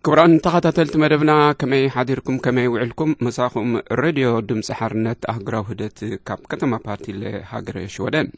ክቡራን ተኸታተልቲ መደብና፣ ከመይ ሓዲርኩም፣ ከመይ ውዕልኩም? ምሳኹም ሬድዮ ድምፂ ሓርነት ኣህጉራዊ ህደት ካብ ከተማ ፓርቲለ ሃገረ ሽወደን።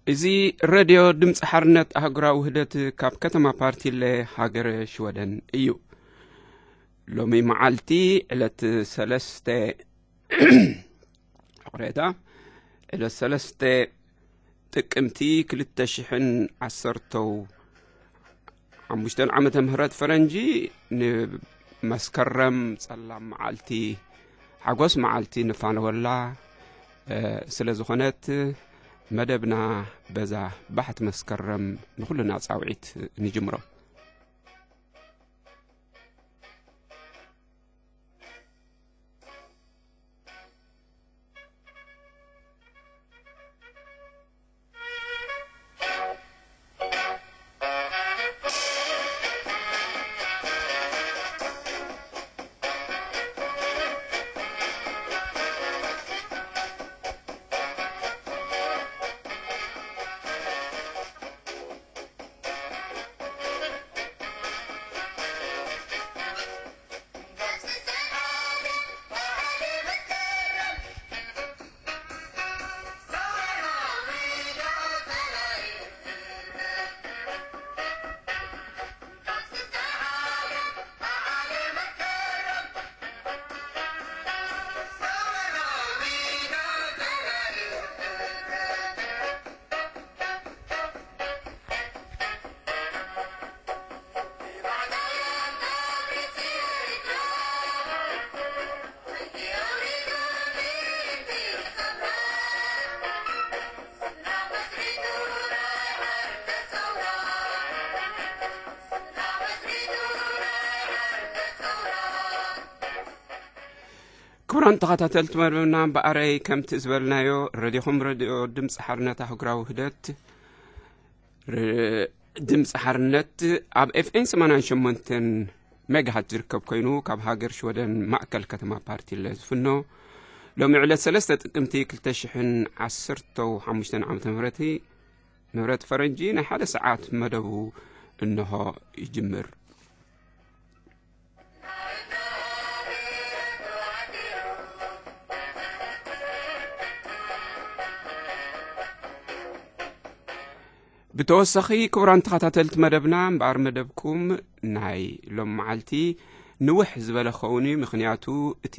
እዚ ሬድዮ ድምፂ ሓርነት ኣህጉራዊ ውህደት ካብ ከተማ ፓርቲለ ሃገረ ሽወደን እዩ። ሎሚ መዓልቲ ዕለት ሰለስተ፣ ይቕሬታ፣ ዕለት ሰለስተ ጥቅምቲ ክልተ ሽሕን ዓሰርተው ሓሙሽተን ዓመተ ምህረት ፈረንጂ፣ ንመስከረም ጸላም መዓልቲ፣ ሓጎስ መዓልቲ ንፋነወላ፣ እ፣ ስለ ዝኾነት፣ መደብና በዛ ባሕቲ መስከረም ንኹልና ጻውዒት ንጅምሮ። ክቡራን ተኸታተልቲ መደብና፣ እምበኣረይ ከምቲ ዝበልናዮ፣ ረድዮኹም ረድዮ ድምፂ ሓርነት ኣህጉራዊ ውህደት፣ ር-፣ ድምፂ ሓርነት ኣብ ኤፍኤም ሰማንያን ሸሞንተን ሜጋሃት ዝርከብ ኮይኑ፣ ካብ ሃገር ሽወደን ማእከል ከተማ ፓርቲለ ዝፍኖ፣ ሎሚ ዕለት ሰለስተ ጥቅምቲ ክልተ ሽሕን ዓሰርተው ሓሙሽተን ዓመተ ምህረቲ፣ ምህረት ፈረንጂ ናይ ሓደ ሰዓት መደቡ እንሆ ይጅምር። ብተወሳኺ፣ ክቡራን ተኸታተልቲ መደብና፣ እምበኣር መደብኩም ናይ ሎም መዓልቲ ንውሕ ዝበለ ክኸውን እዩ። ምኽንያቱ፣ እቲ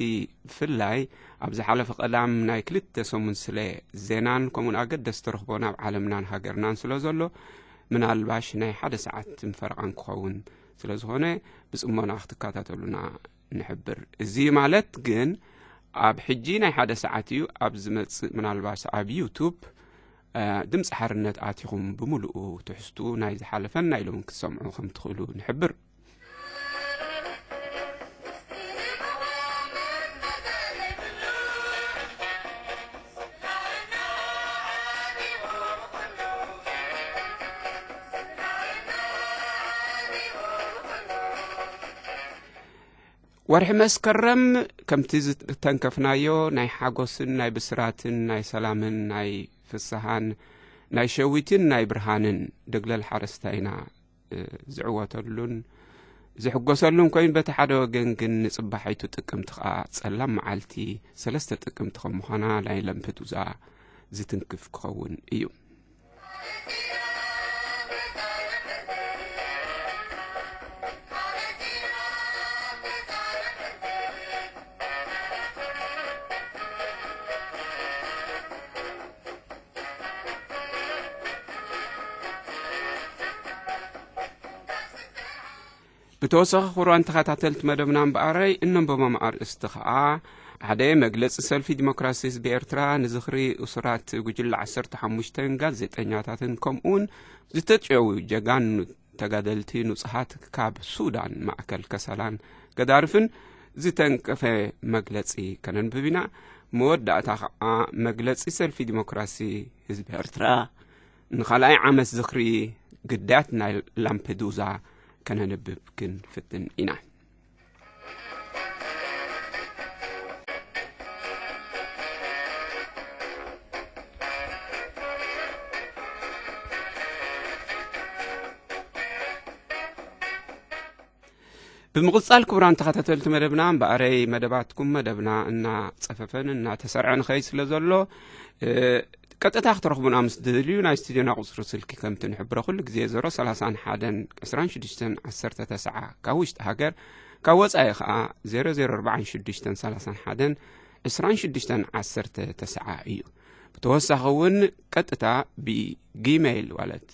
ብፍላይ ኣብ ዝሓለፈ ቀዳም ናይ ክልተ ሰሙን ስለ ዜናን ከምኡን ኣገደስቲ ተረኽቦ ናብ ዓለምናን ሃገርናን ስለ ዘሎ፣ ምናልባሽ ናይ ሓደ ሰዓት ፈረቓን ክኸውን ስለ ዝኾነ፣ ብጽሞና ክትከታተሉና ንሕብር። እዚ ማለት ግን ኣብ ሕጂ ናይ ሓደ ሰዓት እዩ። ኣብ ዝመጽእ ምናልባሽ ኣብ ዩቱብ፣ እ፣ ድምፂ ሓርነት ኣቲኹም ብምሉኡ ትሕዝቱ ናይ ዝሓለፈን ናይ ሎምን ክትሰምዑ ከም ትኽእሉ ንሕብር። ወርሒ መስከረም ከምቲ ዝተንከፍናዮ ናይ ሓጎስን ናይ ብስራትን ናይ ሰላምን ናይ ፍስሃን ናይ ሸዊትን ናይ ብርሃንን ድግለል ሓረስታይና፣ እ፣ ዝዕወተሉን ዝሕጎሰሉን ኮይኑ፣ በቲ ሓደ ወገን ግን ንጽባሒቱ ጥቅምቲ ከኣ ጸላም መዓልቲ ሰለስተ ጥቅምቲ ከም ምዃና ናይ ለምፕዱዛ ዝትንክፍ ክኸውን እዩ። ብተወሳኺ፣ ክቡራን ተኸታተልቲ መደብና፣ እምበኣረይ እነንብቦም ኣርእስቲ ኸኣ፣ ሓደ፣ መግለጺ ሰልፊ ዲሞክራሲ ህዝቢ ኤርትራ ንዝኽሪ እሱራት ጉጅለ ዓሰርተ ሓሙሽተን ጋዜጠኛታትን ከምኡውን ዝተጨው ጀጋኑ ተጋደልቲ ንጹሃት ካብ ሱዳን ማእከል ከሰላን ገዳርፍን ዝተንቀፈ መግለጺ ከነንብብ ኢና። መወዳእታ ኸዓ መግለጺ ሰልፊ ዲሞክራሲ ህዝቢ ኤርትራ ንኻልኣይ ዓመት ዝኽሪ ግዳያት ናይ ላምፔዱዛ ከነንብብ ክንፍትን ኢና። ብምቕጻል ክቡራን ተኸታተልቲ መደብና፣ እምበኣረይ መደባትኩም መደብና እናጸፈፈን እናተሰርዐ ንኸይድ ስለ ዘሎ፣ እ፣ ቀጥታ ክትረኽቡና ምስ ትደልዩ ናይ ስቱዲዮና ቁጽሪ ስልኪ ከምቲ ንሕብሮ ኩሉ ግዜ ዜሮ ሰላሳን ሓደን ዕስራን ሽዱሽተን ዓሰርተ ተስዓ ካብ ውሽጢ ሃገር፣ ካብ ወጻኢ ኸኣ ዜሮ ዜሮ ኣርባዓን ሽዱሽተን ሰላሳን ሓደን ዕስራን ሽዱሽተን ዓሰርተ ተስዓ እዩ። ብተወሳኺ እውን ቀጥታ ብጊሜይል ማለት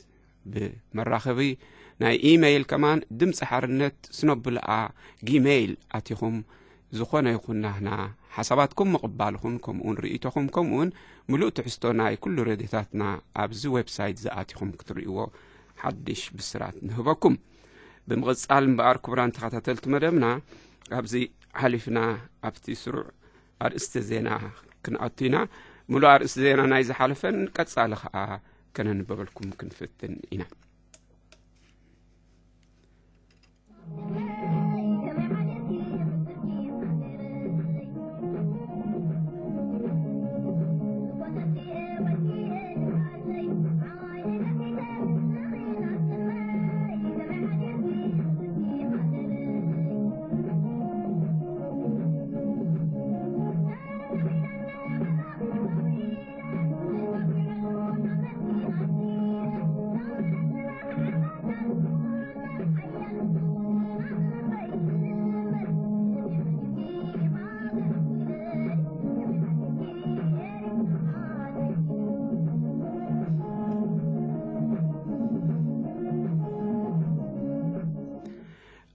ብመራኸቢ ናይ ኢሜይል ከማን ድምፂ ሓርነት ስነብልኣ ጊሜይል ኣቲኹም ዝኾነ ይኹን ናህና ሓሳባትኩም ምቕባልኹን ከምኡውን ርእይቶኹም ከምኡውን ምሉእ ትሕዝቶ ናይ ኩሉ ሬድዮታትና ኣብዚ ዌብሳይት ዝኣቲኹም ክትርእይዎ ሓድሽ ብስራት ንህበኩም። ብምቕጻል እምበኣር ክቡራን ተኸታተልቲ መደብና ኣብዚ ሓሊፍና ኣብቲ ስሩዕ ኣርእስቲ ዜና ክንኣቱ ኢና። ምሉእ ኣርእስቲ ዜና ናይ ዝሓለፈን ቀጻሊ ኸኣ ከነንበበልኩም ክንፍትን ኢና።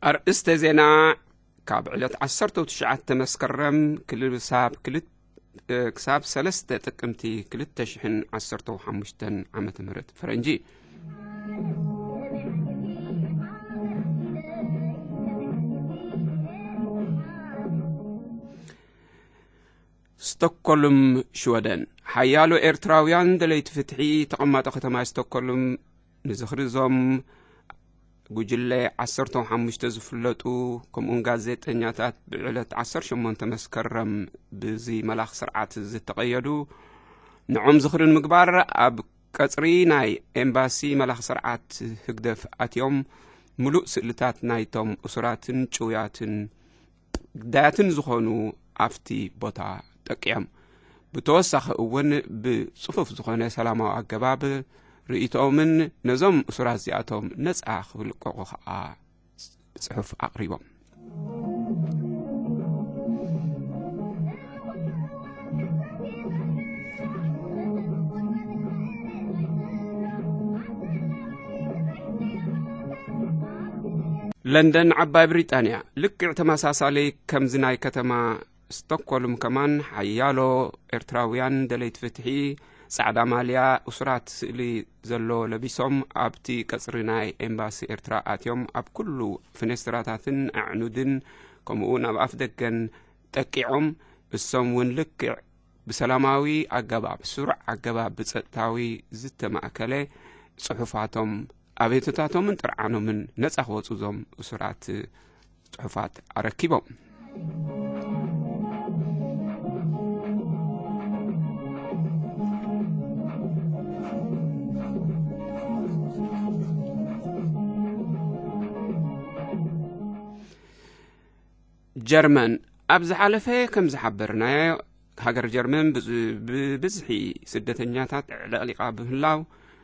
ኣርእስተ ዜና። ካብ ዕለት ዓሰርተ ትሽዓተ መስከረም ክሳብ ክሳብ ሰለስተ ጥቅምቲ ክልተ ሽሕን ዓሰርተ ሓሙሽተን ዓመተ ምህረት ፈረንጂ። ስቶክሆልም፣ ሽወደን። ሓያሎ ኤርትራውያን ደለይቲ ፍትሒ ተቐማጦ ከተማ ስቶክሆልም ንዝኽሪ እዞም ጉጅለ ዓሰርተ ሓሙሽተ ዝፍለጡ ከምኡን ጋዜጠኛታት ብዕለት ዓሰርተ ሸሞንተ መስከረም ብዚ መላኽ ስርዓት ዝተቐየዱ፣ ንዖም ዝኽሪ ንምግባር ኣብ ቀጽሪ ናይ ኤምባሲ መላኽ ስርዓት ህግደፍ ኣትዮም፣ ምሉእ ስእልታት ናይቶም እሱራትን ጭውያትን ግዳያትን ዝኾኑ ኣብቲ ቦታ ጠቂዖም። ብተወሳኺ እውን ብጽፉፍ ዝኾነ ሰላማዊ ኣገባብ ርእይቶኦምን ነዞም እሱራት እዚኣቶም ነጻ ክልቀቑ ኸኣ ጽሑፍ ኣቕሪቦም። ለንደን፣ ዓባይ ብሪጣንያ። ልክዕ ተመሳሳሊ ከምዚ ናይ ከተማ ስቶክሆልም ከማን ሓያሎ ኤርትራውያን ደለይቲ ፍትሒ ጻዕዳ ማልያ እሱራት ስእሊ ዘሎ ለቢሶም ኣብቲ ቀጽሪ ናይ ኤምባሲ ኤርትራ ኣትዮም ኣብ ኩሉ ፍኔስትራታትን ኣዕኑድን ከምኡውን ኣብ ኣፍ ደገን ጠቂዖም። እሶም እውን ልክዕ ብሰላማዊ ኣገባብ፣ ስሩዕ ኣገባብ ብጸጥታዊ ዝተማእከለ ጽሑፋቶም ኣቤቱታቶምን ጥርዓኖምን ነጻ ክወጹ እዞም እሱራት ጽሑፋት ኣረኪቦም። ጀርመን ኣብ ዝሓለፈ ከም ዝሓበርናዮ፣ ሃገር ጀርመን ብዝ-፣ ብብዝሒ ስደተኛታት ዕለቕሊቓ ብምህላው፣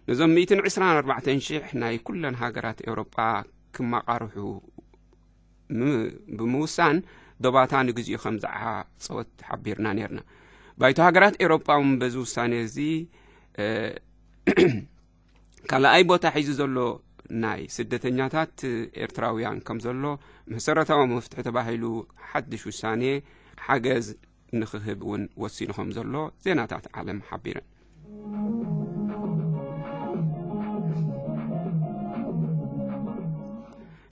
ነዞም ሚእትን ዕስራን ኣርባዕተን ሽሕ ናይ ኩለን ሃገራት ኤውሮጳ ክመቓርሑ ም-፣ ብምውሳን፣ ዶባታ ንግዚኡ ከም ዝዓጸወት ሓቢርና ነርና። ባይቶ ሃገራት ኤውሮጳ እውን በዚ ውሳኔ እዚ፣ እ፣ ካልኣይ ቦታ ሒዙ ዘሎ ናይ ስደተኛታት ኤርትራውያን ከም ዘሎ፣ መሰረታዊ መፍትሒ ተባሂሉ ሓድሽ ውሳኔ ሓገዝ ንኽህብ እውን ወሲኑ ከም ዘሎ ዜናታት ዓለም ሓቢረን።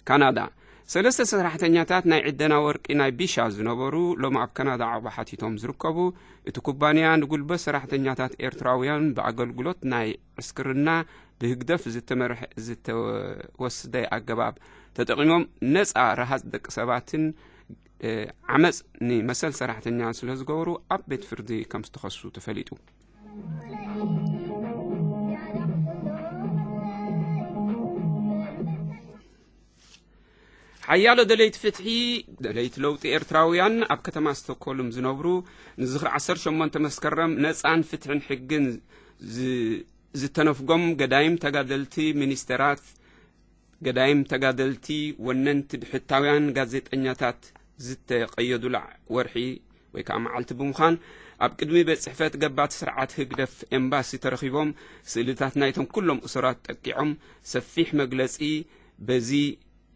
ካናዳ፣ ሰለስተ ሰራሕተኛታት ናይ ዕደና ወርቂ ናይ ቢሻ ዝነበሩ ሎም ኣብ ካናዳ ዓቕባ ሓቲቶም ዝርከቡ፣ እቲ ኩባንያ ንጉልበት ሰራሕተኛታት ኤርትራውያን ብኣገልግሎት ናይ ዕስክርና ብህግደፍ ዝተመርሐ ዝተወስደ ኣገባብ ተጠቒሞም ነጻ ረሃጽ ደቂ ሰባትን ዓመጽ ንመሰል ሰራሕተኛ ስለ ዝገበሩ ኣብ ቤት ፍርዲ ከም ዝተኸሱ ተፈሊጡ። ሓያሎ ደለይቲ ፍትሒ፣ ደለይቲ ለውጢ ኤርትራውያን ኣብ ከተማ ስቶኮልም ዝነብሩ ንዝኽሪ ዓሰርተ ሸሞንተ መስከረም ነጻን ፍትሕን ሕግን ዝተነፍጎም ገዳይም ተጋደልቲ፣ ሚኒስተራት፣ ገዳይም ተጋደልቲ፣ ወነንቲ ብሕታውያን ጋዜጠኛታት ዝተቐየዱላ ወርሒ ወይ ከዓ መዓልቲ ብምዃን ኣብ ቅድሚ ቤት ጽሕፈት ገባቲ ስርዓት ህግደፍ ኤምባሲ ተረኺቦም ስእልታት ናይቶም ኩሎም እሱራት ጠቂዖም ሰፊሕ መግለጺ በዚ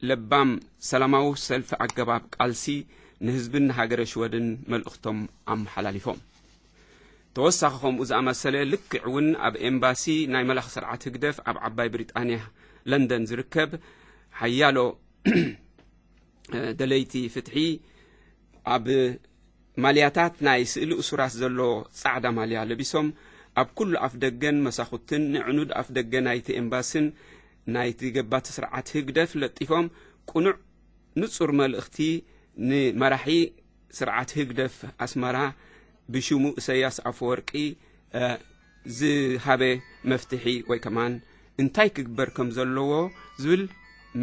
ለባም ሰላማዊ ሰልፊ ኣገባብ ቃልሲ ንህዝብን ንሃገረ ሽወደን መልእኽቶም ኣመሓላሊፎም። ተወሳኺ ከምኡ ዝኣመሰለ ልክዕ እውን ኣብ ኤምባሲ ናይ መላኺ ስርዓት ህግደፍ ኣብ ዓባይ ብሪጣንያ ለንደን ዝርከብ ሓያሎ ደለይቲ ፍትሒ ኣብ ማልያታት ናይ ስእሊ እሱራት ዘሎ ጻዕዳ ማልያ ለቢሶም ኣብ ኩሉ ኣፍ ደገን መሳኹትን ንዕኑድ ኣፍ ደገ ናይቲ ኤምባስን ናይቲ ገባቲ ስርዓት ህግደፍ ለጢፎም ቅኑዕ ንጹር መልእኽቲ ንመራሒ ስርዓት ህግደፍ ኣስመራ ብሽሙ እሰያስ ኣፈወርቂ ዝሃበ መፍትሒ ወይ ከማን እንታይ ክግበር ከም ዘለዎ ዝብል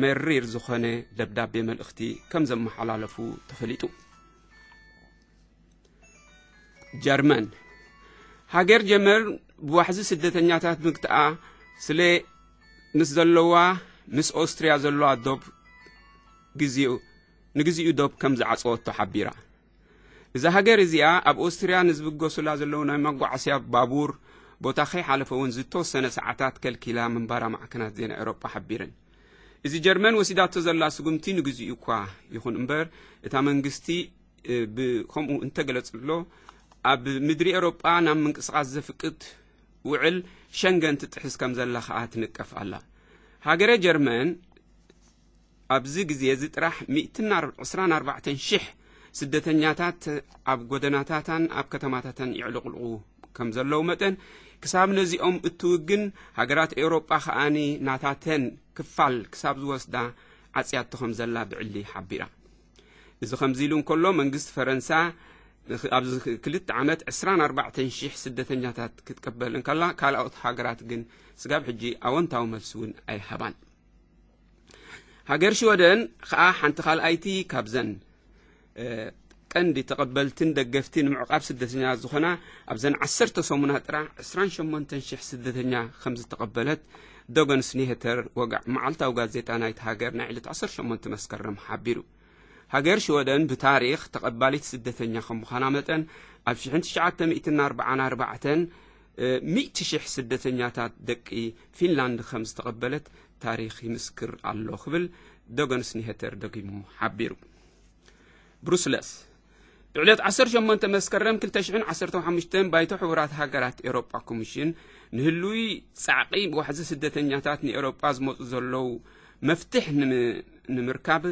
መሪር ዝኾነ ደብዳቤ መልእኽቲ ከም ዘመሓላለፉ ተፈሊጡ። ጀርመን። ሃገር ጀርመን ብዋሕዚ ስደተኛታት ምግትኣ ስለ ምስ ዘለዋ ምስ ኦስትርያ ዘለዋ ዶብ ግዜኡ ንግዚኡ ዶብ ከም ዝዓጸወቶ ሓቢራ። እዛ ሃገር እዚኣ ኣብ ኦስትርያ ንዝብገሱላ ዘለዉ ናይ መጓዓስያ ባቡር ቦታ ከይሓለፈ እውን ዝተወሰነ ሰዓታት ከልኪላ ምንባራ ማዕከናት ዜና ኤውሮጳ ሓቢረን። እዚ ጀርመን ወሲዳቶ ዘላ ስጉምቲ ንግዚኡ እኳ ይኹን እምበር እታ መንግስቲ ብከምኡ እንተገለጽሎ ኣብ ምድሪ ኤውሮጳ ናብ ምንቅስቓስ ዘፍቅድ ውዕል ሸንገን ትጥሕስ ከም ዘላ ከኣ ትንቀፍ ኣላ። ሃገረ ጀርመን ኣብዚ ግዜ እዚ ጥራሕ ሚእትን ዕስራን ኣርባዕተን ሽሕ ስደተኛታት ኣብ ጎደናታታን ኣብ ከተማታታን ይዕልቕልቑ ከም ዘለዉ መጠን ክሳብ ነዚኦም እትውግን ሃገራት ኤውሮጳ ከኣኒ ናታተን ክፋል ክሳብ ዝወስዳ ዓጽያቶ ከም ዘላ ብዕሊ ሓቢራ። እዚ ከምዚ ኢሉ እንከሎ መንግስቲ ፈረንሳ ኣብዚ ክልተ ዓመት ዕስራን ኣርባዕተን ሽሕ ስደተኛታት ክትቀበል እንከላ ካልኦት ሃገራት ግን ስጋብ ሕጂ ኣወንታዊ መልሲ እውን ኣይሃባን። ሃገር ሽወደን ከኣ ሓንቲ ካልኣይቲ ካብዘን ቀንዲ ተቐበልትን ደገፍቲ ንምዕቓብ ስደተኛ ዝኾና ኣብዘን ዓሰርተ ሰሙናት ጥራሕ ዕስራን ሸሞንተን ሽሕ ስደተኛ ከም ዝተቐበለት ዶገንስ ኒሄተር ወግዒ መዓልታዊ ጋዜጣ ናይቲ ሃገር ናይ ዕለት ዓሰርተ ሸሞንተ መስከረም ሓቢሩ። ሃገር ሽወደን ብታሪኽ ተቐባሊት ስደተኛ ከም ምዃና መጠን ኣብ ሽሕን ትሽዓተ ሚእትን ኣርባዓን ኣርባዕተን ሚእቲ ሽሕ ስደተኛታት ደቂ ፊንላንድ ከም ዝተቐበለት ታሪኽ ይምስክር ኣሎ ክብል ዶገንስ ኒሄተር ደጊሙ ሓቢሩ። ብሩስለስ። ብዕለት ዓሰርተ ሸሞንተ መስከረም ክልተ ሽሕን ዓሰርተ ሓሙሽተን ባይቶ ሕቡራት ሃገራት ኤውሮጳ ኮሚሽን ንህሉይ ጻዕቒ ዋሕዚ ስደተኛታት ንኤውሮጳ ዝመጹ ዘለዉ መፍትሕ ንምርካብ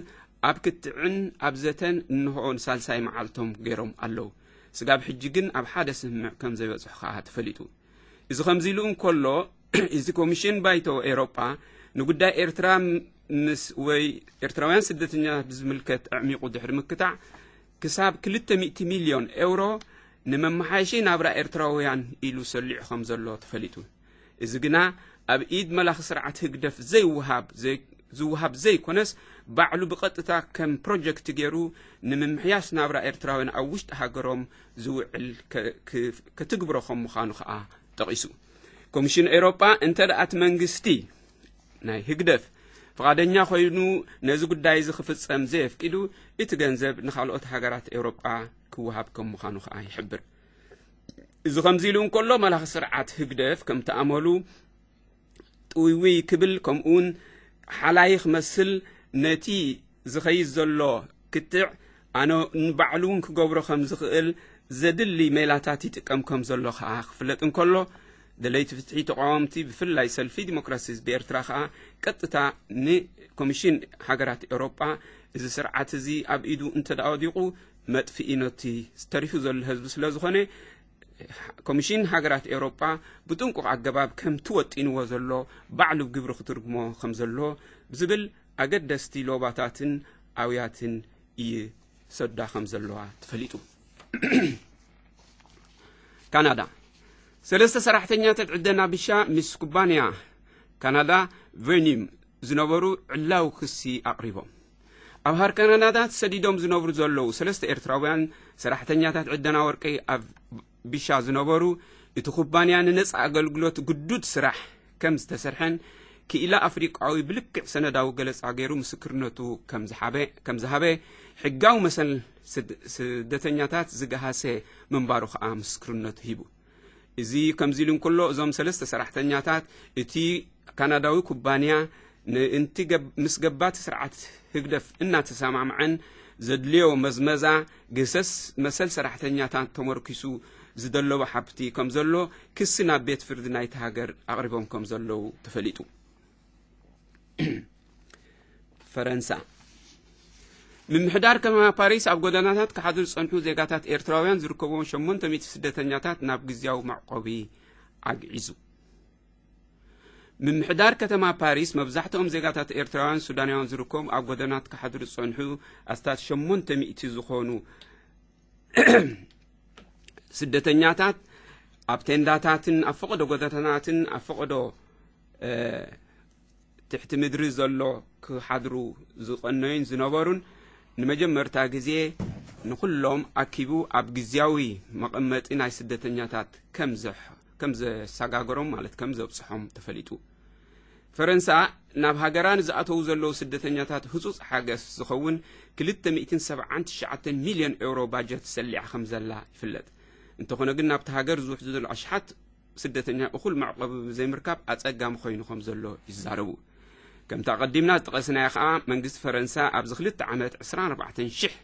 ኣብ ክትዕን ኣብ ዘተን እንሆ ንሳልሳይ መዓልቶም ገይሮም ኣለዉ። ስጋብ ሕጂ ግን ኣብ ሓደ ስምምዕ ከም ዘይበጽሑ ከኣ ተፈሊጡ። እዚ ከምዚ ኢሉ እንከሎ እዚ ኮሚሽን ባይቶ ኤውሮጳ ንጉዳይ ኤርትራ ምስ ወይ ኤርትራውያን ስደተኛታት ብዝምልከት ኣዕሚቑ ድሕሪ ምክታዕ ክሳብ ክልተ ሚእቲ ሚልዮን ኤውሮ ንመመሓየሺ ናብራ ኤርትራውያን ኢሉ ሰሊዑ ከም ዘሎ ተፈሊጡ። እዚ ግና ኣብ ኢድ መላኺ ስርዓት ህግደፍ ዘይወሃብ ዝወሃብ ዘይኮነስ ባዕሉ ብቐጥታ ከም ፕሮጀክት ገይሩ ንምምሕያሽ ናብራ ኤርትራውያን ኣብ ውሽጢ ሃገሮም ዝውዕል ከትግብሮ ከም ምዃኑ ከኣ ጠቒሱ። ኮሚሽን ኤውሮጳ እንተ ደኣ እቲ መንግስቲ ናይ ህግደፍ ፍቓደኛ ኮይኑ ነዚ ጉዳይ እዚ ክፍጸም ዘየፍቂዱ እቲ ገንዘብ ንኻልኦት ሃገራት ኤውሮጳ ክወሃብ ከም ምዃኑ ከኣ ይሕብር። እዚ ከምዚ ኢሉ እንከሎ መላኺ ስርዓት ህግደፍ ከምቲ ኣመሉ ጥውይውይ ክብል ከምኡውን ሓላይ ክመስል ነቲ ዝኸይድ ዘሎ ክትዕ ኣነ ንባዕሉ እውን ክገብሮ ከም ዝኽእል ዘድሊ ሜላታት ይጥቀም ከም ዘሎ ከኣ ክፍለጥ እንከሎ ደለይቲ ፍትሒ ተቃወምቲ ብፍላይ ሰልፊ ዲሞክራሲ ህዝቢ ኤርትራ ከኣ ቀጥታ ንኮሚሽን ሃገራት ኤውሮጳ እዚ ስርዓት እዚ ኣብ ኢዱ እንተ ደኣ ወዲቑ፣ መጥፍኢ ነቲ ዝተሪፉ ዘሎ ህዝቢ ስለ ዝኾነ፣ ኮሚሽን ሃገራት ኤውሮጳ ብጥንቁቕ ኣገባብ ከምቲ ወጢንዎ ዘሎ ባዕሉ ብግብሪ ክትርጉሞ ከም ዘለዎ ብዝብል ኣገደስቲ ሎባታትን ኣውያትን ይሰዳ ከም ዘለዋ ተፈሊጡ። ካናዳ፣ ሰለስተ ሰራሕተኛታት ዕደና ቢሻ ምስ ኩባንያ ካናዳ ቨኒም ዝነበሩ ዕላዊ ክሲ ኣቕሪቦም። ኣብ ሃር ካናዳ ተሰዲዶም ዝነብሩ ዘለዉ ሰለስተ ኤርትራውያን ሰራሕተኛታት ዕደና ወርቂ ኣብ ቢሻ ዝነበሩ፣ እቲ ኩባንያ ንነጻ ኣገልግሎት ግዱድ ስራሕ ከም ዝተሰርሐን ክኢላ ኣፍሪቃዊ ብልክዕ ሰነዳዊ ገለጻ ገይሩ ምስክርነቱ ከም ዝሓበ፣ ከም ዝሃበ ሕጋዊ መሰል ስድ-፣ ስደተኛታት ዝገሃሰ ምንባሩ ከኣ ምስክርነቱ ሂቡ። እዚ ከምዚ ኢሉ እንከሎ፣ እዞም ሰለስተ ሰራሕተኛታት እቲ ካናዳዊ ኩባንያ ንእንቲ ገብ-፣ ምስ ገባቲ ስርዓት ህግደፍ እናተሰማምዐን ዘድልዮ መዝመዛ ግህሰስ መሰል ሰራሕተኛታት ተመርኪሱ ዝደለቦ ሓብቲ ከም ዘሎ ክሲ ናብ ቤት ፍርዲ ናይቲ ሃገር ኣቕሪቦም ከም ዘለዉ ተፈሊጡ። ፈረንሳ፣ ምምሕዳር ከተማ ፓሪስ ኣብ ጎደናታት ክሓድሩ ዝጸንሑ ዜጋታት ኤርትራውያን ዝርከብዎም ሸሞንተ ሚእቲ ስደተኛታት ናብ ግዝያዊ መዕቆቢ ኣግዒዙ። ምምሕዳር ከተማ ፓሪስ መብዛሕትኦም ዜጋታት ኤርትራውያን ሱዳናውያን ዝርከቦም ኣብ ጎደናት ክሓድሩ ዝጸንሑ ኣስታት ሸሞንተ ሚእቲ ዝኾኑ ስደተኛታት ኣብ ቴንዳታትን ኣብ ፈቐዶ ጎደናትን ኣብ ፈቐዶ፣ እ፣ ትሕቲ ምድሪ ዘሎ ክሓድሩ ዝቐነዩን ዝነበሩን ንመጀመርታ ግዜ ንኹሎም ኣኪቡ ኣብ ግዝያዊ መቐመጢ ናይ ስደተኛታት ከም ዘሕ-፣ ከም ዘሰጋገሮም ማለት ከም ዘብጽሖም ተፈሊጡ። ፈረንሳ ናብ ሃገራ ንዝኣተዉ ዘለዉ ስደተኛታት ህጹጽ ሓገስ ዝኸውን ክልተ ሚእትን ሰብዓን ትሽዓተን ሚልዮን ኤውሮ ባጀት ሰሊዓ ከም ዘላ ይፍለጥ። እንተኾነ ግን ናብቲ ሃገር ዝውሕዙ ዘለዉ ኣሽሓት ስደተኛ እኹል መዕቆቢ ብዘይምርካብ ኣጸጋሚ ኮይኑ ከም ዘሎ ይዛረቡ። ከምቲ ኣቐዲምና ዝጠቐስናዮ ከኣ መንግስቲ ፈረንሳ ኣብዚ ክልተ ዓመት ዕስራን ኣርባዕተን ሽሕ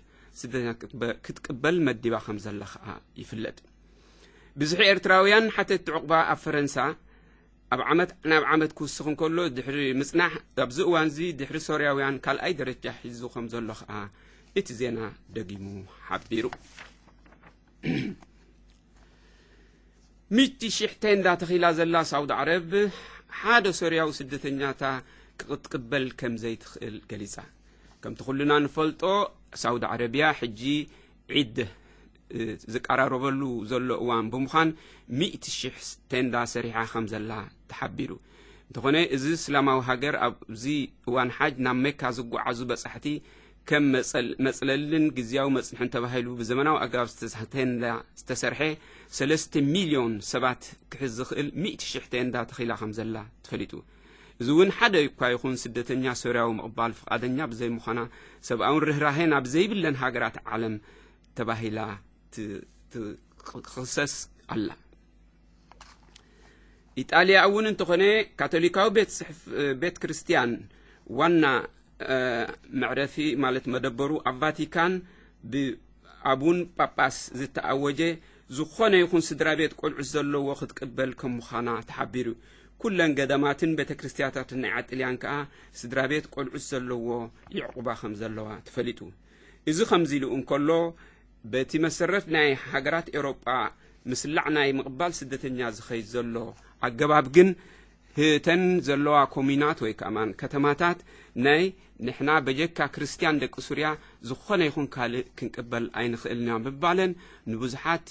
ስደተኛ ክትበ-፣ ክትቅበል መዲባ ከም ዘላ ከኣ ይፍለጥ። ብዝሒ ኤርትራውያን ሓተትቲ ዕቑባ ኣብ ፈረንሳ ኣብ ዓመት ናብ ዓመት ክውስኽ እንከሎ ድሕሪ ምጽናሕ፣ ኣብዚ እዋንዚ ድሕሪ ሶርያውያን ካልኣይ ደረጃ ሒዙ ከም ዘሎ ከኣ እቲ ዜና ደጊሙ ሓቢሩ። ሚእቲ ሽሕ ቴንዳ ተኺላ ዘላ ሳውዲ ዓረብ ሓደ ሶርያዊ ስደተኛታ ክትቅበል ከም ዘይትኽእል ገሊጻ። ከምቲ ኩልና ንፈልጦ ሳውዲ ዓረብያ ሕጂ ዒድ፣ እ፣ ዝቀራረበሉ ዘሎ እዋን ብምዃን ሚእቲ ሽሕ ቴንዳ ሰሪሓ ከም ዘላ ተሓቢሩ። እንተኾነ እዚ እስላማዊ ሃገር ኣብዚ እዋን ሓጅ ናብ መካ ዝጓዓዙ በጻሕቲ ከም መጸል-፣ መጽለልን ግዝያዊ መጽንሕን ተባሂሉ ብዘመናዊ ኣገባብ ዝተሰርሐ ቴንዳ ዝተሰርሐ ሰለስተ ሚልዮን ሰባት ክሕዝ ዝኽእል ሚእቲ ሽሕ ቴንዳ ተኺላ ከም ዘላ ተፈሊጡ። እዚ እውን ሓደ እኳ ይኹን ስደተኛ ሶርያዊ ምቕባል ፍቓደኛ ብዘይምዃና ሰብኣውን ርህራሄን ኣብ ዘይብለን ሃገራት ዓለም ተባሂላ ት-፣ ት-፣ ክኽሰስ ኣላ። ኢጣልያ እውን እንተኾነ ካቶሊካዊ ቤት ጽሕፍ-፣ ቤት ክርስቲያን ዋና፣ እ፣ መዕረፊ ማለት መደበሩ ኣብ ቫቲካን ብኣቡን ጳጳስ ዝተኣወጀ ዝኾነ ይኹን ስድራ ቤት ቆልዑት ዘለዎ ክትቅበል ከም ምዃና ተሓቢሩ። ኩለን ገዳማትን ቤተ ክርስቲያናትን ናይ ዓጥልያን ከኣ ስድራ ቤት ቆልዑት ዘለዎ ይዕቁባ ከም ዘለዋ ተፈሊጡ። እዚ ከምዚ ኢሉ እንከሎ፣ በቲ መሰረት ናይ ሃገራት ኤውሮጳ ምስላዕ ናይ ምቕባል ስደተኛ ዝኸይድ ዘሎ ኣገባብ ግን፣ እተን ዘለዋ ኮሙናት ወይ ከማን ከተማታት ናይ ንሕና በጀካ ክርስትያን ደቂ ሱርያ ዝኾነ ይኹን ካልእ ክንቅበል ኣይንኽእልን ኢና ምባለን ንብዙሓት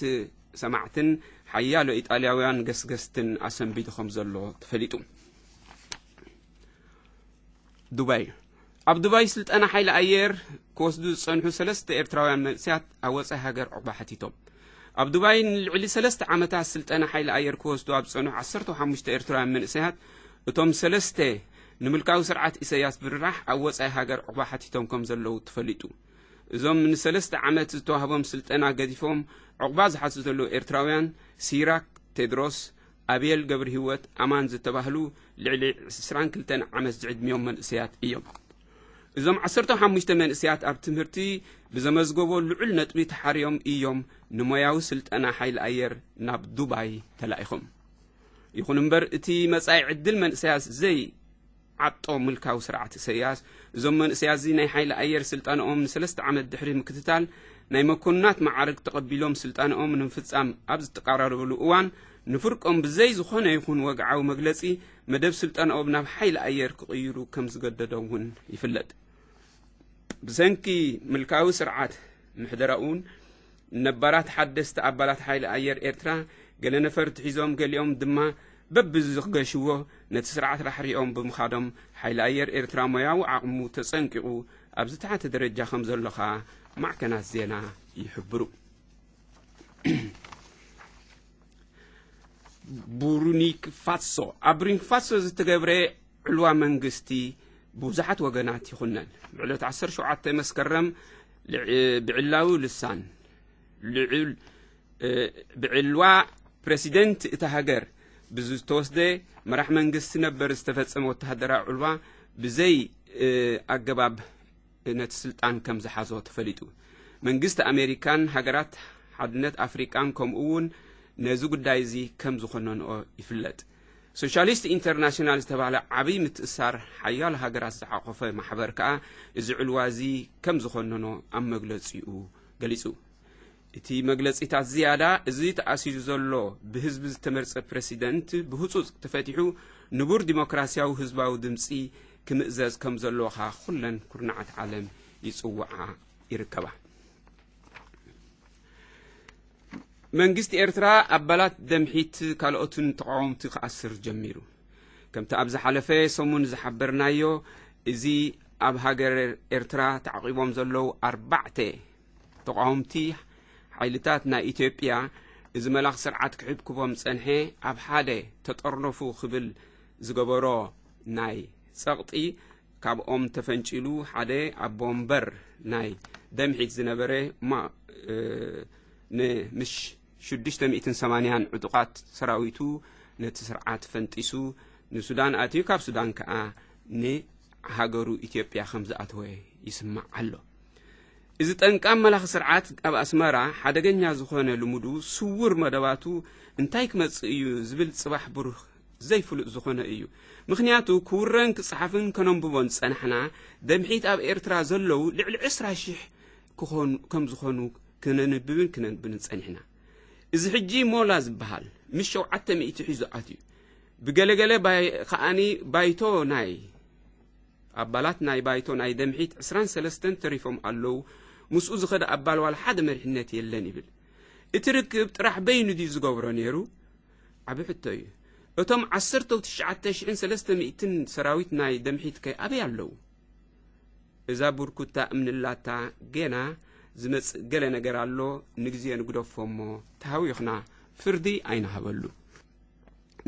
ሰማዕትን ሓያሎ ኢጣልያውያን ገስገስትን ኣሰንቢዱ ከም ዘሎ ተፈሊጡ። ዱባይ። ኣብ ዱባይ ስልጠና ሓይሊ ኣየር ክወስዱ ዝጸንሑ ሰለስተ ኤርትራውያን መንእሰያት ኣብ ወጻኢ ሃገር ዑቕባ ሓቲቶም። ኣብ ዱባይ ንልዕሊ ሰለስተ ዓመታት ስልጠና ሓይሊ ኣየር ክወስዱ ኣብ ዝጸንሑ ዓሰርተ ሓሙሽተ ኤርትራውያን መንእሰያት፣ እቶም ሰለስተ ንምልካዊ ስርዓት ኢሳያስ ብምርራሕ ኣብ ወጻኢ ሃገር ዑቕባ ሓቲቶም ከም ዘለዉ ተፈሊጡ። እዞም ንሰለስተ ዓመት ዝተዋህቦም ስልጠና ገዲፎም ዑቕባ ዝሓቱ ዘለዉ ኤርትራውያን፣ ሲራክ ቴድሮስ፣ ኣቤል ገብረሂወት ኣማን ዝተባህሉ ልዕሊ ዕስራን ክልተን ዓመት ዝዕድሚኦም መንእሰያት እዮም። እዞም ዓሰርተ ሓሙሽተ መንእሰያት ኣብ ትምህርቲ ብዘመዝገቦ ልዑል ነጥቢ ተሓርዮም እዮም ንሞያዊ ስልጠና ሓይሊ ኣየር ናብ ዱባይ ተላኢኾም። ይኹን እምበር እቲ መጻኢ ዕድል መንእሰያት ዘይ-፣ ዓጦ ምልካዊ ስርዓት ኢሰያስ፣ እዞም መንእሰያት እዚ ናይ ሓይሊ ኣየር ስልጣንኦም ንሰለስተ ዓመት ድሕሪ ምክትታል፣ ናይ መኮንናት መዓርግ ተቐቢሎም ስልጣንኦም ንምፍጻም ኣብ ዝተቃራረብሉ እዋን፣ ንፍርቆም ብዘይ ዝኾነ ይኹን ወግዓዊ መግለጺ መደብ ስልጣንኦም ናብ ሓይሊ ኣየር ክቕይሩ ከም ዝገደዶም እውን ይፍለጥ። ብሰንኪ ምልካዊ ስርዓት ምሕደራኡን ነባራት ሓደስቲ ኣባላት ሓይሊ ኣየር ኤርትራ ገለ ነፈርቲ ሒዞም፣ ገሊኦም ድማ በብዚ ክገሽዎ ነቲ ስርዓት ራሕሪኦም ብምኻዶም፣ ሓይሊ ኣየር ኤርትራ ሞያዊ ዓቕሙ ተጸንቂቑ ኣብ ዝተሓተ ደረጃ ከም ዘሎ ኸኣ ማዕከናት ዜና ይሕብሩ። ቡርኪና ፋሶ። ኣብ ቡርኪና ፋሶ ዝተገብረ ዕልዋ መንግስቲ ብብዙሓት ወገናት ይኹነን። ብዕለት ዓሰርተ ሸውዓተ መስከረም ልዕ-፣ ብዕላዊ ልሳን ልዑል፣ እ፣ ብዕልዋ ፕረሲደንት እታ ሃገር ብዝተወስደ መራሕ መንግስቲ ነበር ዝተፈጸመ ወተሃደራዊ ዕልዋ ብዘይ፣ እ፣ ኣገባብ ነቲ ስልጣን ከም ዝሓዞ ተፈሊጡ። መንግስቲ ኣሜሪካን ሃገራት ሓድነት ኣፍሪቃን ከምኡ እውን ነዚ ጉዳይ እዚ ከም ዝኾነንኦ ይፍለጥ። ሶሻሊስት ኢንተርናሽናል ዝተባህለ ዓብዪ ምትእሳር ሓያሎ ሃገራት ዝሓቆፈ ማሕበር ከኣ እዚ ዕልዋ እዚ ከም ዝኾነኖ ኣብ መግለጺኡ ገሊጹ። እቲ መግለጺታት ዝያዳ፣ እዚ ተኣሲሩ ዘሎ ብህዝቢ ዝተመርጸ ፕረሲደንት ብህጹጽ ተፈቲሑ ንቡር ዲሞክራሲያዊ ህዝባዊ ድምጺ ክምእዘዝ ከም ዘለዎ ኸኣ ኩለን ኩርናዓት ዓለም ይጽውዓ ይርከባ። መንግስቲ ኤርትራ ኣባላት ደምሒት ካልኦትን ተቃወምቲ ክኣስር ጀሚሩ። ከምቲ ኣብ ዝሓለፈ ሰሙን ዝሓበርናዮ፣ እዚ ኣብ ሃገር ኤርትራ ተዓቂቦም ዘለዉ ኣርባዕተ ተቃወምቲ ሓይልታት ናይ ኢትዮጵያ፣ እዚ መላኽ ስርዓት ክሕብክቦም ጸንሐ፣ ኣብ ሓደ ተጠርነፉ ክብል ዝገበሮ ናይ ጸቕጢ፣ ካብኦም ተፈንጪሉ ሓደ ኣቦ ወንበር ናይ ደምሒት ዝነበረ፣ ማ-፣ እ፣ ንምሽ ሽዱሽተ ሚእትን ሰማንያን ዕጡቓት ሰራዊቱ ነቲ ስርዓት ፈንጢሱ ንሱዳን ኣትዩ፣ ካብ ሱዳን ከኣ ንሃገሩ ኢትዮጵያ ከም ዝኣተወ ይስማዕ ኣሎ። እዚ ጠንቃም መላኺ ስርዓት ኣብ ኣስመራ ሓደገኛ ዝኾነ ልሙዱ ስውር መደባቱ እንታይ ክመጽእ እዩ ዝብል ጽባሕ ብሩህ ዘይፍሉጥ ዝኾነ እዩ። ምኽንያቱ ክውረን ክጸሓፍን ከነንብቦን ዝጸናሕና፣ ደምሒት ኣብ ኤርትራ ዘለዉ ልዕሊ ዕስራ ሺሕ ክኾኑ፣ ከም ዝኾኑ ክነንብብን ክነንብብን ጸኒሕና። እዚ ሕጂ ሞላ ዝበሃል ምስ ሸውዓተ ሚእቲ ሒዙ ኣትዩ። ብገለገለ ባይ-፣ ከኣኒ ባይቶ ናይ ኣባላት ናይ ባይቶ ናይ ደምሒት ዕስራን ሰለስተን ተሪፎም ኣለዉ። ምስኡ ዝኸደ ኣባል ዋላ ሓደ መሪሕነት የለን ይብል። እቲ ርክብ ጥራሕ በይኑ ድዩ ዝገብሮ ነይሩ? ዓቢ ሕቶ እዩ። እቶም ዓሰርተ ትሽዓተ ሽሕን ሰለስተ ሚእትን ሰራዊት ናይ ደምሒት ከ ኣበይ ኣለዉ? እዛ ቡርኩታ እምንላታ ጌና ዝመጽእ ገለ ነገር ኣሎ፣ ንግዜ ንግደፎ እሞ ተሃዊኽና ፍርዲ ኣይንሃበሉ።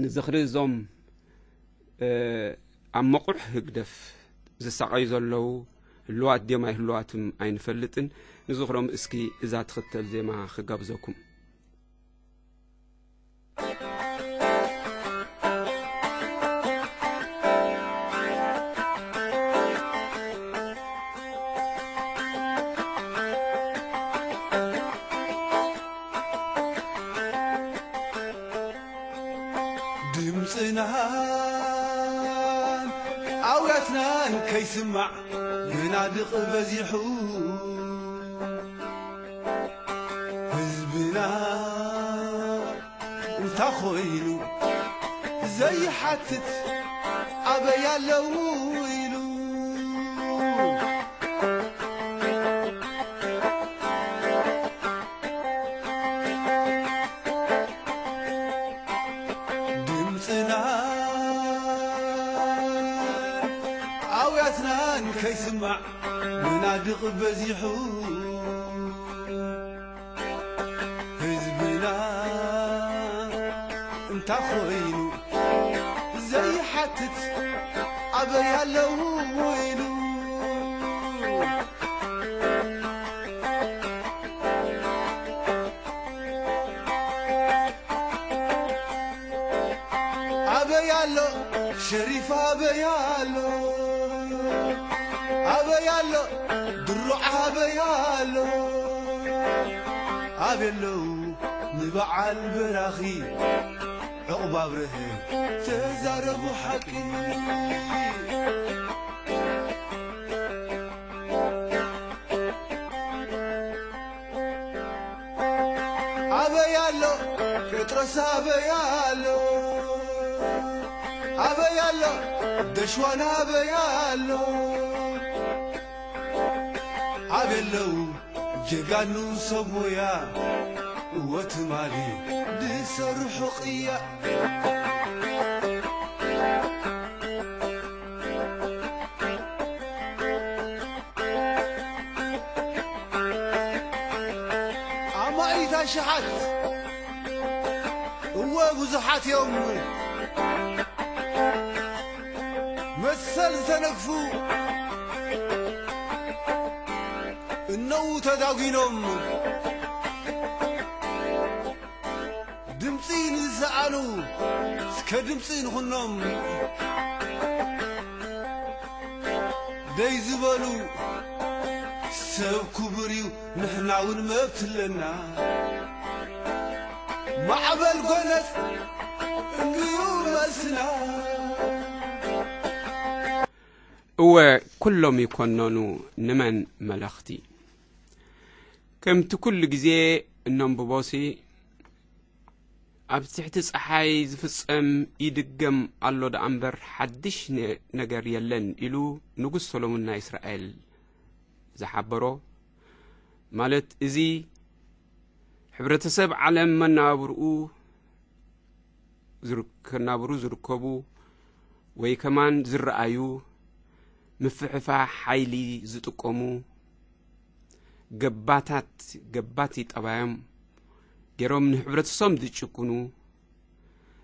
ንዝኽሪ እዞም፣ እ፣ ኣብ መቑሕ ህግደፍ ዝሳቐዩ ዘለዉ ህልዋት ድዮም ኣይህልዋትም ኣይንፈልጥን። ንዝኽሮም እስኪ እዛ ትኽተል ዜማ ክጋብዘኩም። ድምፅናን ኣውያትናን ከይስማዕ መናድቕ በዚሑ፣ ህዝብና እንታ ኾይኑ ዘይሓትት ኣበይ ኣለዉ ኢሉ። ድምፅናን ኣውያትናን ከይስማዕ መናድቕ በዚሑ፣ ህዝብና እንታ ኾይኑ ዘይሓትት ኣበይ ኣለዉ ኢሉ። ኣበይ ኣሎ ሸሪፍ ኣበይ ኣሎ፣ ኣበይ ኣሎ ድሩዕ ኣበይ ኣሎ፣ ኣበይ ኣለዉ ንበዓል በራኺ ዕቑብ ኣብርህ ተዛረቡ ሓቂ። ኣበይ ኣሎ ጴጥሮስ፣ ኣበይ ኣሎ? ኣበይ ኣሎ ደሽዋን፣ ኣበይ ኣሎ? ኣበይ ኣለዉ ጀጋኑ ሰብ ሞያ? እወ ትማሊ ዝሰርሑ ቅያ። ኣማኢት ኣሽሓት፣ እወ ብዙሓት እዮም፣ መሰል ዝተነግፉ እነዉ ተዳጒኖም። ድምፂ ንዝሰኣኑ እስከ ድምፂ ንኹኖም። ደይ ዝበሉ ሰብ ክቡር እዩ፣ ንሕና እውን መብት ኣለና። ማዕበል ጎነጽ እንድዩ መልስና። እወ፣ ኩሎም ይኮነኑ ንመን መለኽቲ። ከምቲ ኩሉ ግዜ እነንብቦሲ፣ ኣብ ትሕቲ ጸሓይ ዝፍጸም ይድገም ኣሎ ደኣ እምበር ሓድሽ ነ-፣ ነገር የለን ኢሉ ንጉስ ሰሎሞን ናይ እስራኤል ዝሓበሮ፣ ማለት እዚ ሕብረተሰብ ዓለም መናብርኡ ዝር-፣ ከናብሩ ዝርከቡ ወይ ከማን ዝረኣዩ ምፍሕፋሕ ሓይሊ ዝጥቀሙ ገባታት፣ ገባቲ ጠባዮም ገይሮም ንሕብረተሰቦም ዝጭቁኑ፣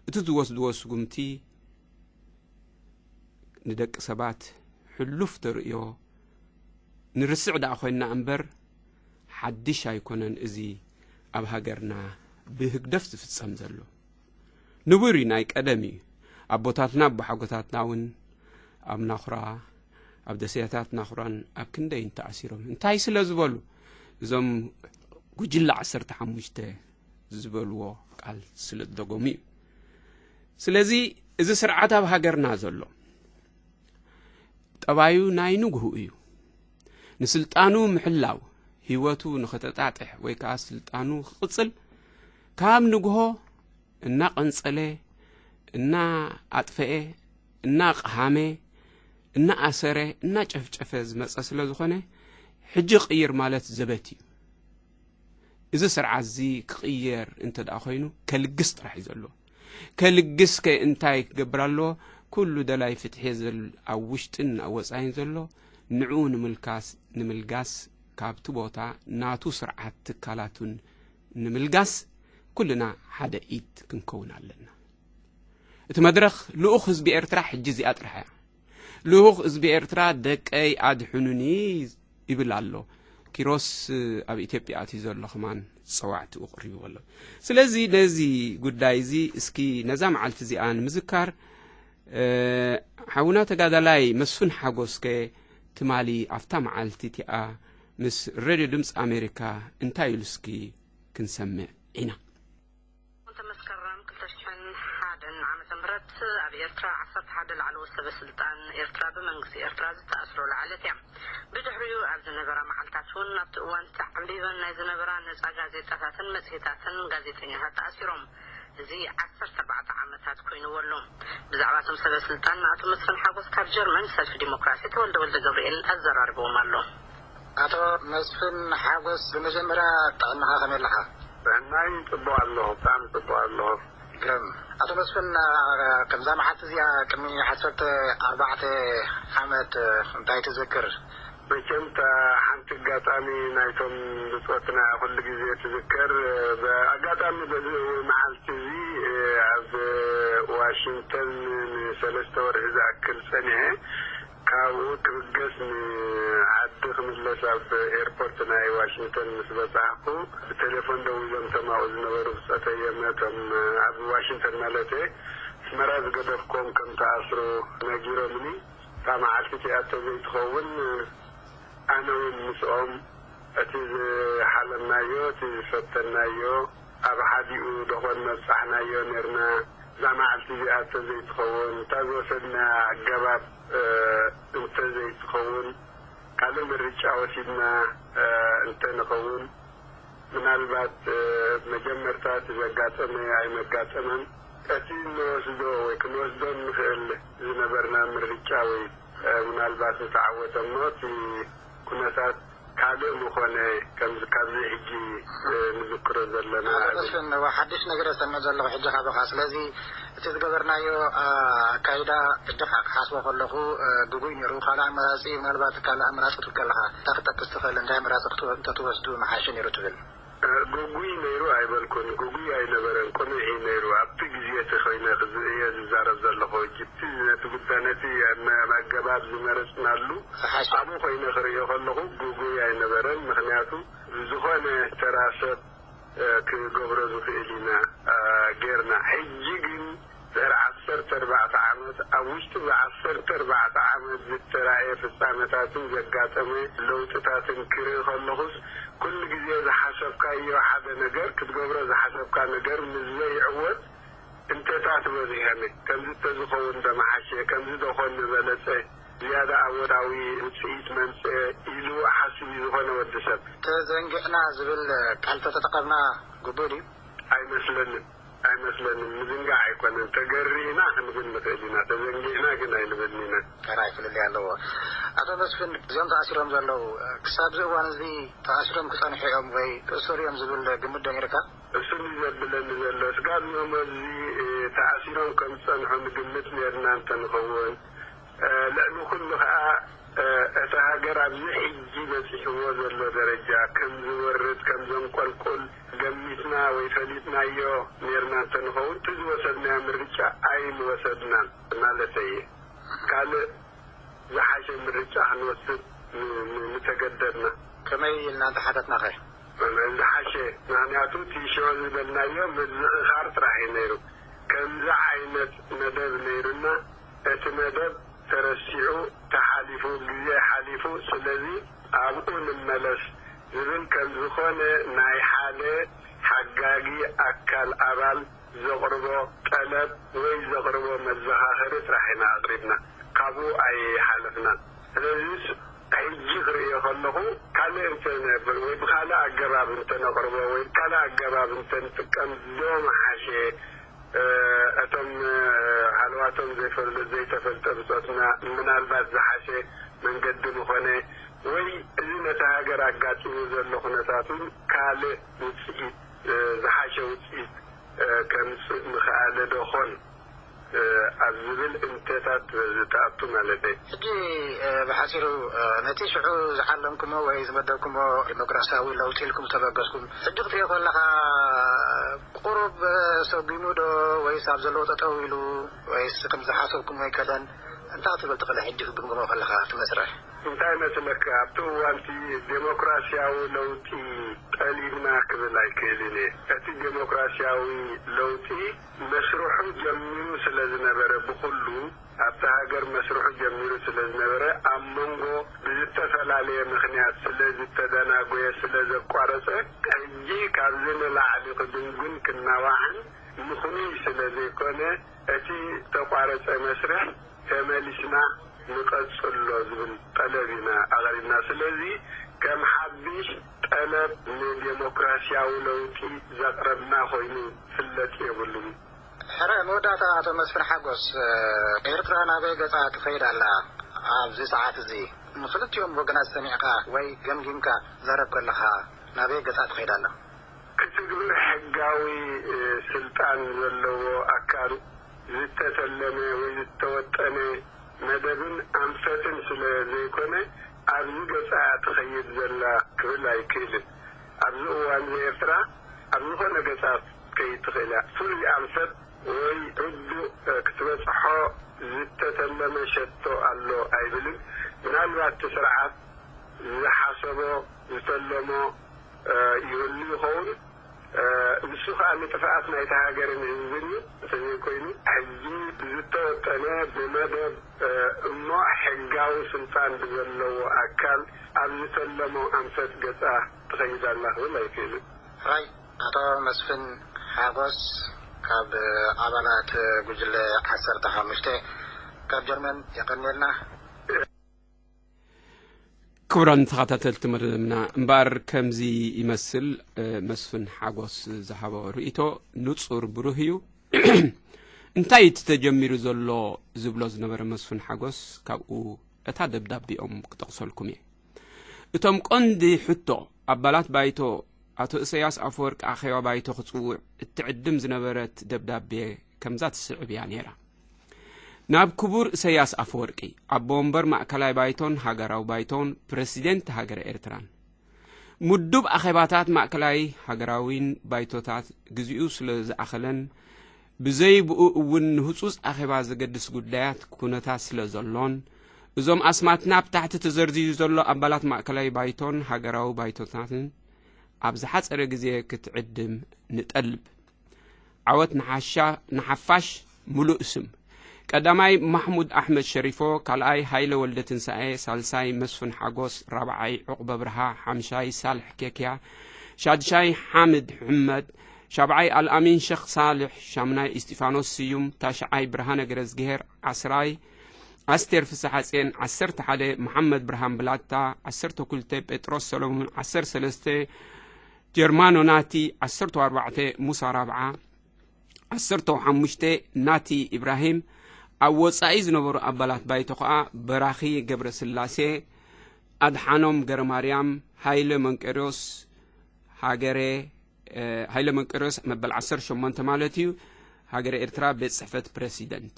እቲ ዝወስድዎ ስጉምቲ ንደቂ ሰባት ሕሉፍ ተርእዮ ንርስዕ ደኣ ኮይንና እምበር ሓድሽ ኣይኮነን። እዚ ኣብ ሃገርና ብህግደፍ ዝፍጸም ዘሎ ንቡር እዩ፣ ናይ ቀደም እዩ። ኣቦታትና ኣቦሓጎታትና እውን ኣብ ናኹራ፣ ኣብ ደሴታት ናኹራን ኣብ ክንደይን ተኣሲሮም። እንታይ ስለ ዝበሉ? እዞም ጉጅለ ዓሰርተ ሓሙሽተ ዝበልዎ ቃል ስለ ዝደገሙ እዩ። ስለዚ እዚ ስርዓት ኣብ ሃገርና ዘሎ ጠባዩ ናይ ንግሁ እዩ። ንስልጣኑ ምሕላው፣ ህይወቱ ንኸተጣጥሕ ወይ ከኣ ስልጣኑ ክቕጽል፣ ካብ ንግሆ እናቐንጸለ፣ እናኣጥፈኤ፣ እናቐሃመ፣ እናኣሰረ፣ እናጨፍጨፈ ዝመጸ ስለ ዝኾነ፣ ሕጂ ቅይር ማለት ዘበት እዩ። እዚ ስርዓት እዚ ክቕየር እንተ ደኣ ኮይኑ፣ ከልግስ ጥራሕ እዩ ዘሎ። ከልግስ ከ እንታይ ክገብር ኣለዎ? ኩሉ ደላይ ፍትሒ ዘል-፣ ኣብ ውሽጥን ኣብ ወጻኢን ዘሎ፣ ንዕኡ ንምልካስ፣ ንምልጋስ፣ ካብቲ ቦታ ናቱ ስርዓት ትካላቱን ንምልጋስ፣ ኩልና ሓደ ኢድ ክንከውን ኣለና። እቲ መድረኽ ልኡኽ ህዝቢ ኤርትራ ሕጂ እዚኣ ጥራሕ እያ። ልኡኽ ህዝቢ ኤርትራ፣ ደቀይ ኣድሕኑኒ ይብል ኣሎ። ኪሮስ ኣብ ኢትዮጵያ ኣትዩ ዘሎ ከማን ጸዋዕትኡ ቀሪቡ ኣሎ። ስለዚ ነዚ ጉዳይ እዚ እስኪ ነዛ መዓልቲ እዚኣ ንምዝካር፣ እ፣ ሓውና ተጋዳላይ መስፍን ሓጎስከ ትማሊ ኣብታ መዓልቲ እቲኣ ምስ ሬድዮ ድምፂ ኣሜሪካ እንታይ ኢሉ እስኪ ክንሰምዕ ኢና። ክልተ መስከረም ክልተ ሽሕን ሓደን ዓመተ ምህረት ኣብ ኤርትራ ዓሰርተ ሓደ ላዕለዎት ሰበ ስልጣን ኤርትራ ብመንግስቲ ኤርትራ ዝተኣስረሉ ዕለት እያ። ብድሕሪኡ ኣብ ዝነበራ መዓልታት እውን ኣብቲ እዋን ተዓንቢበን ናይ ዝነበራ ነጻ ጋዜጣታትን መጽሔታትን ጋዜጠኛታት ተኣሲሮም። እዚ ዓሰርተ ኣርባዕተ ዓመታት ኮይንዎ ኣሎ። ብዛዕባ እቶም ሰበ ስልጣን ንኣቶ መስፍን ሓጎስ ካብ ጀርመን ሰልፊ ዲሞክራሲ ተወልደ ወልደ ገብርኤል ኣዘራርብዎም ኣሎ። ኣቶ መስፍን ሓጎስ፣ ብመጀመርያ ጥዕናኻ ከመይ ኣለኻ? ጥዕናይ ጽቡቕ ኣለኹ፣ ብጣዕሚ ጽቡቕ ኣለኹ። ግርም። ኣቶ መስፍን፣ ኣ፣ ከምዛ መዓልቲ እዚኣ ቅድሚ ዓሰርተ ኣርባዕተ ዓመት እንታይ ትዝክር? መቸም እታ ሓንቲ ኣጋጣሚ ናይቶም ብጾትና ኩሉ ግዜ ትዝከር። ብኣጋጣሚ በዚ መዓልቲ እዚ ኣብ ዋሽንግተን ንሰለስተ ወርሒ ዝኣክል ጸኒሐ። ካብኡ ክብገስ ንዓዲ ክምለስ ኣብ ኤርፖርት ናይ ዋሽንግተን ምስ በጻሕኩ፣ ብቴሌፎን ደዊሎም እቶም ኣብኡ ዝነበሩ ብጾተይ፣ እቶም ኣብ ዋሽንግተን ማለተይ፣ ኣስመራ ዝገደፍክዎም ከም ተኣስሩ ነጊሮምኒ። እታ መዓልቲ እቲኣ ተዘይትኸውን፣ ኣነ እውን ምስኦም እቲ ዝሓለምናዮ፣ እቲ ዝፈተንናዮ፣ ኣብ ሓዲኡ ዶኾን መብጻሕናዮ ኔርና። እዛ መዓልቲ እዚኣ እንተዘይትኸውን፣ እታ ዝወሰድና ኣገባብ እንተዘይትኸውን፣ ካልእ ምርጫ ወሲድና እንተንኸውን፣ ምናልባት መጀመርታ እቲ ዘጋጠመ ኣይመጋጠመን። እቲ እንወስዶ ወይ ክንወስዶ እንኽእል ዝነበርና ምርጫ ወይ ምናልባት ዝተዓወተ እሞ እቲ ኩነታት ካልእ ምኾነ፣ ከምዚ ካብዚ ሕጂ ንዝክሮ ዘለና። ኣቶ መስፍን፣ ሓድሽ ነገር እየ ዝሰምዕ ዘለኹ ሕጂ ካባኻ። ስለዚ እቲ ዝገበርናዮ ኣካይዳ ሕጂ ክሓስቦ ከለኹ ግጉይ ነይሩ። ካልእ ኣማራፂ፣ ምናልባት ካልእ ኣማራፂ ክትብል ከለኻ እንታይ ክጠቅስ ትኽእል? እንታይ ኣማራፂ እንተትወስዱ ምሓሸ ነይሩ ትብል? ግጉይ ነይሩ ኣይበልኩን፣ ግጉይ ኣይነበረን፣ ቅኑዕ እዩ ነይሩ። ኣብቲ ግዜ እቲ ኮይነ ክዝ-፣ እየ ዝዛረብ ዘለኹ። ሕጂ እቲ ነቲ ጉዳይ፣ ነቲ ኣገባብ ዝመረጽናሉ ዝሓሸ። ኣብኡ ኮይነ ክርእዮ ከለኹ ግጉይ ኣይነበረን። ምኽንያቱ ዝኾነ ተራ ሰብ ክገብሮ ዝኽእል ኢና ጌርና። ሕጂ ግን ድሕሪ ዓሰርተ ኣርባዕተ ዓመት፣ ኣብ ውሽጢ እዚ ዓሰርተ ኣርባዕተ ዓመት ዝተራእየ ፍጻመታትን ዘጋጠመ ለውጥታትን ክርኢ ከለኹስ፣ ኩሉ ግዜ ዝሓሰብካዮ ሓደ ነገር፣ ክትገብሮ ዝሓሰብካ ነገር ምስ ዘይዕወት እንተታት በዚሐኒ፣ ከምዚ እንተዝኸውን ዶ ምሓሸ፣ ከምዚ ዶ ኮን ምበለጸ፣ ዝያዳ ኣወንታዊ ውጽኢት መምጽአ ኢሉ ሓስብ እዩ ዝኾነ ወዲ ሰብ። ተዘንጊዕና ዝብል ቃል ተተጠቐምና ግቡእ ድዩ? ኣይመስለንን፣ ኣይመስለንን። ምዝንጋዕ ኣይኮነን። ተገሪእና ክንብል ንኽእል ኢና፣ ተዘንጊዕና ግን ኣይንብልን ኢና። ሕራይ ፍልልይ ኣለዎ። ኣቶ መስፍን፣ እዚኦም ተኣሲሮም ዘለዉ፣ ክሳብ እዚ እዋን እዚ ተኣሲሮም ክጸንሑ እዮም ወይ ክእሰሩ እዮም ዝብል ግምት ዶ ነይርካ? እሱ እዩ ዘብለኒ ዘሎ። ስጋብ ሎሚ እዚ ተኣሲሮም ከም ዝጸንሑ ንግምት ነይርና እንተንኸውን፣ ልዕሊ ኩሉ ኸኣ እታ ሃገር ኣብዚ ሕጂ በጺሕዎ ዘሎ ደረጃ ከም ዝወርድ፣ ከም ዘንቆልቁል ገሚትና ወይ ፈሊጥናዮ ነይርና እንተንኸውን፣ እቲ ዝወሰድናዮ ምርጫ ኣይምወሰድናን ማለተይ እየ። ካልእ ዝሓሸ ምርጫ ክንወስድ ን-፣ ን-፣ ምተገደድና። ከመይ ኢልና እንተሓተትናኸ? ዝሓሸ፣ ምኽንያቱ እቲ ሽዑ ዝበልናዮ ምዝኽኻር ጥራሕ እዩ ነይሩ። ከምዚ ዓይነት መደብ ነይሩና፣ እቲ መደብ ተረሲዑ፣ ተሓሊፉ፣ ግዜ ሓሊፉ፣ ስለዚ ኣብኡ ንመለስ ዝብል ከም ዝኾነ ናይ ሓደ ሓጋጊ ኣካል ኣባል ዘቕርቦ ጠለብ ወይ ዘቕርቦ መዘኻኸሪ ጥራሕ ኢና ኣቕሪብና፣ ካብኡ ኣይሓለፍናን። ስለዚስ ሕጂ ክርእዮ ከለኹ፣ ካልእ እንተነብል ወይ ብኻልእ ኣገባብ እንተነቕርቦ ወይ ብካልእ ኣገባብ እንተንጥቀም ዶ ምሓሸ? እ፣ እቶም፣ እ፣ ሃለዋቶም ዘይፈለ-፣ ዘይተፈልጠ ብጾትና ምናልባት ዝሓሸ መንገዲ ምኾነ፣ ወይ እዚ ነቲ ሃገር ኣጋጢሙ ዘሎ ኩነታት እውን ካልእ ውጽኢት፣ እ፣ ዝሓሸ ውጽኢት፣ እ፣ ከምጽእ ምኽኣለ ዶ ኾን፣ እ፣ ኣብ ዝብል እንተታት ዝተኣቱ ማለተይ። ሕጂ፣ እ፣ ብሓጺሩ፣ እ፣ ነቲ ሽዑ ዝዓለምኩሞ ወይ ዝመደብኩሞ ዲሞክራሲያዊ ለውጢ ኢልኩም ተበገስኩም፣ ሕጂ ክትሪኦ ከለኻ ቁሩብ፣ እ፣ ሰጒሙ ዶ ወይስ ኣብ ዘለዎ ጠጠው ኢሉ ወይስ ከም ዝሓሰብኩም ኣይከደን? እንታይ ክትብል ትኽእል ሕጂ ክትግምግሞ ከለኻ እቲ መስርሕ? እንታይ መስለካ፣ ኣብቲ እዋንቲ ዴሞክራሲያዊ ለውጢ ጠሊብና ክብል ኣይክእልን እየ። እቲ ዴሞክራሲያዊ ለውጢ መስርሑ ጀሚሩ ስለ ዝነበረ፣ ብኹሉ ኣብቲ ሃገር መስርሑ ጀሚሩ ስለ ዝነበረ፣ ኣብ መንጎ ብዝተፈላለየ ምኽንያት ስለ ዝተደናጎየ፣ ስለ ዘቋረጸ፣ ሕጂ ካብዚ ንላዕሊ ክድንጉን ክናዋሕን ምኽኑይ ስለ ዘይኮነ፣ እቲ ተቋረጸ መስርሕ ተመሊስና ንቐጽሎ ዝብል ጠለብ ኢና ኣቕሪብና። ስለዚ ከም ሓድሽ ጠለብ ንዴሞክራሲያዊ ለውጢ ዘቕረብና ኮይኑ ክፍለጥ የብሉን። ሕረ መወዳእታ ኣቶ መስፍን ሓጎስ፣ ኤርትራ ናበይ ገጻ ትኸይድ ኣላ? ኣብዚ ሰዓት እዚ ንክልቲኦም ወገናት ሰሚዕካ ወይ ገምጊምካ ትዛረብ ከለኻ ናበይ ገጻ ትኸይድ ኣላ? ክትግብር ሕጋዊ፣ እ፣ ስልጣን ዘለዎ ኣካል ዝተተለመ ወይ ዝተወጠነ መደብን ኣንፈትን ስለ ዘይኮነ፣ ኣብዚ ገጻ እያ ትኸይድ ዘላ ክብል ኣይክእልን። ኣብዚ እዋን እዚ ኤርትራ ኣብ ዝኾነ ገጻ ክትከይድ ትኽእል እያ። ፍሉይ ኣንፈት ወይ ርዱእ፣ እ፣ ክትበጽሖ ዝተተለመ ሸቶ ኣሎ ኣይብልን። ምናልባት እቲ ስርዓት ዝሓሰቦ፣ ዝተለሞ፣ እ፣ ይህሉ ይኸውን። እ፣ ንሱ ኸኣ ንጥፍኣት ናይታ ሃገርን ህዝብን እዩ። እንተዘይኮይኑ፣ ሕጂ ብዝተወጠነ ብመደብ፣ እ፣ እሞ ሕጋዊ ስልጣን ብዘለዎ ኣካል ኣብ ዝተለሞ ኣንፈት ገጻ ትኸይድ ኣላ ክብል ኣይክእልን። ሕራይ፣ ኣቶ መስፍን ሓጎስ፣ ካብ ኣባላት ጉጅለ ዓሰርተ ሓሙሽተ ካብ ጀርመን የቐንየልና። ክቡራን ተኸታተልቲ መደብና፣ እምበኣር ከምዚ ይመስል። እ፣ መስፍን ሓጎስ ዝሃቦ ርእይቶ ንጹር ብሩህ እዩ። እንታይ እቲ ተጀሚሩ ዘሎ ዝብሎ ዝነበረ መስፍን ሓጎስ፣ ካብኡ እታ ደብዳቤኦም ክጠቕሰልኩም እየ። እቶም ቀንዲ ሕቶ ኣባላት ባይቶ፣ ኣቶ ኢሳያስ ኣፈወርቂ ኣኼባ ባይቶ ክጽውዕ እትዕድም ዝነበረት ደብዳቤ ከምዛ ትስዕብ እያ ነይራ። ናብ ክቡር ኢሳያስ ኣፈወርቂ፣ ኣቦ ወንበር ማእከላይ ባይቶን ሃገራዊ ባይቶን፣ ፕረሲደንት ሃገረ ኤርትራን፣ ምዱብ ኣኼባታት ማእከላይ ሃገራዊን ባይቶታት ግዚኡ ስለ ዝኣኸለን፣ ብዘይ ብኡ እውን ንህጹጽ ኣኼባ ዘገድስ ጉዳያት ኩነታት ስለ ዘሎን፣ እዞም ኣስማትና ኣብ ታሕቲ ተዘርዚሩ ዘሎ ኣባላት ማእከላይ ባይቶን ሃገራዊ ባይቶታትን ኣብ ዝሓጸረ ግዜ ክትዕድም ንጠልብ። ዓወት ንሓሻ-፣ ንሓፋሽ። ምሉእ ስም ቀዳማይ ማሕሙድ ኣሕመድ ሸሪፎ፣ ካልኣይ ሃይለ ወልደ ትንሳኤ፣ ሳልሳይ መስፍን ሓጎስ፣ ራብዓይ ዑቕበ ብርሃ፣ ሓምሻይ ሳልሕ ኬክያ፣ ሻድሻይ ሓምድ ሕመድ፣ ሻብዓይ ኣልኣሚን ሸኽ ሳልሕ፣ ሻምናይ እስጢፋኖስ ስዩም፣ ታሽዓይ ብርሃነ ገረዝግሄር፣ ዓስራይ ኣስቴር ፍስሓጽየን፣ ዓሰርተ ሓደ መሓመድ ብርሃን ብላታ፣ ዓሰርተ ክልተ ጴጥሮስ ሰሎሞን፣ ዓሰርተ ሰለስተ ጀርማኖ ናቲ፣ ዓሰርተ ኣርባዕተ ሙሳ ራብዓ፣ ዓሰርተ ሓሙሽተ ናቲ ኢብራሂም፣ ኣብ ወጻኢ ዝነበሩ ኣባላት ባይቶ ኸኣ በራኺ ገብረስላሴ፣ ኣድሓኖም ገረማርያም፣ ሃይለ መንቀርዮስ፣ ሃገረ፣ እ፣ ሃይለ መንቀርዮስ መበል ዓሰርተ ሸሞንተ ማለት እዩ፣ ሃገረ ኤርትራ ቤት ጽሕፈት ፕረሲደንት።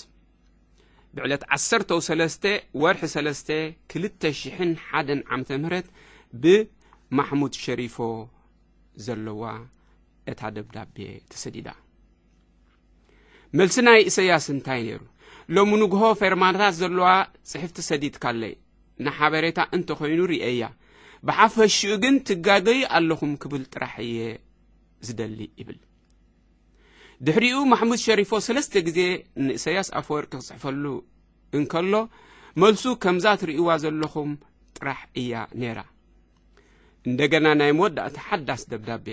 ብዕለት ዓሰርተ ወሰለስተ ወርሒ ሰለስተ ክልተ ሽሕን ሓደን ዓመተ ምህረት ብማሕሙድ ሸሪፎ ዘለዋ እታ ደብዳቤ ተሰዲዳ። መልሲ ናይ ኢሳያስ እንታይ ነይሩ? ሎሚ ንግሆ ፌርማታት ዘለዋ ጽሕፍቲ ሰዲድካለይ፣ ንሓበሬታ እንተኾይኑ ርእየያ። ብሓፈሽኡ ግን ትጋገዩ ኣለኹም ክብል ጥራሕ እየ ዝደሊ ይብል። ድሕሪኡ ማሕሙድ ሸሪፎ ሰለስተ ግዜ ንኢሳያስ ኣፈወርቂ ክጽሕፈሉ እንከሎ፣ መልሱ ከምዛ ትርእይዋ ዘለኹም ጥራሕ እያ ነይራ። እንደገና ናይ መወዳእታ ሓዳስ ደብዳቤ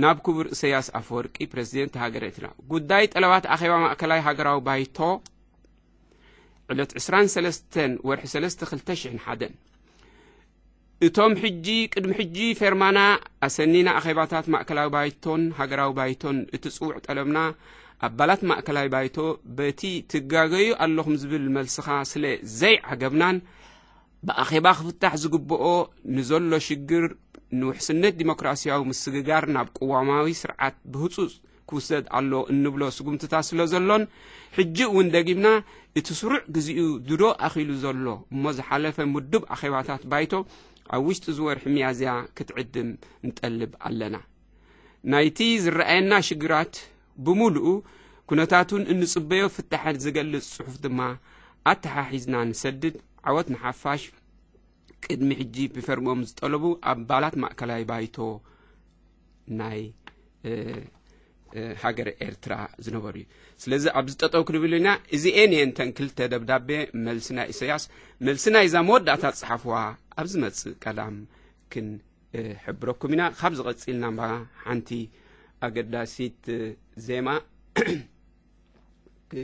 ናብ ክቡር ኢሳያስ ኣፈወርቂ፣ ፕረዚደንት ሃገረ ኤርትራ። ጉዳይ ጠለባት ኣኼባ ማእከላይ ሃገራዊ ባይቶ፣ ዕለት ዕስራን ሰለስተን ወርሒ ሰለስተ ክልተ ሽሕን ሓደን። እቶም ሕጂ፣ ቅድሚ ሕጂ ፌርማና ኣሰኒና ኣኼባታት ማእከላዊ ባይቶን ሃገራዊ ባይቶን እቲ ጽውዕ ጠለብና፣ ኣባላት ማእከላይ ባይቶ በቲ ትጋገዩ ኣለኹም ዝብል መልስኻ ስለ ዘይዓገብናን፣ ብኣኼባ ክፍታሕ ዝግብኦ ንዘሎ ሽግር ንውሕስነት ዲሞክራስያዊ ምስግጋር ናብ ቅዋማዊ ስርዓት ብህጹጽ ክውሰድ ኣሎ እንብሎ ስጉምትታት ስለ ዘሎን፣ ሕጂ እውን ደጊምና እቲ ስሩዕ ግዚኡ ድሮ ኣኺሉ ዘሎ እሞ ዝሓለፈ ምዱብ ኣኼባታት ባይቶ ኣብ ውሽጢ እዚ ወርሒ ሚያዝያ ክትዕድም ንጠልብ ኣለና። ናይቲ ዝረኣየና ሽግራት ብምሉኡ ኩነታቱን እንጽበዮ ፍታሕን ዝገልጽ ጽሑፍ ድማ ኣተሓሒዝና ንሰድድ። ዓወት ንሓፋሽ። ቅድሚ ሕጂ ብፈርሞም ዝጠለቡ ኣባላት ማእከላይ ባይቶ ናይ፣ እ፣ እ፣ ሃገረ ኤርትራ ዝነበሩ እዩ። ስለዚ ኣብዚ ጠጠው ክንብል ኢና። እዚኤን እየን እተን ክልተ ደብዳቤ መልሲ ናይ ኢሳያስ። መልሲ ናይዛ መወዳእታ ጸሓፍዋ ኣብ ዝመጽእ ቀዳም ክን-፣ እ፣ ሕብረኩም ኢና። ካብዚ ቀጺልና እባ ሓንቲ ኣገዳሲት፣ እ፣ ዜማ፣ እ፣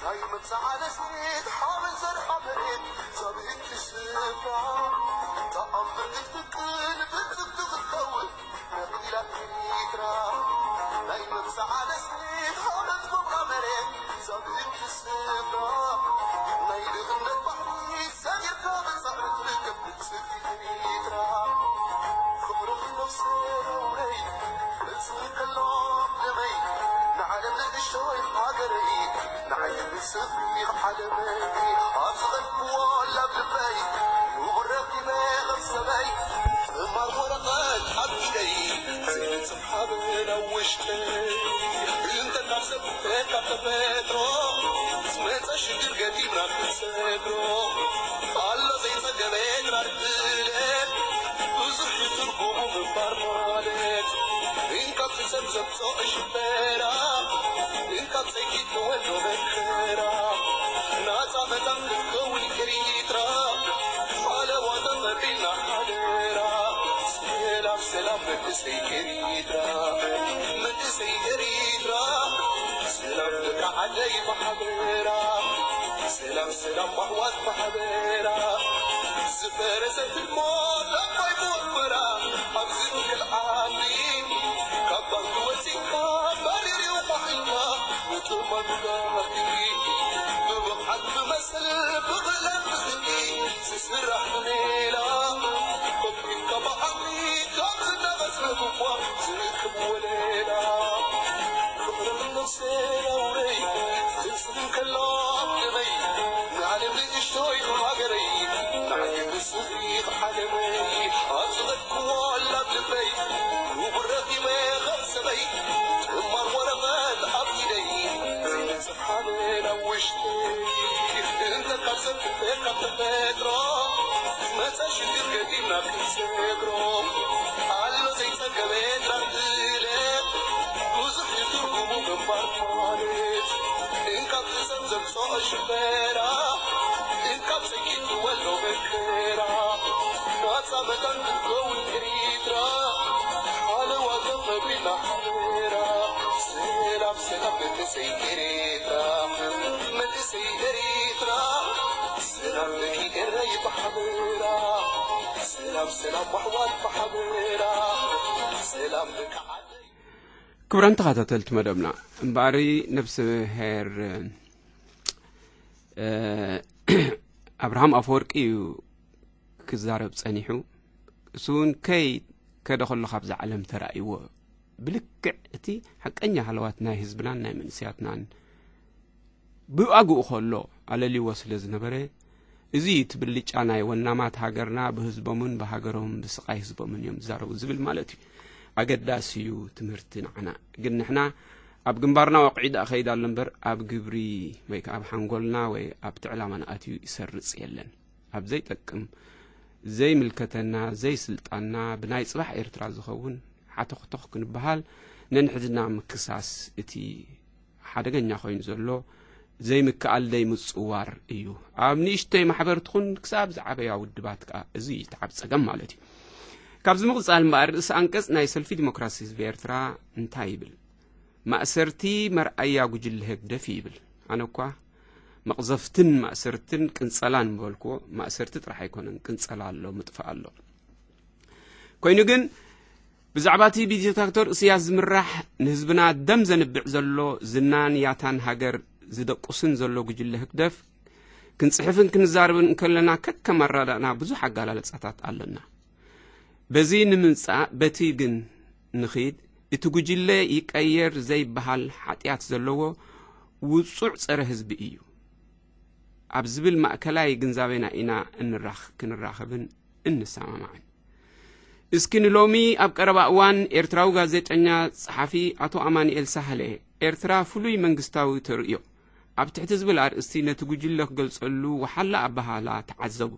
ናይ መብጽዓ ደሴት ሓበን ዘርኣ መሬት ዛብህቲ ስፍራ ተኣምር ክትፍቅን ብጽብቲ ክትከውን መቕዲላ ኤርትራ። ናይ መብጽዓ ደሴት ሓበን ዝጎብራ መሬት ዛብህቲ ስፍራ ናይ ድኽነት ባሕሪ ሰጊርካ ብጻዕሪ ትርከብ ብጽብቲ ኤርትራ። ክብርኺ ነፍሰይ ሰብ ዘምጽኦ ሽበራ፣ ካብ ዘይኪድ ተወልዶ መከራ፣ ናጻ መታን ክትከውን ኤሪትራ፣ ሓለዋ ተቐቢልና ሓደራ። ሰላም ሰላም መንእሰይ ኤሪትራ፣ መንእሰይ ኤሪትራ፣ ሰላም ደቂ ዓደይ ብሓበራ፣ ሰላም ሰላም ኣሕዋት ብሓበራ። ዝፈረሰ ህልሞ ዳባይ ብወፈራ፣ ኣብዚ ምክል ዓዲ ካብ ባንክ ወፂእካ ባሪር ይውቃዕና። ንጥማት ዳርኪ ብብቕዓት ብመሰል ብቕለን ብክሊ ዝስራሕ ብሜላ፣ ኮፒካ ብዓቕሊ ካብ ዝናቐጽ መብኳ ዝእክብ ወለላ። ፍቕርን ነፍሰ ያውረይ ትንስን ከሎ ኣብ ደመይ፣ ንዓለም ንእሽቶይ ሃገረይ፣ ንዓይ ንስኺ ዓለመይ፣ ኣብ ዝኸድክዎ ኣላ ኣብ ልበይ፣ ንቡር ረኺበ ከም ሰበይ፣ ጥማር ወረቐት ኣብ ኢደይ፣ ዘይነጽፍ ሓበን ኣብ ውሽጠይ። እንተ ካብ ሰብ ትፈ ካብ ተፈጥሮ፣ ዝመጸ ሽግር ገዲምና ክንሰግሮ፣ ኣሎ ዘይጸገበ ጣንትለ፣ ብዙሕ እዩ ትርጉሙ ግንባር ማለት። እንካብ ዝሰብ ዘምጽኦ ሽበራ፣ እንካብ ዘይኪድ ትወልዶ መከራ፣ ናጻ መታን ክትከውን ኤሪትራ፣ ሓለዋ ተቐቢልና ሓደራ። ሰላም ሰላም መንእሰይ ኤሪትራ፣ መንእሰይ ኤሪትራ፣ ሰላም ለኪ ኤረይ ብሓበራ፣ ሰላም ሰላም ኣሕዋት ብሓበራ፣ ሰላም ደቂ ዓደይ። ክቡራን ተኸታተልቲ መደብና፣ እምበኣሪ ነብስሄር፣ እ፣ ኣብርሃም ኣፈወርቂ እዩ ክዛረብ ጸኒሑ። እሱ እውን ከይ ከደ ከሎ ካብዛ ዓለም ተራእይዎ፣ ብልክዕ እቲ ሓቀኛ ሃለዋት ናይ ህዝብናን ናይ መንእሰያትናን ብኣግኡ ከሎ ኣለልይዎ ስለ ዝነበረ፣ እዚ እዩ እቲ ብልጫ ናይ ወናማት ሃገርና ብህዝቦምን ብሃገሮምን ብስቓይ ህዝቦምን እዮም ዝዛረቡ ዝብል ማለት እዩ። ኣገዳሲ እዩ ትምህርቲ ንዓና። ግን ንሕና ኣብ ግንባርና ወቕዒ ደኣ ከይድ ኣሎ እምበር፣ ኣብ ግብሪ ወይ ከኣ ኣብ ሓንጎልና ወይ ኣብቲ ዕላማና ኣትዩ ይሰርጽ የለን። ኣብ ዘይጠቅም፣ ዘይምልከተና፣ ዘይስልጣንና፣ ብናይ ጽባሕ ኤርትራ ዝኸውን ሓተኽቶኽ ክንበሃል፣ ነንሕድና ምክሳስ እቲ ሓደገኛ ኮይኑ ዘሎ ዘይምክኣል ደይ ምጽዋር እዩ። ኣብ ንእሽተይ ማሕበር ትኹን ክሳብ ዝዓበያ ውድባት ከኣ እዚ እዩ እቲ ዓብ ጸገም ማለት እዩ። ካብዚ ምቕጻል እምበኣር ርእሲ ኣንቀጽ ናይ ሰልፊ ዲሞክራሲ ህዝቢ ኤርትራ እንታይ ይብል? ማእሰርቲ መርኣያ ጉጅለ ህግደፍ እዩ ይብል። ኣነ እኳ መቕዘፍትን ማእሰርትን ቅንጸላን ምበልክዎ፣ ማእሰርቲ ጥራሕ ኣይኮነን፣ ቅንጸላ ኣሎ፣ ምጥፋእ ኣሎ። ኮይኑ ግን ብዛዕባ እቲ ብዲክታቶር እስያስ ዝምራሕ ንህዝብና ደም ዘንብዕ ዘሎ ዝናን ያታን ሃገር ዝደቁስን ዘሎ ጉጅለ ህግደፍ ክንጽሕፍን ክንዛረብን እንከለና ከከም ኣራዳእና ብዙሕ ኣጋላልጻታት ኣለና። በዚ ንምምጻእ በቲ ግን ንኺድ፣ እቲ ጉጅለ ይቀየር ዘይበሃል ሓጢኣት ዘለዎ ውጹዕ ጸረ ህዝቢ እዩ ኣብ ዝብል ማእከላይ ግንዛቤና ኢና እንራኽ-፣ ክንራኸብን እንሰማማዕን። እስኪ ንሎሚ ኣብ ቀረባ እዋን ኤርትራዊ ጋዜጠኛ ጸሓፊ ኣቶ ኣማኑኤል ሳህለ፣ ኤርትራ ፍሉይ መንግስታዊ ተርእዮ ኣብ ትሕቲ ዝብል ኣርእስቲ ነቲ ጉጅለ ክገልጸሉ ወሓላ ኣበሃህላ ተዓዘቡ።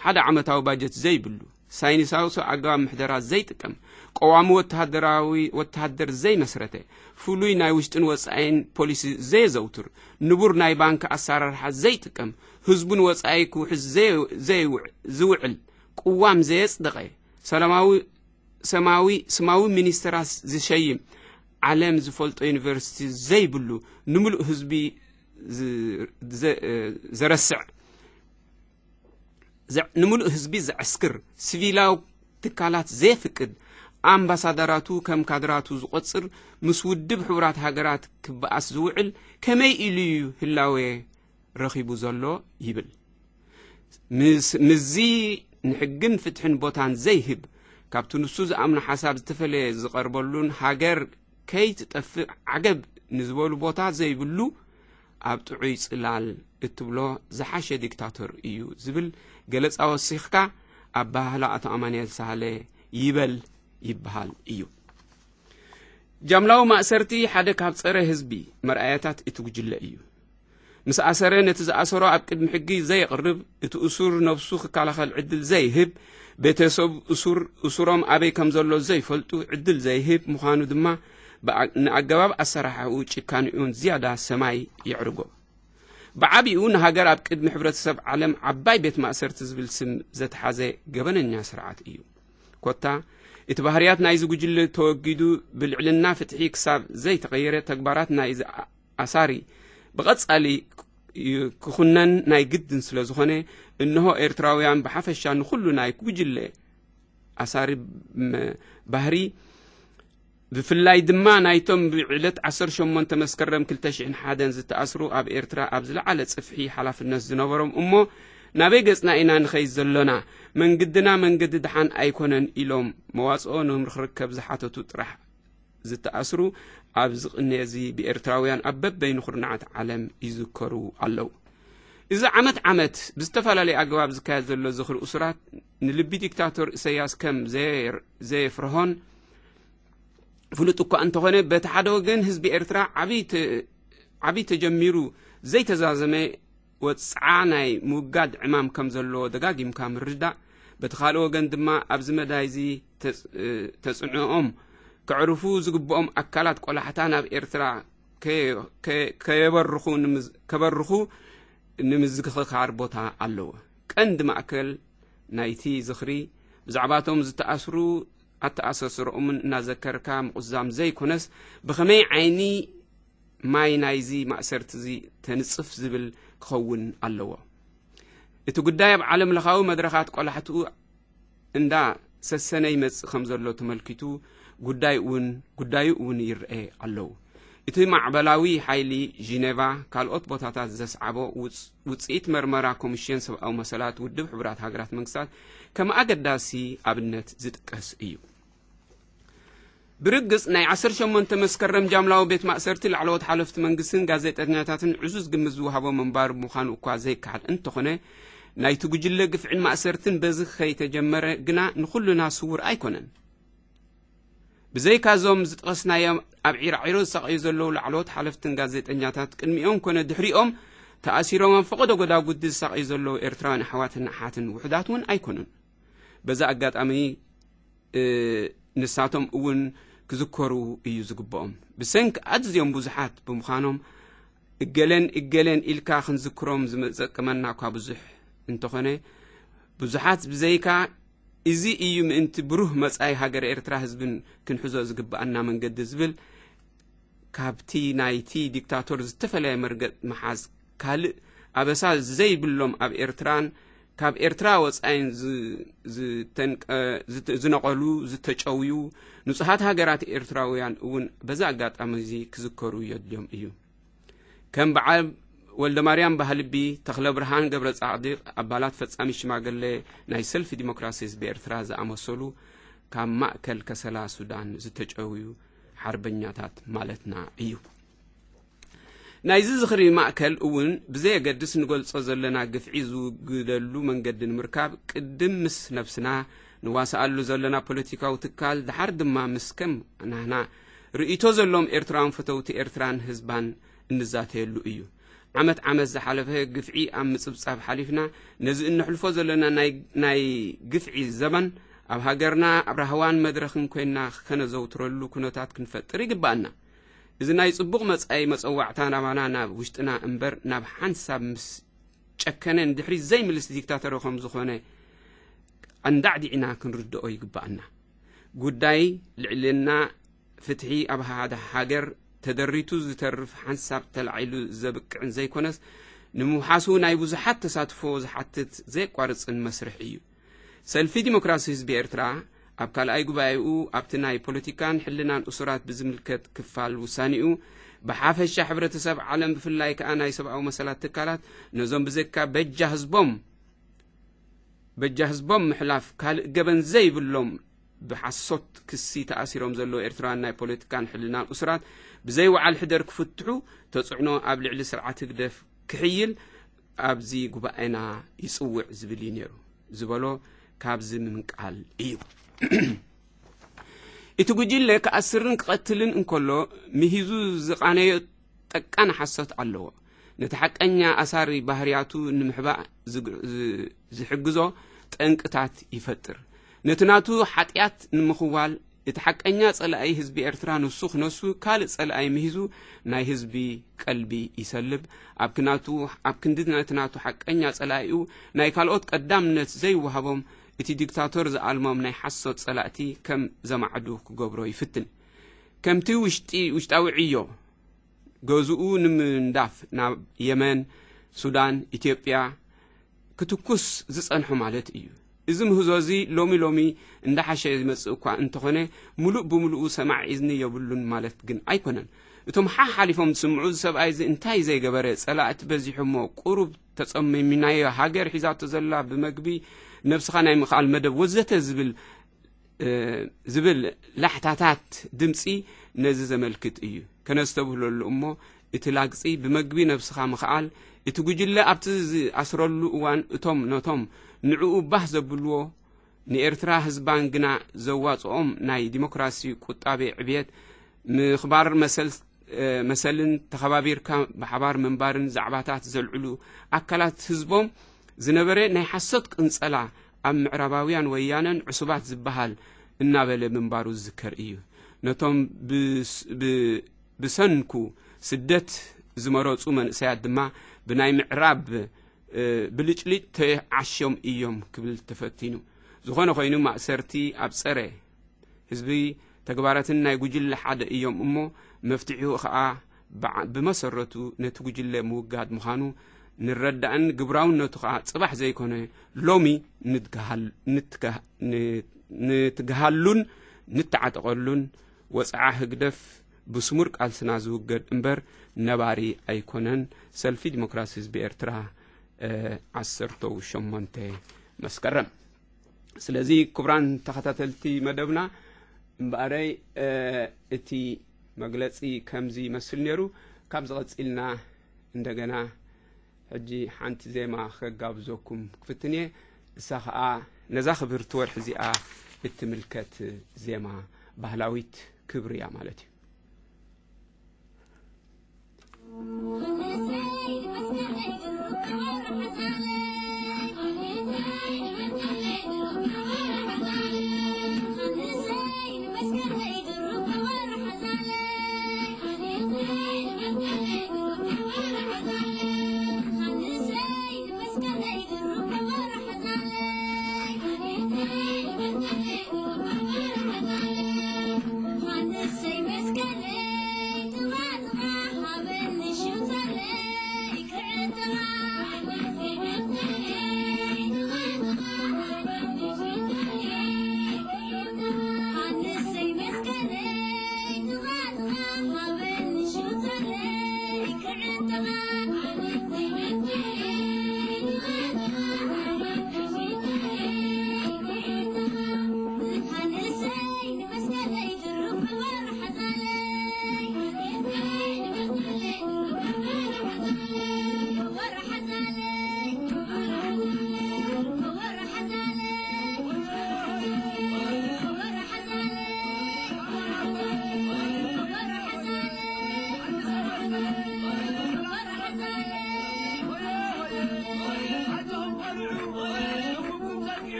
ሓደ ዓመታዊ ባጀት ዘይብሉ፣ ሳይንሳዊ ሰብ ኣገባብ ምሕደራ ዘይጥቀም፣ ቀዋሚ ወተሃደራዊ ወተሃደር ዘይመስረተ፣ ፍሉይ ናይ ውሽጥን ወጻኢን ፖሊሲ ዘየዘውትር፣ ንቡር ናይ ባንክ ኣሰራርሓ ዘይጥቀም፣ ህዝቡን ወጻኢ ክውሕዝ ዘየ-፣ ዘይውዕ-፣ ዝውዕል ቅዋም ዘየጽደቐ፣ ሰላማዊ፣ ሰማዊ፣ ስማዊ ሚኒስትራት ዝሸይም፣ ዓለም ዝፈልጦ ዩኒቨርሲቲ ዘይብሉ፣ ንምሉእ ህዝቢ ዝ-፣ ዘ-፣ ዘረስዕ፣ ዘ-፣ ንምሉእ ህዝቢ ዘዕስክር፣ ሲቪላዊ ትካላት ዘየፍቅድ፣ ኣምባሳደራቱ ከም ካድራቱ ዝቖጽር፣ ምስ ውድብ ሕቡራት ሃገራት ክበኣስ ዝውዕል ከመይ ኢሉ እዩ ህላዌ ረኺቡ ዘሎ ይብል። ምስ-፣ ምስዚ ንሕግን ፍትሕን ቦታን ዘይህብ፣ ካብቲ ንሱ ዝኣምኖ ሓሳብ ዝተፈለየ ዝቐርበሉን ሃገር ከይትጠፍእ ዓገብ ንዝበሉ ቦታ ዘይብሉ፣ ኣብ ጥዑይ ጽላል እትብሎ ዝሓሸ ዲክታቶር እዩ ዝብል ገለጻ ወሲኽካ፣ ኣበሃህላ ኣቶ ኣማኑኤል ሳህለ ይበል ይበሃል እዩ። ጃምላዊ ማእሰርቲ ሓደ ካብ ጸረ ህዝቢ መርኣያታት እቲ ጉጅለ እዩ። ምስ ኣሰረ ነቲ ዝኣሰሮ ኣብ ቅድሚ ሕጊ ዘየቕርብ፣ እቲ እሱር ነብሱ ክከላኸል ዕድል ዘይህብ፣ ቤተሰብ እሱር እሱሮም ኣበይ ከም ዘሎ ዘይፈልጡ ዕድል ዘይህብ ምዃኑ ድማ ብኣ-፣ ንኣገባብ ኣሰራርሓኡ ጭካኔኡን ዝያዳ ሰማይ የዕርጎ። ብዓቢኡ ንሃገር ኣብ ቅድሚ ሕብረተሰብ ዓለም ዓባይ ቤት ማእሰርቲ ዝብል ስም ዘተሓዘ ገበነኛ ስርዓት እዩ። ኮታ እቲ ባህርያት ናይዚ ጉጅለ ተወጊዱ ብልዕልና ፍትሒ ክሳብ ዘይተቐየረ ተግባራት ናይዚ ኣሳሪ ብቐጻሊ ክኹነን ናይ ግድን ስለ ዝኾነ፣ እንሆ ኤርትራውያን ብሓፈሻ ንኹሉ ናይ ጉጅለ ኣሳሪ ም-፣ ባህሪ ብፍላይ ድማ ናይቶም ብዕለት ዓሰርተ ሸሞንተ መስከረም ክልተ ሽሕን ሓደን ዝተኣስሩ ኣብ ኤርትራ ኣብ ዝለዓለ ጽፍሒ ሓላፍነት ዝነበሮም እሞ ናበይ ገጽና ኢና ንኸይድ ዘሎና? መንግድና መንገዲ ደሓን ኣይኮነን ኢሎም መዋጽኦ ንኽርከብ ዝሓተቱ ጥራሕ ዝተኣስሩ ኣብዚ ቅኔ እዚ ብኤርትራውያን ኣብ በበይኑ ኩርናዓት ዓለም ይዝከሩ ኣለዉ። እዚ ዓመት ዓመት ብዝተፈላለየ ኣገባብ ዝካየድ ዘሎ ዝኽሪ እሱራት ንልቢ ዲክታቶር ኢሳያስ ከም ዘየር-፣ ዘየፍርሆን ፍሉጥ እኳ እንተኾነ፣ በቲ ሓደ ወገን ህዝቢ ኤርትራ ዓቢ ተ-፣ ዓቢ ተጀሚሩ ዘይተዛዘመ ወጽዓ ናይ ምውጋድ ዕማም ከም ዘለዎ ደጋጊምካ ምርዳእ፣ በቲ ካልእ ወገን ድማ ኣብዚ መዳይ እዚ ተጽ-፣ ተጽዕኖኦም ከዕርፉ ዝግብኦም ኣካላት ቆላሕታ ናብ ኤርትራ ከየ-፣ ከ-፣ ከየበርኹ ንምዝ-፣ ከበርኹ ንምዝኽኻር ቦታ ኣለዎ። ቀንዲ ማእከል ናይቲ ዝኽሪ ብዛዕባቶም ዝተኣስሩ ኣተኣሳስርኦምን እናዘከርካ ምቑዛም ዘይኮነስ፣ ብኸመይ ዓይኒ ማይ ናይዚ ማእሰርቲ እዚ ተንጽፍ ዝብል ክኸውን ኣለዎ። እቲ ጉዳይ ኣብ ዓለም ለኻዊ መድረኻት ቆላሕትኡ እንዳ ሰሰነ ይመጽእ ከም ዘሎ ተመልኪቱ ጉዳይ እውን፣ ጉዳዩ እውን ይርአ ኣለዉ። እቲ ማዕበላዊ ሓይሊ ዢኔቫ ካልኦት ቦታታት ዘስዓቦ ውጽ-፣ ውጽኢት መርመራ ኮሚሽን ሰብኣዊ መሰላት ውድብ ሕቡራት ሃገራት መንግስታት ከም ኣገዳሲ ኣብነት ዝጥቀስ እዩ። ብርግጽ ናይ ዓሰርተ ሸሞንተ መስከረም ጃምላዊ ቤት ማእሰርቲ ላዕለዎት ሓለፍቲ መንግስትን ጋዜጠኛታትን ዕዙዝ ግምት ዝወሃቦ ምንባሩ ምዃኑ እኳ ዘይከሓድ እንተኾነ፣ ናይቲ ጉጅለ ግፍዕን ማእሰርትን በዚ ከይተጀመረ ግና ንኹልና ስዉር ኣይኮነን። ብዘይካዞም ዝጠቐስናዮም ኣብ ዒራዒሮ ዝሳቐዩ ዘለዉ ላዕለዎት ሓለፍትን ጋዜጠኛታት ቅድሚኦም ኮነ ድሕሪኦም ተኣሲሮም ኣብ ፈቐዶ ጎዳጉዲ ዝሳቐዩ ዘለዉ ኤርትራውያን ኣሕዋትን ኣሓትን ውሑዳት እውን ኣይኮኑን። በዚ ኣጋጣሚ እ፣ ንሳቶም እውን ክዝከሩ እዩ ዝግብኦም። ብሰንኪ ኣዝዮም ብዙሓት ብምዃኖም እገለን እገለን ኢልካ ክንዝክሮም ዝመጸቅመና እኳ ብዙሕ እንተኾነ፣ ብዙሓት ብዘይካ እዚ እዩ ምእንቲ ብሩህ መጻኢ ሃገረ ኤርትራ ህዝብን ክንሕዞ ዝግብኣና መንገዲ ዝብል ካብቲ ናይቲ ዲክታቶር ዝተፈለየ መርገጽ ምሓዝ ካልእ ኣበሳ ዘይብሎም ኣብ ኤርትራን ካብ ኤርትራ ወጻኢን ዝ-፣ ዝተንቀ-፣ ዝተ-፣ ዝነቐሉ፣ ዝተጨውዩ ንጹሃት ሃገራት ኤርትራውያን እውን በዚ ኣጋጣሚ እዚ ክዝከሩ የድልዮም እዩ። ከም በዓል ወልደማርያም ባህልቢ፣ ተኽለብርሃን ገብረጻድቕ፣ ኣባላት ፈጻሚ ሽማግለ ናይ ሰልፊ ዲሞክራሲ ህዝቢ ኤርትራ ዝኣመሰሉ ካብ ማእከል ከሰላ ሱዳን ዝተጨውዩ ሓርበኛታት ማለትና እዩ። ናይዚ ዝኽሪ ማእከል እውን ብዘየገድስ ንገልጾ ዘለና ግፍዒ ዝውግደሉ መንገዲ ንምርካብ ቅድም ምስ ነብስና ንዋስኣሉ ዘለና ፖለቲካዊ ትካል ድሓር ድማ ምስ ከም ናህና ርእይቶ ዘሎም ኤርትራውን ፈተውቲ ኤርትራን ህዝባን እንዛተየሉ እዩ። ዓመት ዓመት ዝሓለፈ ግፍዒ ኣብ ምጽብጻብ ሓሊፍና ነዚ እነሕልፎ ዘለና ናይ፣ ናይ ግፍዒ ዘበን ኣብ ሃገርና ኣብ ራህዋን መድረኽን ኮይንና ከነዘውትረሉ ኩነታት ክንፈጥር ይግብኣና። እዚ ናይ ጽቡቕ መጻኢ መጸዋዕታ ናባና ናብ ውሽጥና እምበር ናብ ሓንሳብ ምስ ጨከነ ንድሕሪት ዘይምልስ ዲክታተር ከም ዝኾነ ኣንዳዕዲዕና ክንርድኦ ይግብኣና። ጉዳይ ልዕልና ፍትሒ ኣብ ሓደ ሃገር ተደሪቱ ዝተርፍ ሓንሳብ ተላዒሉ ዘብቅዕን ዘይኮነስ ንምውሓሱ ናይ ብዙሓት ተሳትፎ ዝሓትት ዘየቋርጽን መስርሕ እዩ። ሰልፊ ዲሞክራሲ ህዝቢ ኤርትራ ኣብ ካልኣይ ጉባኤኡ ኣብቲ ናይ ፖለቲካን ሕልናን እሱራት ብዝምልከት ክፋል ውሳኔኡ ብሓፈሻ ሕብረተሰብ ዓለም ብፍላይ ከኣ ናይ ሰብኣዊ መሰላት ትካላት ነዞም ብዘካ በጃ ህዝቦም በጃ ህዝቦም ምሕላፍ ካልእ ገበን ዘይብሎም ብሓሶት ክሲ ተኣሲሮም ዘለዉ ኤርትራውያን ናይ ፖለቲካን ሕልናን እሱራት ብዘይ ወዓል ሕደር ክፍትሑ ተጽዕኖ ኣብ ልዕሊ ስርዓት ህግደፍ ክሕይል ኣብዚ ጉባኤና ይጽውዕ ዝብል እዩ ነይሩ ዝበሎ ካብዚ ምምቃል እዩ። እቲ ጉጅለ ክኣስርን ክቐትልን እንከሎ ምሂዙ ዝቓነዮ ጠቃኒ ሓሶት ኣለዎ። ነቲ ሓቀኛ ኣሳሪ ባህርያቱ ንምሕባእ ዝግ- ዝ- ዝሕግዞ ጠንቅታት ይፈጥር። ነቲ ናቱ ሓጢኣት ንምኽዋል እቲ ሓቀኛ ጸላኢ ህዝቢ ኤርትራ ንሱ ክነሱ ካልእ ጸላኢ ምሂዙ ናይ ህዝቢ ቀልቢ ይሰልብ። ኣብ ክናቱ ኣብ ክንዲ ነቲ ናቱ ሓቀኛ ጸላኢኡ ናይ ካልኦት ቀዳምነት ዘይወሃቦም እቲ ዲክታቶር ዝኣልሞም ናይ ሓሶት ጸላእቲ ከም ዘማዕዱ ክገብሮ ይፍትን። ከምቲ ውሽጢ ውሽጣዊ ዕዮ ገዝኡ ንምንዳፍ ናብ የመን፣ ሱዳን፣ ኢትዮጵያ ክትኩስ ዝጸንሑ ማለት እዩ። እዚ ምህዞ እዚ ሎሚ ሎሚ እንዳሓሸ ዝመጽእ እኳ እንተኾነ፣ ምሉእ ብምሉኡ ሰማዕ ኢዝኒ የብሉን ማለት ግን ኣይኮነን። እቶም ሓሓሊፎም ዝስምዑ፣ እዚ ሰብኣይ እዚ እንታይ ዘይገበረ፣ ጸላእቲ በዚሖሞ፣ ቁሩብ ተጸሚምናዮ፣ ሃገር ሒዛቶ ዘላ ብመግቢ ነብስኻ ናይ ምኽኣል መደብ ወዘተ ዝብል ዝብል ላሕታታት ድምጺ ነዚ ዘመልክት እዩ። ከነስተብህለሉ እሞ፣ እቲ ላግጺ ብመግቢ ነብስኻ ምኽኣል፣ እቲ ጉጅለ ኣብቲ ዝኣስረሉ እዋን እቶም ነቶም ንዕኡ ባህ ዘብልዎ ንኤርትራ ህዝባን ግና ዘዋጽኦም ናይ ዲሞክራሲ ቁጣቤ ዕብየት ምኽባር መሰል መሰልን ተኸባቢርካ ብሓባር ምንባርን ዛዕባታት ዘልዕሉ ኣካላት ህዝቦም ዝነበረ ናይ ሓሶት ቅንጸላ ኣብ ምዕራባውያን ወያነን ዕሱባት ዝበሃል እናበለ ምንባሩ ዝዝከር እዩ። ነቶም ብሰንኩ ስደት ዝመረጹ መንእሰያት ድማ ብናይ ምዕራብ ብልጭልጭ ተዓሽዮም እዮም ክብል ተፈቲኑ። ዝኾነ ኮይኑ ማእሰርቲ ኣብ ጸረ ህዝቢ ተግባራትን ናይ ጉጅለ ሓደ እዮም እሞ፣ መፍትሒኡ ኸኣ ብመሰረቱ ነቲ ጉጅለ ምውጋድ ምዃኑ ንረዳእን ግብራውነቱ ኸኣ ጽባሕ ዘይኮነ ሎሚ ንትግሃሉን ንተዓጠቐሉን ወጽዓ ህግደፍ ብስሙር ቃልስና ዝውገድ እምበር ነባሪ ኣይኮነን። ሰልፊ ዲሞክራሲ ህዝቢ ኤርትራ፣ ዓሰርተ ሸሞንተ መስከረም። ስለዚ ክቡራን ተኸታተልቲ መደብና፣ እምበኣረይ እቲ መግለጺ ከምዚ ይመስል ነይሩ። ካብ ዝቐጺልና እንደገና ሕጂ ሓንቲ ዜማ ከጋብዘኩም ክፍትን እየ። እሳ ኸኣ ነዛ ክብርቲ ወርሒ እዚኣ እትምልከት ዜማ ባህላዊት ክብሪ እያ ማለት እዩ።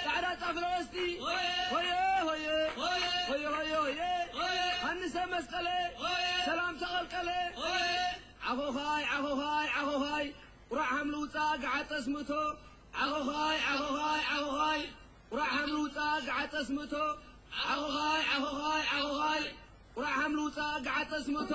ጻዕዳ ጣፍ ለበስቲ ሆየ ሆየ ሆየ ሆየ ሆየ ሆየ ሃንሰ መስቀለ ሰላም ተቐልቀለ ዓኾኻይ ዓኾኻይ ዓኾኻይ ቁራዕ ሃምልውፃ ገዓጠስ ምእቶ ዓኾኻይ ዓኾኻይ ዓኾኻይ ቁራዕ ሃምልውፃ ገዓጠስ ምእቶ ዓኾኻይ ዓኾኻይ ዓኾኻይ ቁራዕ ሃምልውፃ ገዓጠስ ምእቶ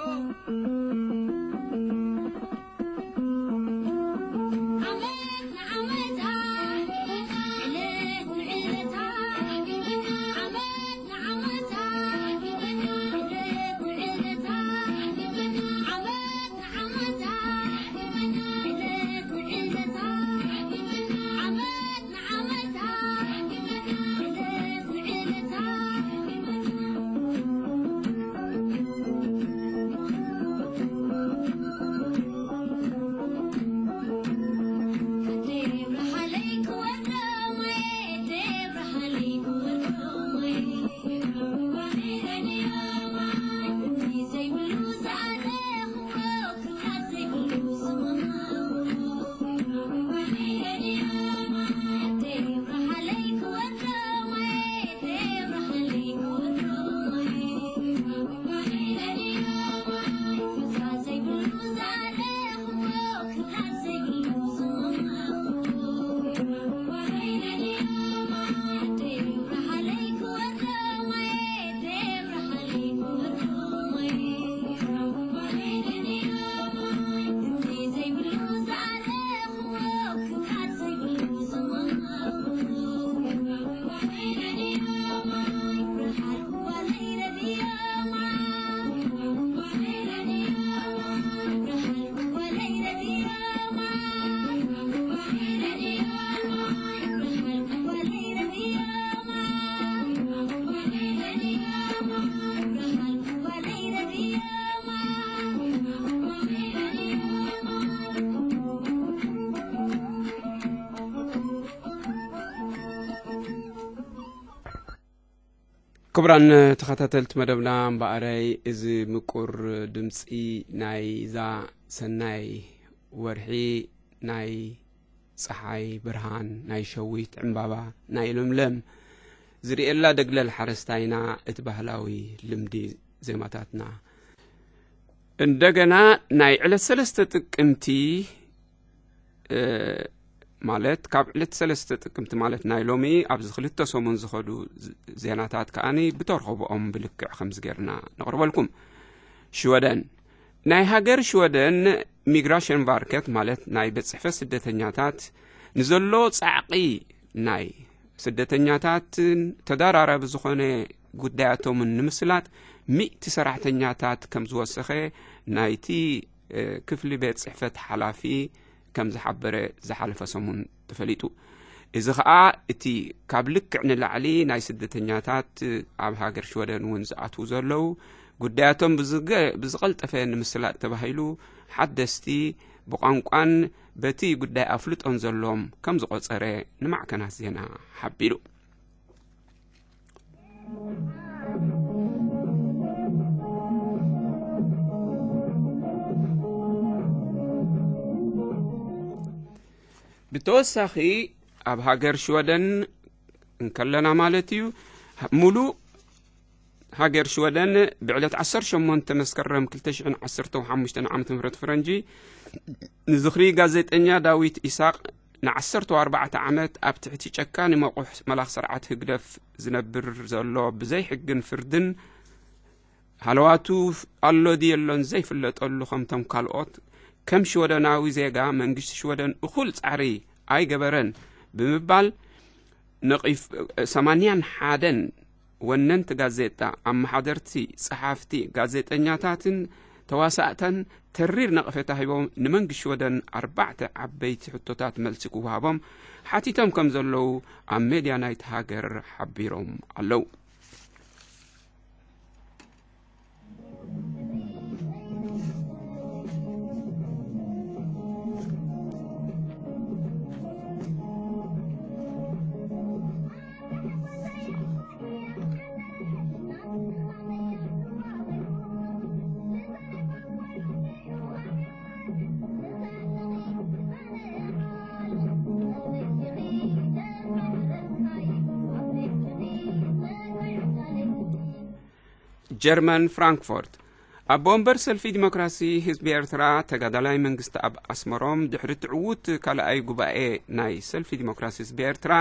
ክቡራን ተኸታተልቲ መደብና፣ እምበኣረይ እዚ ምቁር ድምፂ ናይዛ ሰናይ ወርሒ፣ ናይ ፀሓይ ብርሃን፣ ናይ ሸዊት ዕምባባ፣ ናይ ለምለም ዝርእየላ ደግለል ሓረስታይና፣ እቲ ባህላዊ ልምዲ ዜማታትና፣ እንደገና ናይ ዕለት ሰለስተ ጥቅምቲ፣ እ፣ ማለት ካብ ዕለት ሰለስተ ጥቅምቲ፣ ማለት ናይ ሎሚ፣ ኣብዚ ክልተ ሰሙን ዝኸዱ ዝ-፣ ዜናታት ከኣኒ ብተረኸብኦም ብልክዕ ከምዚ ጌርና ነቕርበልኩም። ሽወደን፣ ናይ ሃገር ሽወደን ሚግራሽንቫርከት፣ ማለት ናይ ቤት ጽሕፈት ስደተኛታት፣ ንዘሎ ጻዕቒ ናይ ስደተኛታትን ተደራራቢ ዝኾነ ጉዳያቶምን ንምስላጥ ሚእቲ ሰራሕተኛታት ከም ዝወሰኸ ናይቲ፣ እ፣ ክፍሊ ቤት ጽሕፈት ሓላፊ ከም ዝሓበረ ዝሓለፈ ሰሙን ተፈሊጡ። እዚ ኸኣ እቲ ካብ ልክዕ ንላዕሊ ናይ ስደተኛታት ኣብ ሃገር ሽወደን እውን ዝኣትዉ ዘለዉ ጉዳያቶም ብዝገ-፣ ብዝቐልጠፈ ንምስላጥ ተባሂሉ ሓደስቲ ብቋንቋን በቲ ጉዳይ ኣፍልጦን ዘለዎም ከም ዝቖጸረ ንማዕከናት ዜና ሓቢሩ። ብተወሳኺ ኣብ ሃገር ሽወደን እንከለና ማለት እዩ፣ ሙሉእ ሃገር ሽወደን ብዕለት ዓሰርተ ሸሞንተ መስከረም ክልተ ሽሕን ዓሰርተ ሓሙሽተን ዓመተ ምህረት ፈረንጂ ንዝኽሪ ጋዜጠኛ ዳዊት ኢሳቕ ንዓሰርተ ኣርባዕተ ዓመት ኣብ ትሕቲ ጨካኒ መቑሕ መላኽ ስርዓት ህግደፍ ዝነብር ዘሎ ብዘይ ሕግን ፍርድን ሃለዋቱ ኣሎ ድዩ የሎን ዘይፍለጠሉ ከምቶም ካልኦት ከም ሽወደናዊ ዜጋ መንግስቲ ሽወደን እኹል ጻዕሪ ኣይገበረን ብምባል ነቒፍ-፣ ሰማንያን ሓደን ወነንቲ ጋዜጣ፣ ኣመሓደርቲ፣ ጸሓፍቲ፣ ጋዜጠኛታትን ተዋሳእተን ተሪር ነቐፌታ ሂቦም፣ ንመንግስቲ ሽወደን ኣርባዕተ ዓበይቲ ሕቶታት መልሲ ክወሃቦም ሓቲቶም ከም ዘለዉ ኣብ ሜድያ ናይቲ ሃገር ሓቢሮም ኣለዉ። ጀርመን ፍራንክፎርት። ኣቦ ወንበር ሰልፊ ዲሞክራሲ ህዝቢ ኤርትራ፣ ተጋዳላይ መንግስቲ ኣብ ኣስመሮም፣ ድሕሪ ትዕዉት ካልኣይ ጉባኤ ናይ ሰልፊ ዲሞክራሲ ህዝቢ ኤርትራ፣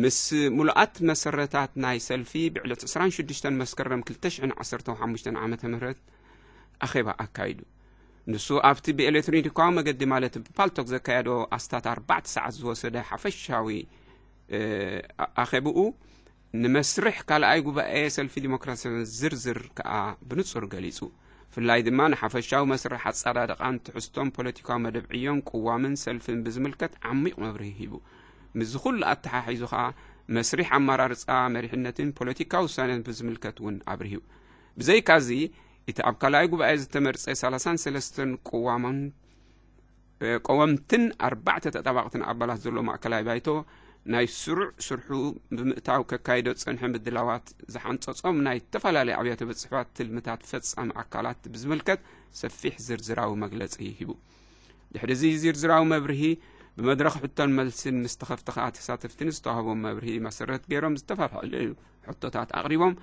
ምስ ሙሉኣት መሰረታት ናይ ሰልፊ ብዕለት ዕስራን ሽዱሽተን መስከረም ክልተ ሽሕን ዓሰርተ ሓሙሽተን ዓመተ ምህረት ኣኼባ ኣካይዱ። ንሱ ኣብቲ ብኤሌክትሮኒካዊ መገዲ፣ ማለት ብፓልቶክ ዘካየዶ ኣስታት ኣርባዕተ ሰዓት ዝወሰደ ሓፈሻዊ፣ እ፣ ኣ-፣ ኣኼብኡ፣ ንመስርሕ ካልኣይ ጉባኤ ሰልፊ ዲሞክራሲያዊ ዝርዝር ከኣ ብንጹር ገሊጹ። ብፍላይ ድማ ንሓፈሻዊ መስርሕ ኣጸዳድቓን ትሕዝቶን ፖለቲካዊ መደብ ዕዮን ቅዋምን ሰልፍን ብዝምልከት ዓሚቕ መብርሂ ሂቡ። ምስዚ ኩሉ ኣተሓሒዙ ከኣ መስሪሕ ኣመራርጻ መሪሕነትን ፖለቲካዊ ውሳኔን ብዝምልከት እውን ኣብሪሁ። ብዘይካዚ፣ እቲ ኣብ ካልኣይ ጉባኤ ዝተመርጸ ሰላሳን ሰለስተን ቅዋምን እ፣ ቀወምትን ኣርባዕተ ተጣባቕትን ኣባላት ዘሎ ማእከላይ ባይቶ፣ ናይ ስሩዕ ስርሑ ብምእታው ከካይዶ ዝጸንሐ ምድላዋት ዝሓንጸጾም ናይ ዝተፈላለዩ ኣብያተ ጽሕፈት ትልምታት ፈጻሚ ኣካላት ብዝምልከት ሰፊሕ ዝርዝራዊ መግለጺ ሂቡ። ድሕሪ እዚ ዝርዝራዊ መብርሂ፣ ብመድረኽ ሕቶን መልስን ምስ ተኸፍተ ከኣ ተሳተፍቲ ንዝተዋህቦም መብርሂ መሰረት ገይሮም ዝተፈላለዩ ሕቶታት ኣቕሪቦም፣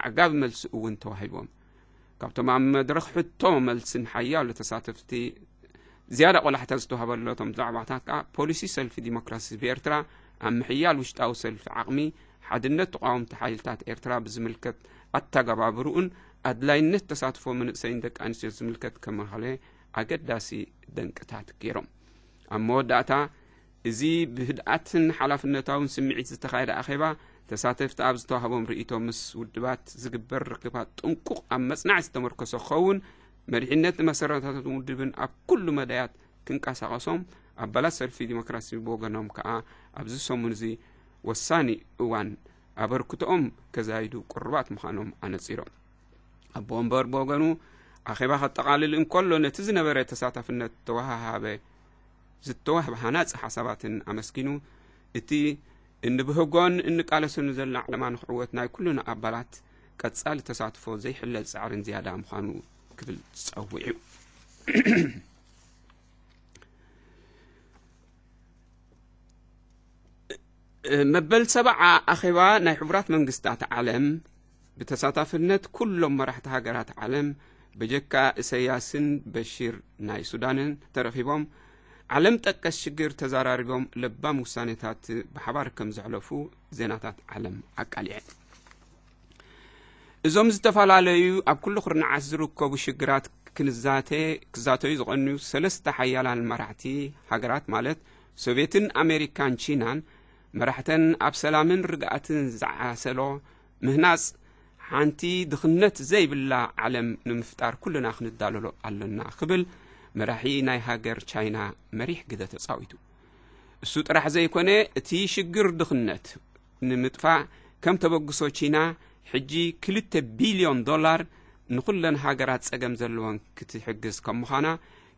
ኣዕጋቢ መልሲ እውን ተዋሂቦም። ካብቶም ኣብ መድረኽ ሕቶ መልስን ሓያሎ ተሳተፍቲ ዝያዳ ቆላሕታ ዝተዋህበሎም ዛዕባታት ከኣ ፖሊሲ ሰልፊ ዲሞክራሲ ህዝቢ ኤርትራ ኣብ ምሕያል ውሽጣዊ ሰልፊ ዓቕሚ ሓድነት ተቓወምቲ ሓይልታት ኤርትራ ብዝምልከት ኣተገባብርኡን ኣድላይነት ተሳትፎ መንእሰይን ደቂ ኣንስትዮ ዝምልከት ከማኸለ ኣገዳሲ ደንቅታት ገይሮም። ኣብ መወዳእታ፣ እዚ ብህድኣትን ሓላፍነታውን ስምዒት ዝተኻየደ ኣኼባ፣ ተሳተፍቲ ኣብ ዝተዋህቦም ርእይቶ ምስ ውድባት ዝግበር ርክባት ጥንቁቕ ኣብ መጽናዕቲ ዝተመርኮሰ ክኸውን፣ መሪሕነት መሰረታትን ውድብን ኣብ ኩሉ መዳያት ክንቀሳቐሶም፣ ኣባላት ሰልፊ ዲሞክራሲ ብወገኖም ከኣ ኣብዚ ሰሙን እዚ ወሳኒ እዋን ኣበርክቶኦም ከዛይዱ ቅሩባት ምዃኖም ኣነጺሮም። ኣቦ ወንበር ብወገኑ፣ ኣኼባ ከጠቓልል እንከሎ ነቲ ዝነበረ ተሳታፍነት ተወሃሃበ፣ ዝተዋህበ ሃናጺ ሓሳባትን ኣመስጊኑ፣ እቲ እንብህጎን እንቃለሰሉ ዘለና ዕላማ ንክዕወት ናይ ኩልና ኣባላት ቀጻሊ ተሳትፎ ዘይሕለል ጻዕርን ዝያዳ ምዃኑ ክብል ጸዊዑ። መበል ሰብዓ ኣኼባ ናይ ሕቡራት መንግስታት ዓለም ብተሳታፍነት ኩሎም መራሕቲ ሃገራት ዓለም በጀካ እሰያስን በሺር ናይ ሱዳንን ተረኺቦም ዓለም ጠቀስ ሽግር ተዛራሪቦም ለባም ውሳኔታት ብሓባር ከም ዘሕለፉ ዜናታት ዓለም ኣቃሊዐ። እዞም ዝተፈላለዩ ኣብ ኩሉ ኩርናዓት ዝርከቡ ሽግራት ክንዛተ ክዛተዩ ዝቐንዩ ሰለስተ ሓያላን መራሕቲ ሃገራት ማለት ሶቪየትን ኣሜሪካን ቺናን መራሕተን ኣብ ሰላምን ርግኣትን ዝዓሰሎ ምህናጽ ሓንቲ ድኽነት ዘይብላ ዓለም ንምፍጣር ኩልና ክንዳለሎ ኣለና ክብል መራሒ ናይ ሃገር ቻይና መሪሕ ግደ ተጻዊቱ። እሱ ጥራሕ ዘይኮነ እቲ ሽግር ድኽነት ንምጥፋእ ከም ተበግሶ ቺና ሕጂ ክልተ ቢልዮን ዶላር ንኹለን ሃገራት ጸገም ዘለወን ክትሕግዝ ከም ምዃና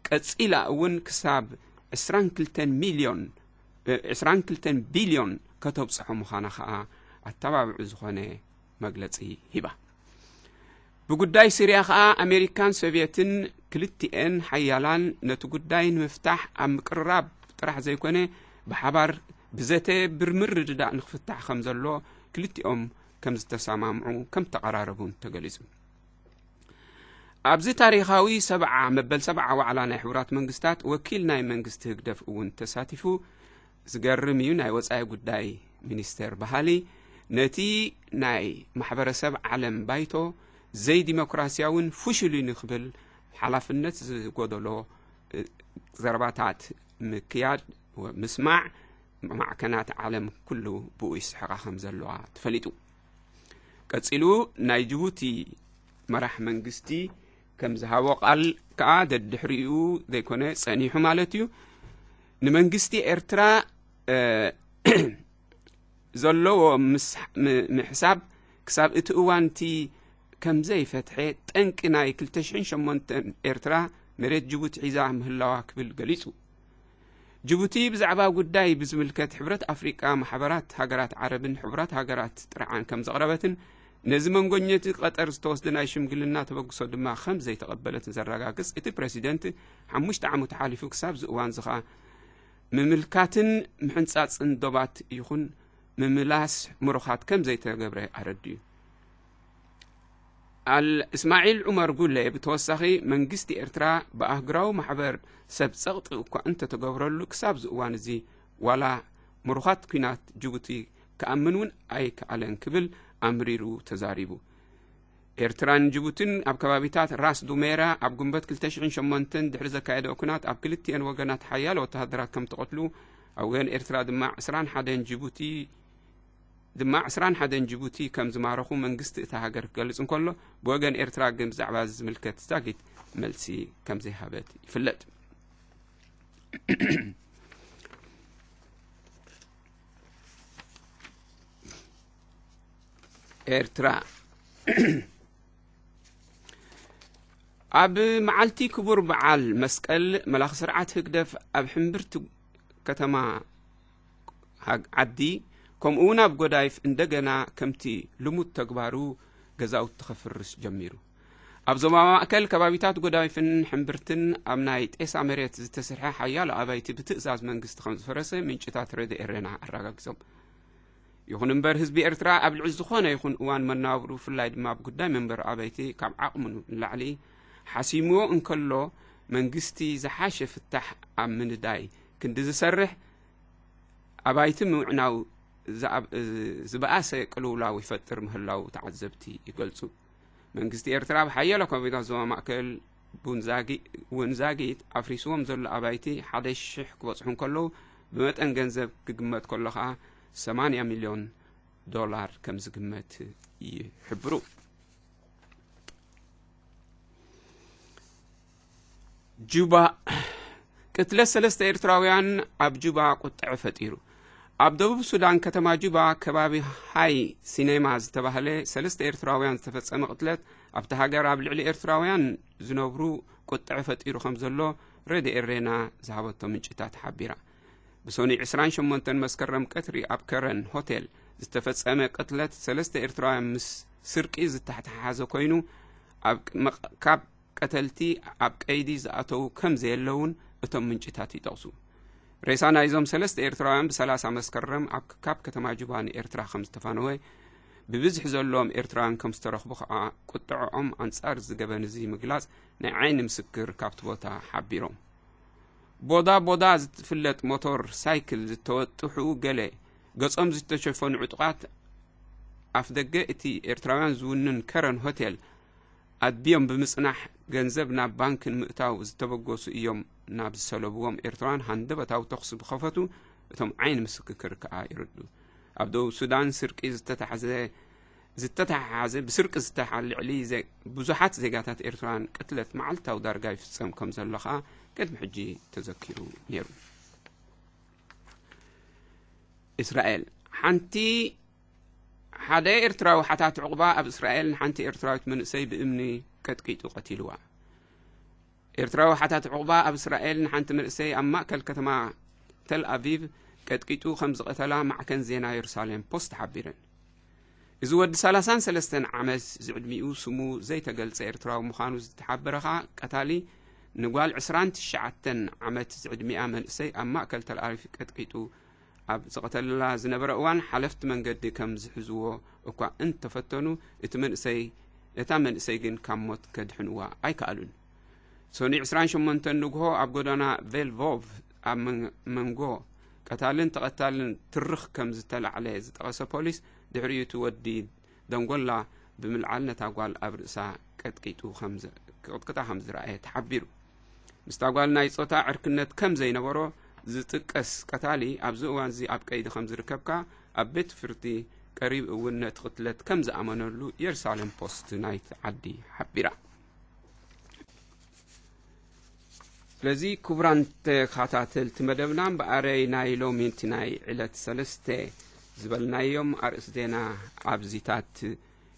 ቀጺላ እውን ክሳብ ዕስራን ክልተን ሚልዮን ዕስራን ክልተን ቢልዮን ከተብጽሖ ምዃና ከኣ ኣተባብዑ ዝኾነ መግለጺ ሂባ። ብጉዳይ ሲርያ ከኣ ኣሜሪካን ሶቪየትን ክልቲኤን ሓያላን ነቲ ጉዳይ ንምፍታሕ ኣብ ምቅርራብ ጥራሕ ዘይኮነ ብሓባር ብዘተ ብምርድዳእ ንክፍታሕ ከም ዘሎ ክልቲኦም ከም ዝተሰማምዑ ከም ተቐራረቡን ተገሊጹ። ኣብዚ ታሪኻዊ ሰብዓ መበል ሰብዓ ዋዕላ ናይ ሕቡራት መንግስታት ወኪል ናይ መንግስቲ ህግደፍ እውን ተሳቲፉ። ዝገርም እዩ ናይ ወጻኢ ጉዳይ ሚኒስቴር በሃሊ ነቲ ናይ ማሕበረሰብ ዓለም ባይቶ ዘይዲሞክራሲያውን ፍሹል እዩ ንክብል ሓላፍነት ዝጎደሎ ዘረባታት ምክያድ ምስማዕ ማዕከናት ዓለም ኩሉ ብኡ ይስሕቓ ከም ዘለዋ ተፈሊጡ። ቀጺሉ ናይ ጅቡቲ መራሕ መንግስቲ ከም ዝሃቦ ቃል ከኣ ደድሕሪኡ ዘይኮነ ጸኒሑ ማለት እዩ ንመንግስቲ ኤርትራ ዘለዎ ምሕሳብ ክሳብ እቲ እዋንቲ ከም ዘይፈትሐ ጠንቂ ናይ ክልተ ሽሕን ሸሞንተን ኤርትራ መሬት ጅቡቲ ሒዛ ምህላዋ ክብል ገሊጹ። ጅቡቲ ብዛዕባ ጉዳይ ብዝምልከት ሕብረት ኣፍሪቃ ማሕበራት ሃገራት ዓረብን ሕቡራት ሃገራት ጥርዓን ከም ዘቕረበትን ነዚ መንጎኘቲ ቀጠር ዝተወስደ ናይ ሽምግልና ተበግሶ ድማ ከም ዘይተቐበለትን ዘረጋግጽ እቲ ፕረሲደንት ሓሙሽተ ዓመት ሓሊፉ ክሳብ ዝእዋን ዝኻ ምምልካትን ምሕንጻጽን ዶባት ይኹን ምምላስ ምሩኻት ከም ዘይተገብረ ኣረድዩ። ኣል እስማዒል ዑመር ጉሌ ብተወሳኺ መንግስቲ ኤርትራ ብኣህጉራዊ ማሕበር ሰብ ጸቕጢ እኳ እንተተገብረሉ ክሳብ ዝእዋን እዚ ዋላ ምሩኻት ኲናት ጅቡቲ ክኣምን እውን ኣይከኣለን ክብል ኣምሪሩ ተዛሪቡ። ኤርትራን ጅቡትን ኣብ ከባቢታት ራስ ዱሜራ ኣብ ግንቦት ክልተ ሽሕን ሸሞንተን ድሕሪ ዘካየደኦ ኲናት ኣብ ክልቲኤን ወገናት ሓያለ ወተሃደራት ከም ተቐትሉ ኣብ ወገን ኤርትራ ድማ ዕስራን ሓደን ጅቡቲ ድማ ዕስራን ሓደን ጅቡቲ ከም ዝማረኹ መንግስቲ እታ ሃገር ክገልጽ እንከሎ ብወገን ኤርትራ ግን ብዛዕባ እዚ ዝምልከት ዛጊት መልሲ ከም ዘይሃበት ይፍለጥ። ኤርትራ ኣብ መዓልቲ ክቡር በዓል መስቀል መላኺ ስርዓት ህግደፍ ኣብ ሕምብርቲ ከተማ ዓዲ ከምኡ እውን ኣብ ጎዳይፍ እንደገና ከምቲ ልሙድ ተግባሩ ገዛውቲ ከፍርስ ጀሚሩ። ኣብ ዞባ ማእከል ከባቢታት ጎዳይፍን ሕምብርትን ኣብ ናይ ጤሳ መሬት ዝተሰርሐ ሓያሎ ኣባይቲ ብትእዛዝ መንግስቲ ከም ዝፈረሰ ምንጭታት ረድኤ ኤረና ኣረጋጊጾም። ይኹን እምበር ህዝቢ ኤርትራ ኣብ ልዕሊ ዝኾነ ይኹን እዋን መናብሩ ብፍላይ ድማ ኣብ ጉዳይ መንበሪ ኣባይቲ ካብ ዓቕሙ ንላዕሊ ሓሲምዎ እንከሎ መንግስቲ ዝሓሸ ፍታሕ ኣብ ምንዳይ ክንዲ ዝሰርሕ ኣባይቲ ምውዕናው ዝበኣሰ ቅልውላው ይፈጥር ምህላው ተዓዘብቲ ይገልጹ። መንግስቲ ኤርትራ ኣብ ሓያሎ ከባቢታት ዞባ ማእከል ቡን ዛጊ እውን ዛጊት ኣፍሪስዎም ዘሎ ኣባይቲ ሓደ ሽሕ ክበጽሑ እንከለዉ ብመጠን ገንዘብ ክግመት ከሎ ከኣ ሰማንያ ሚልዮን ዶላር ከም ዝግመት ይሕብሩ። ጁባ ቅትለት ሰለስተ ኤርትራውያን ኣብ ጁባ ቁጥዐ ፈጢሩ። ኣብ ደቡብ ሱዳን ከተማ ጁባ ከባቢ ሃይ ሲኔማ ዝተባህለ ሰለስተ ኤርትራውያን ዝተፈጸመ ቅትለት ኣብቲ ሃገር ኣብ ልዕሊ ኤርትራውያን ዝነብሩ ቁጥዐ ፈጢሩ ከም ዘሎ ረድኤ ኤረና ዝሃበቶ ምንጭታት ሓቢራ። ብሰኑይ ዕስራን ሸሞንተን መስከረም ቀትሪ ኣብ ከረን ሆቴል ዝተፈጸመ ቅትለት ሰለስተ ኤርትራውያን ምስ ስርቂ ዝተሓሓዘ ኮይኑ፣ ኣብ ቅድመ ካብ ቀተልቲ ኣብ ቀይዲ ዝኣተዉ ከም ዘየለውን እቶም ምንጭታት ይጠቕሱ። ሬሳ ናይዞም ሰለስተ ኤርትራውያን ብ30 መስከረም ኣብ ካብ ከተማ ጁባ ንኤርትራ ከም ዝተፋነወ፣ ብብዝሒ ዘለዎም ኤርትራውያን ከም ዝተረኽቡ ከኣ ቁጥዐኦም ኣንጻር እዚ ገበን እዚ ምግላጽ ናይ ዓይኒ ምስክር ካብቲ ቦታ ሓቢሮም። ቦዳ ቦዳ ዝትፍለጥ ሞቶር ሳይክል ዝተወጥሑ ገለ ገጾም ዝተሸፈኑ ዕጡቓት ኣፍ ደገ እቲ ኤርትራውያን ዝውንን ከረን ሆቴል ኣድብዮም ብምጽናሕ፣ ገንዘብ ናብ ባንክ ንምእታው ዝተበገሱ እዮም ናብ ዝሰለብዎም ኤርትራውያን ሃንደበታዊ ተኹሲ ዝኸፈቱ እቶም ዓይኒ ምስክር ከኣ ይርዱ። ኣብ ደቡብ ሱዳን ስርቂ ዝተታሕዘ ዝተተሓሓዘ ብስርቂ ዝተሓ ልዕሊ ዘ- ብዙሓት ዜጋታት ኤርትራውያን ቅትለት መዓልታዊ ዳርጋ ይፍጸም ከም ዘሎ ከኣ ቅድሚ ሕጂ ተዘኪሩ ነይሩ። እስራኤል ሓንቲ ሓደ ኤርትራዊ ሓታት ዕቑባ ኣብ እስራኤል ንሓንቲ ኤርትራዊት መንእሰይ ብእምኒ ቀጥቂጡ ቀቲልዋ። ኤርትራዊ ሓታት ዕቑባ ኣብ እስራኤል ንሓንቲ መንእሰይ ኣብ ማእከል ከተማ ተል ኣቪቭ ቀጥቂጡ ከም ዝቐተላ ማዕከን ዜና የሩሳሌም ፖስት ሓቢረን። እዚ ወዲ ሰላሳን ሰለስተን ዓመት ዝዕድሚኡ ስሙ ዘይተገልጸ ኤርትራዊ ምዃኑ ዝተሓበረ ኸኣ ቀታሊ ንጓል ዕስራን ትሽዓተን ዓመት ዝዕድሚኣ መንእሰይ ኣብ ማእከል ተል ኣቪቭ ቀጥቂጡ ኣብ ዝቐተለላ ዝነበረ እዋን ሓለፍቲ መንገዲ ከም ዝሕዝዎ እኳ እንተፈተኑ እቲ መንእሰይ ነታ መንእሰይ ግን ካብ ሞት ከድሕንዋ ኣይከኣሉን። ሰኑይ ዕስራን ሸሞንተን ንግሆ ኣብ ጎደና ቬልቮቭ ኣብ መን- መንጎ ቀታልን ተቐታልን ትርኽ ከም ዝተላዕለ ዝጠቐሰ ፖሊስ፣ ድሕሪኡ እቲ ወዲ ደንጎላ ብምልዓል ነታ ጓል ኣብ ርእሳ ቀጥቂጡ ከም ዘ- ክቕጥቅጣ ከም ዝረኣየ ተሓቢሩ። ምስታ ጓል ናይ ጾታ ዕርክነት ከም ዘይነበሮ ዝጥቀስ ቀታሊ ኣብዚ እዋንዚ ኣብ ቀይዲ ከም ዝርከብካ ኣብ ቤት ፍርዲ ቀሪብ እውን ነቲ ቅትለት ከም ዝኣመነሉ የሩሳሌም ፖስት ናይቲ ዓዲ ሓቢራ። ስለዚ ክቡራን ተኸታተልቲ መደብና እምበኣረይ ናይ ሎሚ እቲ ናይ ዕለት ሰለስተ ዝበልናዮም ኣርእስቲ ዜና ኣብዚታት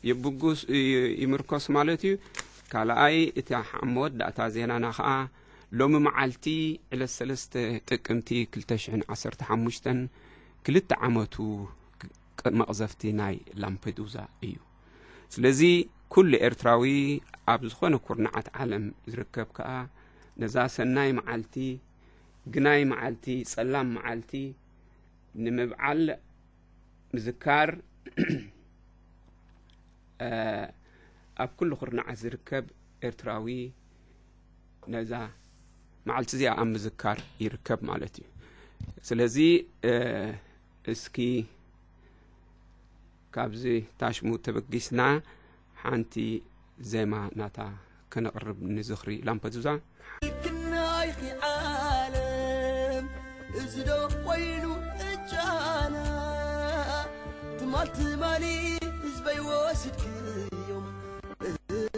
ይብጉስ ይምርኮስ ማለት እዩ። ካልኣይ እቲ ኣብ መወዳእታ ዜናና ከዓ ሎሚ መዓልቲ ዕለት ሰለስተ ጥቅምቲ ክልተ ሽሕን ዓሰርተ ሓሙሽተን ክልተ ዓመቱ መቕዘፍቲ ናይ ላምፔዱዛ እዩ። ስለዚ ኩሉ ኤርትራዊ ኣብ ዝኾነ ኩርናዓት ዓለም ዝርከብ ከኣ ነዛ ሰናይ መዓልቲ ግናይ መዓልቲ ጸላም መዓልቲ ንምብዓል ምዝካር ኣብ ኩሉ ኩርናዓት ዝርከብ ኤርትራዊ ነዛ መዓልቲ እዚኣ ኣብ ምዝካር ይርከብ ማለት እዩ። ስለዚ እስኪ ካብዚ ታሽሙ ተበጊስና ሓንቲ ዜማ ናታ ከነቕርብ ንዝኽሪ ላምፐዱዛ። ክናይኺ ዓለም እዚ ዶ ኮይኑ እጃና ትማል ትማሊ ህዝበይ ወሲድክዮም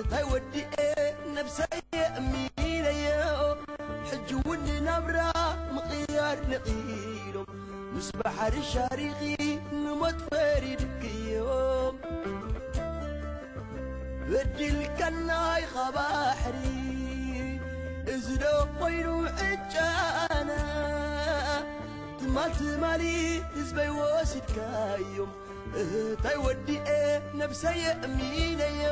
እታይ ወዲኤ ነብሰየ እሚነዮ ሕጂ እውን ናብራ ምቕያር ነቒሎም ምስ ባሕሪ ሻሪኺ ንሞት ፈሪድክዮም በዲልካና ኢኻ ባሕሪ እዚ ዶ ኮይኑ ዕጫና ትማል ትማሊ ህዝበይ ወሲድካዮም እህታይ ወዲኤ ነብሰየ እሚነዮ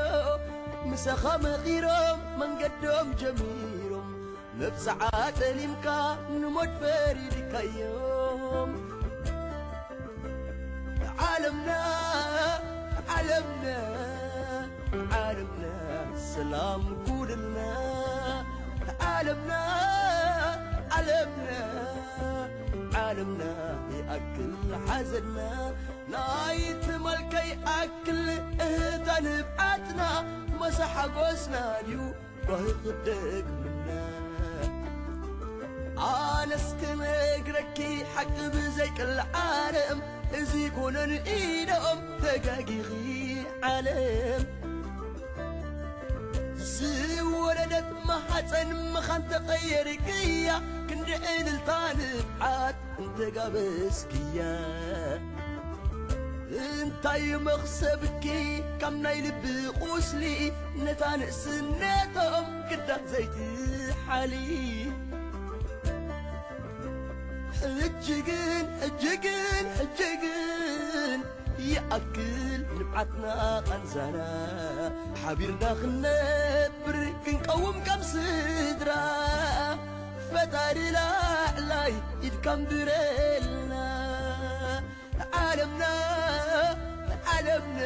ምሳኻ መኺሮም መንገዶም ጀሚሮም መብጽዓ ጠሊምካ ንሞት ፈሪድካዮም ዓለምና ዓለምና ዓለምና ሰላም ኩልና ዓለምና ዓለምና ዓለምና ይኣክል ሓዘንና ናይ ትማልከይ ኣክል እህታ ንብዓትና መሳ ሓጎስና ድዩ ባህኽ ደግምና ኣነስ ክነግረኪ ሓቂ ብዘይቅል ዓለም እዚ ኮነን ኢዶም ተጋጊኺ ዓለም ዝወለደት ማሓፀን ምኻን ተቐየርክያ ክንዲ ዕልልታ ንብዓት እንተጋበዝክያ እንታይ መኽሰብኪ ካብ ናይ ልቢ ቁስሊ ነታ ንእስነቶም ክዳን ዘይትሓሊ ሕጂ ግን፣ ሕጂ ግን፣ ሕጂ ግን ይኣክል ንብዓትና ቃንዛና። ሓቢርና ክንነብር ክንቀውም ከም ስድራ። ፈጣሪ ላዕላይ ኢድካ ንብረልና። ዓለምና፣ ዓለምና፣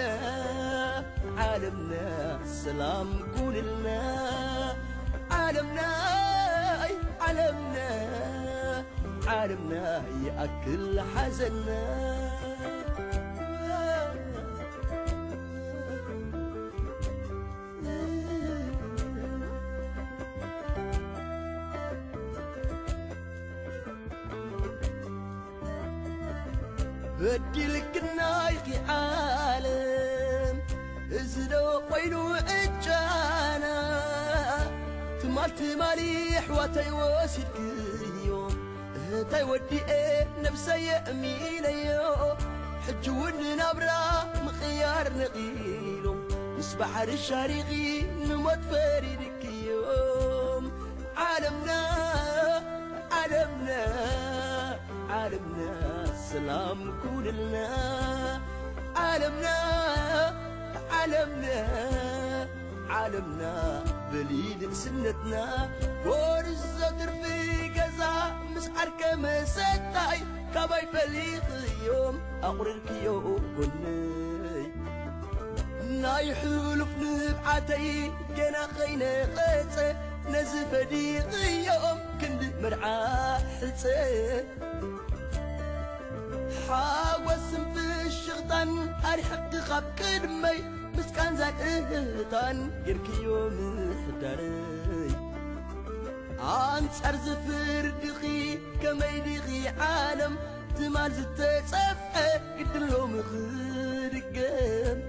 ዓለምና ሰላም ኩንልና። ዓለምና፣ ዓለምና፣ ዓለምና ይኣክል ሓዘንና። በዲልክና ኢኺ ዓለም፣ እዚ ዶ ኮይኑ ዕጫና? ትማል ትማሊ ኣሕዋተይ ወሲድክዮም፣ እህታይ ወዲኤ ነብሰይ የእሚነዮ። ሕጂ እውን ንናብራ ምቕያር ነቒሎም፣ ምስ ባሕሪ ሻሪኺ ንሞት ፈሪድክዮም። ዓለምና፣ ዓለምና፣ ዓለምና ሰላም ኩንልና። ዓለምና፣ ዓለምና፣ ዓለምና በሊ ንእስነትና። ጎርዞ ትርፊ ገዛ ምስ ዓርከ መሰታይ፣ ካባይ ፈሊኽዮም ኣቑሪርክዮ ጎነይ። ናይ ሕሉፍ ንብዓተይ ገና ከይነቐጸ፣ ነዚ ፈዲኽዮም ክንዲ መርዓ ሕጸ። ሓጎስን ፍሽኽታን ኣርሒቕኪ ካብ ቅድመይ፣ ምስ ቃንዛን እህታን ጌርክዮ ምሕዳረይ። ኣንጻር ዝፍርድኺ ከመይ ዲኺ ዓለም፣ ትማል ዝተጸፍዐ ግድን ሎሚ ክድገም።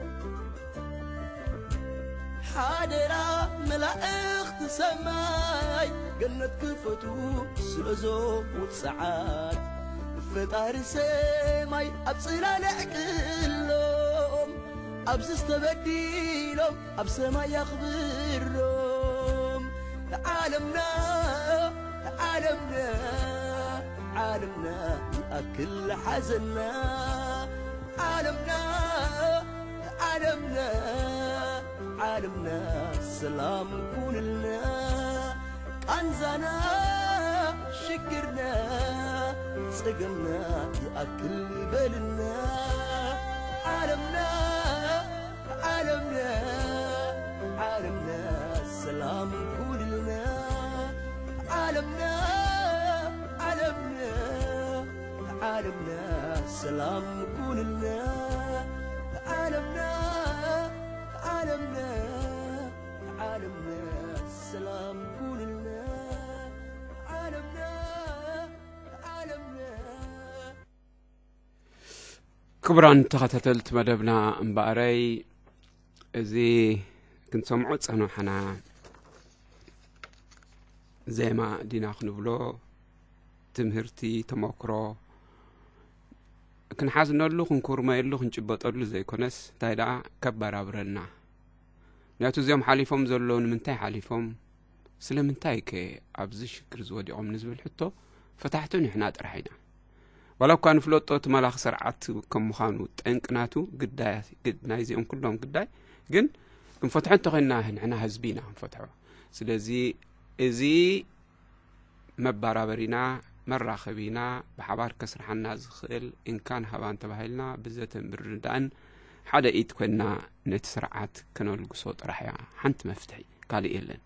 ሓደራ መላእኽቲ ሰማይ፣ ገነት ክፈቱ ስለዞም ውጽዓት። ፈጣሪ ሰማይ ኣብ ጽላል ኣዕቅሎም፣ ኣብዚ ዝተበዲሎም ኣብ ሰማይ ያኽብሮም። ዓለምና፣ ዓለምና፣ ዓለምና ይኣክል ሓዘንና። ዓለምና፣ ዓለምና፣ ዓለምና ሰላም ኩንልና። ቃንዛና፣ ሽግርና፣ ጸገምና ይኣክል በልና። ዓለምና፣ ዓለምና፣ ዓለምና ሰላም ኩንልና። ዓለምና፣ ዓለምና፣ ዓለምና ሰላም ኩንልና። ዓለምና፣ ዓለምና፣ ዓለምና ሰላም ኩንልና። ዓለምና፣ ዓለምና። ክቡራን ተኸታተልቲ መደብና እምበኣረይ፣ እዚ ክንሰምዖ ጸናሕና ዜማ ዲና ክንብሎ፣ ትምህርቲ፣ ተመክሮ ክንሓዝነሉ፣ ክንኩርመየሉ፣ ክንጭበጠሉ ዘይኮነስ፣ እንታይ ደኣ ከበራብረልና። ምክንያቱ እዚኦም ሓሊፎም ዘለዉ ንምንታይ ሓሊፎም? ስለምንታይ ከ ኣብዚ ሽግር ዝወዲቖም ንዝብል ሕቶ ፈታሕቱ ንሕና ጥራሕ ኢና። ዋላ እኳ ንፍለጦ እቲ መላኺ ስርዓት ከም ምዃኑ ጠንቂ ናቱ ግዳይ፣ ግድ-፣ ናይዚኦም ኩሎም ግዳይ ግን ክንፈትሖ እንተኾይንና ንሕና ህዝቢ ኢና ክንፈትሖ። ስለዚ እዚ መባራበሪና፣ መራኸቢና፣ ብሓባር ከስርሓና ዝኽእል እንካን ሃባን ተባሂልና ብዘተን ብርድዳእን ሓደ ኢድ ኮይንና ነቲ ስርዓት ከነልግሶ ጥራሕ እያ ሓንቲ መፍትሒ፣ ካልእ የለን።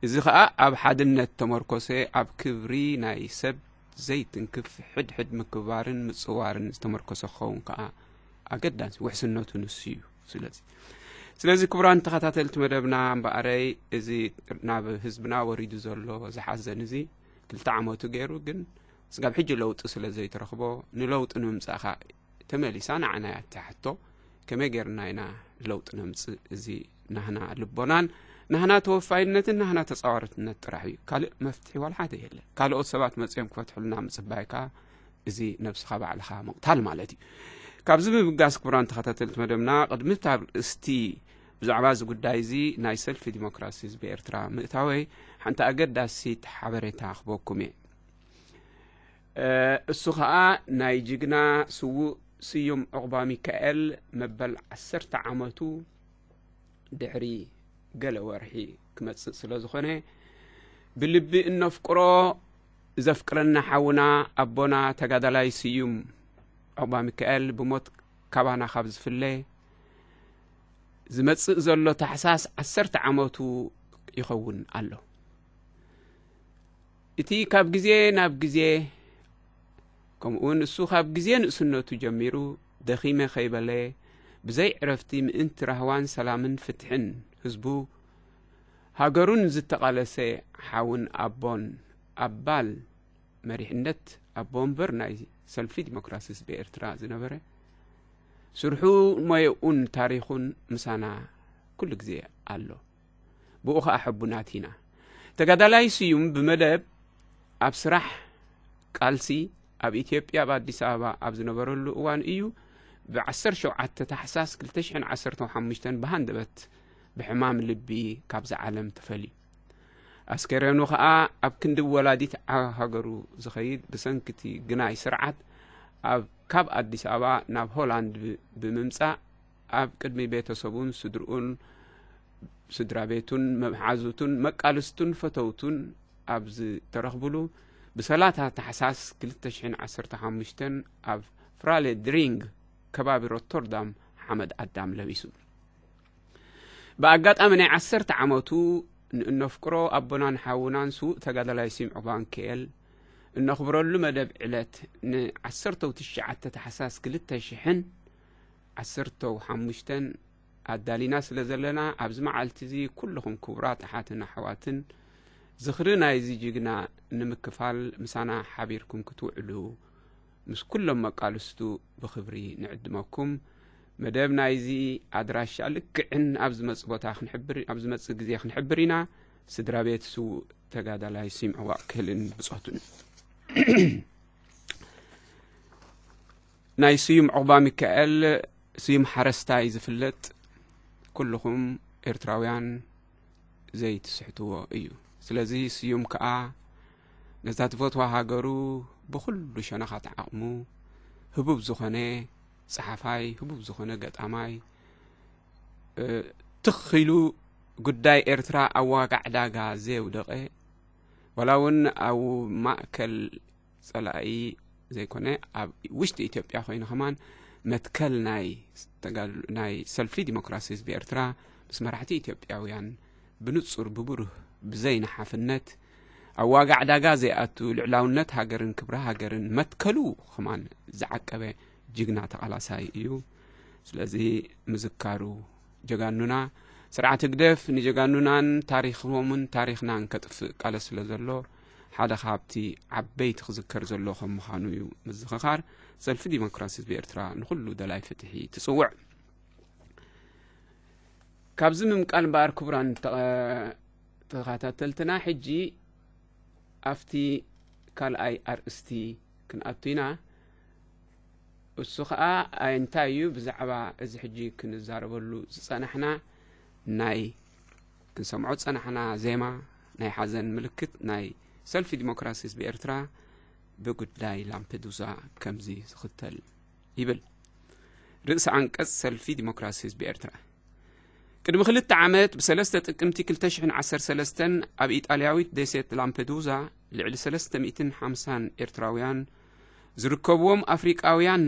እዚ ኸኣ ኣብ ሓድነት ተመርኮሰ፣ ኣብ ክብሪ ናይ ሰብ ዘይትንክፍ ሕድሕድ ምክብባርን ምጽዋርን ዝተመርኮሰ ክኸውን ከኣ ኣገዳሲ ውሕስነቱ ንሱ እዩ። ስለዚ ስለዚ ክቡራን ተኸታተልቲ መደብና እምበኣረይ፣ እዚ ናብ ህዝብና ወሪዱ ዘሎ ዝሓዘን እዚ ክልተ ዓመቱ ገይሩ፣ ግን ስጋብ ሕጂ ለውጢ ስለ ዘይተረኽቦ፣ ንለውጢ ንምምጻእ ኸኣ ተመሊሳ ንዓና እያ እታ ሕቶ። ከመይ ጌርና ኢና ለውጢ ነምጽእ? እዚ ናህና ልቦናን ናህና ተወፋይነትን ናህና ተጻዋርነት ጥራሕ እዩ። ካልእ መፍትሒ ዋላ ሓደ የለን። ካልኦት ሰባት መጺኦም ክፈትሑልና ምጽባይ ከኣ እዚ ነብስኻ ባዕልኻ ምቕታል ማለት እዩ። ካብዚ ብምብጋስ ክቡራን ተኸታተልቲ መደብና፣ ቅድሚ እቲ ኣርእስቲ ብዛዕባ እዚ ጉዳይ እዚ ናይ ሰልፊ ዲሞክራሲ ህዝቢ ኤርትራ ምእታወይ፣ ሓንቲ ኣገዳሲት ሓበሬታ ክበኩም እየ። እሱ ኸኣ ናይ ጅግና ስዉእ ስዩም ዑቕባ ሚካኤል መበል ዓሰርተ ዓመቱ ድሕሪ ገለ ወርሒ ክመጽእ ስለ ዝኾነ፣ ብልቢ እነፍቅሮ ዘፍቅረና ሓውና ኣቦና ተጋዳላይ ስዩም ዑቕባ ሚካኤል ብሞት ካባና ካብ ዝፍለ ዝመጽእ ዘሎ ታሕሳስ ዓሰርተ ዓመቱ ይኸውን ኣሎ። እቲ ካብ ግዜ ናብ ግዜ፣ ከምኡውን እሱ ካብ ግዜ ንእስነቱ ጀሚሩ ደኺመ ከይበለ ብዘይ ዕረፍቲ ምእንቲ ራህዋን ሰላምን ፍትሕን ህዝቡ ሃገሩን ዝተቓለሰ ሓውን ኣቦን ኣባል መሪሕነት ኣቦ ወንበር ናይ ሰልፊ ዲሞክራሲ ህዝቢ ኤርትራ ዝነበረ፣ ስርሑ ሞየኡን ታሪኹን ምሳና ኩሉ ግዜ ኣሎ። ብኡ ኸኣ ሕቡናት ኢና። ተጋዳላይ ስዩም ብመደብ ኣብ ስራሕ ቃልሲ ኣብ ኢትዮጵያ ኣብ ኣዲስ ኣበባ ኣብ ዝነበረሉ እዋን እዩ ብ ዓሰርተ ሸውዓተ ታሕሳስ ክልተ ሽሕን ዓሰርተ ሓሙሽተን ብሃንደበት ብሕማም ልቢ ካብዛ ዓለም ተፈልዩ። ኣስከሬኑ ኸኣ ኣብ ክንዲ ወላዲት ዓ-፣ ሃገሩ ዝኸይድ ብሰንኪ እቲ ግናይ ስርዓት ኣብ፣ ካብ ኣዲስ ኣበባ ናብ ሆላንድ ብ-፣ ብምምጻእ ኣብ ቅድሚ ቤተሰቡን ስድርኡን፣ ስድራ ቤቱን መሓዙቱን መቃልስቱን ፈተውቱን ኣብ ዝተረኽብሉ ብሰላሳ ታሕሳስ ክልተ ሽሕን ዓሰርተ ሓሙሽተን ኣብ ፍራሌ ድሪንግ ከባቢ ሮቶርዳም ሓመድ ኣዳም ለቢሱ። ብኣጋጣሚ ናይ ዓሰርተ ዓመቱ ንእነፍቅሮ ኣቦናን ሓውናን ስዉእ ተጋዳላይ ስዩም ዑቕባሚካኤል እነኽብረሉ መደብ ዕለት ንዓሰርተው ትሽዓተ ታሕሳስ ክልተ ሽሕን ዓሰርተው ሓሙሽተን ኣዳሊና ስለ ዘለና፣ ኣብዚ መዓልቲ እዚ ኩልኹም ክቡራት ኣሓትን ኣሕዋትን ዝኽሪ ናይዚ ጅግና ንምክፋል ምሳና ሓቢርኩም ክትውዕሉ ምስ ኩሎም መቃልስቱ ብኽብሪ ንዕድመኩም። መደብ ናይዚ ኣድራሻ ልክዕን ኣብ ዝመጽእ ቦታ ክንሕብር፣ ኣብ ዝመጽእ ግዜ ክንሕብር ኢና። ስድራ ቤት ስዉእ ተጋዳላይ ስዩም ዑቕባሚካኤልን ብጾቱን። ናይ ስዩም ዑቕባሚካኤል፣ ስዩም ሓረስታይ ዝፍለጥ ኩልኹም ኤርትራውያን ዘይትስሕትዎ እዩ። ስለዚ ስዩም ከኣ ነዛ ትፈትዋ ሃገሩ ብኹሉ ሸነኻት ዓቕሙ ህቡብ ዝኾነ ጸሓፋይ፣ ህቡብ ዝኾነ ገጣማይ፣ እ፣ ትኽ ኢሉ ጉዳይ ኤርትራ ኣብ ዋጋ ዕዳጋ ዘየውደቐ፣ ዋላ እውን ኣብ ማእከል ጸላኢ ዘይኮነ፣ ኣብ ውሽጢ ኢትዮጵያ ኮይኑ ከማን መትከል ናይ ተጋድሎ፣ ናይ ሰልፊ ዲሞክራሲ ህዝቢ ኤርትራ ምስ መራሕቲ ኢትዮጵያውያን ብንጹር ብብሩህ ብዘይ ነሓፍነት ኣብ ዋጋ ዕዳጋ ዘይኣቱ ልዕላውነት ሃገርን ክብሪ ሃገርን መትከሉ ከማን ዝዓቀበ ጅግና ተቓላሳይ እዩ። ስለዚ ምዝካሩ ጀጋኑና፣ ስርዓት ህግደፍ ንጀጋኑናን ታሪኾምን ታሪኽናን ከጥፍእ ቃለስ ስለ ዘሎ፣ ሓደ ካብቲ ዓበይቲ ክዝከር ዘሎ ከም ምዃኑ እዩ ምዝኽኻር። ሰልፊ ዲሞክራሲ ህዝቢ ኤርትራ ንኹሉ ደላይ ፍትሒ ትጽውዕ። ካብዚ ምምቃል እምበኣር ክቡራን ተኸ-፣ ተኸታተልትና፣ ሕጂ ኣብቲ ካልኣይ ኣርእስቲ ክንኣቱ ኢና። እሱ ኸኣ ኣይ እንታይ እዩ ብዛዕባ እዚ ሕጂ ክንዛረበሉ ዝጸናሕና ናይ፣ ክንሰምዖ ዝጸናሕና ዜማ ናይ ሓዘን ምልክት ናይ ሰልፊ ዲሞክራሲ ህዝቢ ኤርትራ ብጉዳይ ላምፔዱዛ ከምዚ ዝኽተል ይብል። ርእሲ ኣንቀጽ ሰልፊ ዲሞክራሲ ህዝቢ ኤርትራ። ቅድሚ ክልተ ዓመት ብሰለስተ ጥቅምቲ ክልተ ሽሕን ዓሰርተ ሰለስተን ኣብ ኢጣልያዊት ደሴት ላምፔዱዛ ልዕሊ ሰለስተ ሚእትን ሓምሳን ኤርትራውያን ዝርከብዎም ኣፍሪቃውያንን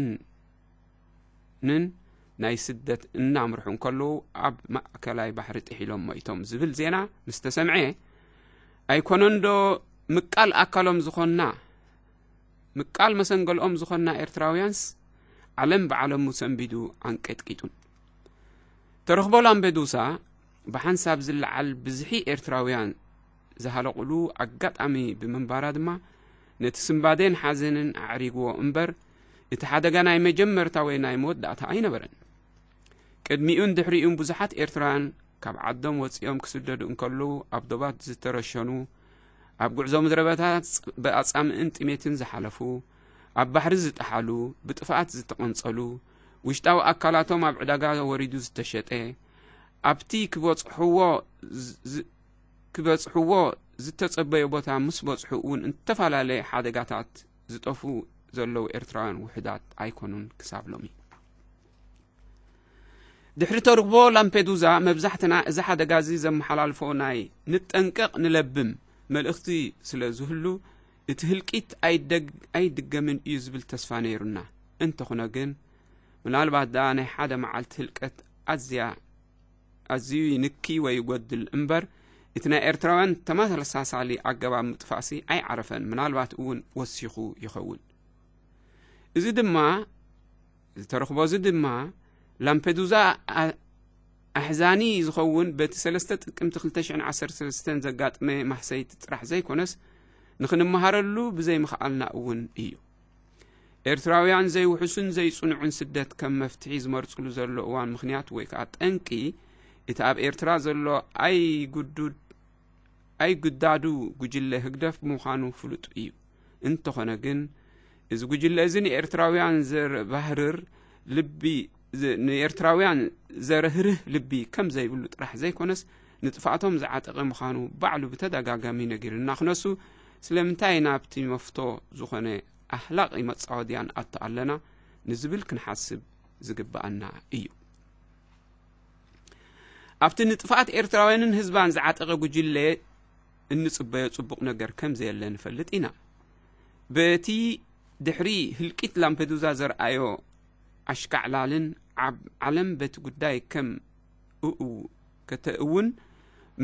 ናይ ስደት እናምርሑ እንከለዉ ኣብ ማእከላይ ባሕሪ ጥሒሎም ሞይቶም ዝብል ዜና ምስ ተሰምዐ፣ ኣይኮነንዶ ምቃል ኣካሎም ዝኾንና፣ ምቃል መሰንገልኦም ዝኾንና ኤርትራውያንስ ዓለም ብዓለሙ ሰንቢዱ ኣንቀጥቂጡን። ተረኽቦ ላምፔዱሳ ብሓንሳብ ዝለዓል ብዝሒ ኤርትራውያን ዝሃለቑሉ ኣጋጣሚ ብምንባራ ድማ፣ ነቲ ስንባዴን ሓዘንን ኣዕሪግዎ እምበር፣ እቲ ሓደጋ ናይ መጀመርታ ወይ ናይ መወዳእታ ኣይነበረን። ቅድሚኡን ድሕሪኡን ብዙሓት ኤርትራውያን ካብ ዓዶም ወጺኦም ክስደዱ እንከለዉ፣ ኣብ ዶባት ዝተረሸኑ፣ ኣብ ጉዕዞ ምድረበዳታት ብኣጻምእን ጥሜትን ዝሓለፉ፣ ኣብ ባሕሪ ዝጠሓሉ፣ ብጥፍኣት ዝተቐንጸሉ፣ ውሽጣዊ ኣካላቶም ኣብ ዕዳጋ ወሪዱ ዝተሸጠ፣ ኣብቲ ክበጽሕዎ ዝ-፣ ዝ-፣ ክበጽሕዎ ዝተጸበዮ ቦታ ምስ በጽሑ እውን እተፈላለየ ሓደጋታት ዝጠፉ ዘለዉ ኤርትራውያን ውሕዳት ኣይኮኑን ክሳብ ሎሚ። ድሕሪ ተርኽቦ ላምፔዱዛ፣ መብዛሕትና እዚ ሓደጋ እዚ ዘመሓላልፎ ናይ "ንጠንቀቕ፣ ንለብም" መልእኽቲ ስለ ዝህሉ፣ እቲ ህልቂት ኣይደግ-፣ ኣይድገምን እዩ ዝብል ተስፋ ነይሩና። እንተኾነ ግን፣ ምናልባት ደኣ ናይ ሓደ መዓልቲ ህልቀት ኣዝያ፣ ኣዝዩ ይንኪ ወይ ይጎድል እምበር፣ እቲ ናይ ኤርትራውያን ተመሳሳሊ ኣገባብ ምጥፋእሲ ኣይዓረፈን፣ ምናልባት እውን ወሲኹ ይኸውን። እዚ ድማ፣ ዝተረኽቦ እዚ ድማ፣ ላምፔዱዛ ኣ-፣ ኣሕዛኒ ዝኸውን፣ በቲ ሰለስተ ጥቅምቲ ክልተ ሽሕን ዓሰርተ ሰለስተን ዘጋጥመ ማህሰይቲ ጥራሕ ዘይኮነስ፣ ንኽንመሃረሉ ብዘይምኽኣልና እውን እዩ። ኤርትራውያን ዘይውሑስን ዘይጽኑዕን ስደት ከም መፍትሒ ዝመርጽሉ ዘሎ እዋን ምኽንያት ወይ ከኣ ጠንቂ፣ እቲ ኣብ ኤርትራ ዘሎ ኣይግዱድ-፣ ኣይግዳዱ ጉጅለ ህግደፍ ምዃኑ ፍሉጥ እዩ። እንተኾነ ግን፣ እዚ ጉጅለ እዚ ንኤርትራውያን ዘረባህርር ልቢ፣ ዝ-፣ ንኤርትራውያን ዘረህርህ ልቢ ከም ዘይብሉ ጥራሕ ዘይኮነስ፣ ንጥፍኣቶም ዝዓጠቐ ምዃኑ ባዕሉ ብተደጋጋሚ ነጊሩና ክነሱ፣ ስለምንታይ ናብቲ መፍቶ ዝኾነ ኣህላቒ መጻወድያ ንኣቱ ኣለና ንዝብል ክንሓስብ ዝግብኣና እዩ። ኣብቲ ንጥፍኣት ኤርትራውያንን ህዝባን ዝዓጠቐ ጉጅለ እንጽበዮ ጽቡቕ ነገር ከም ዘየለ ንፈልጥ ኢና። በቲ ድሕሪ ህልቂት ላምፔዱዛ ዘርኣዮ ኣሽካዕላልን ዓብ-፣ ዓለም በቲ ጉዳይ ከም እኡ ከተእውን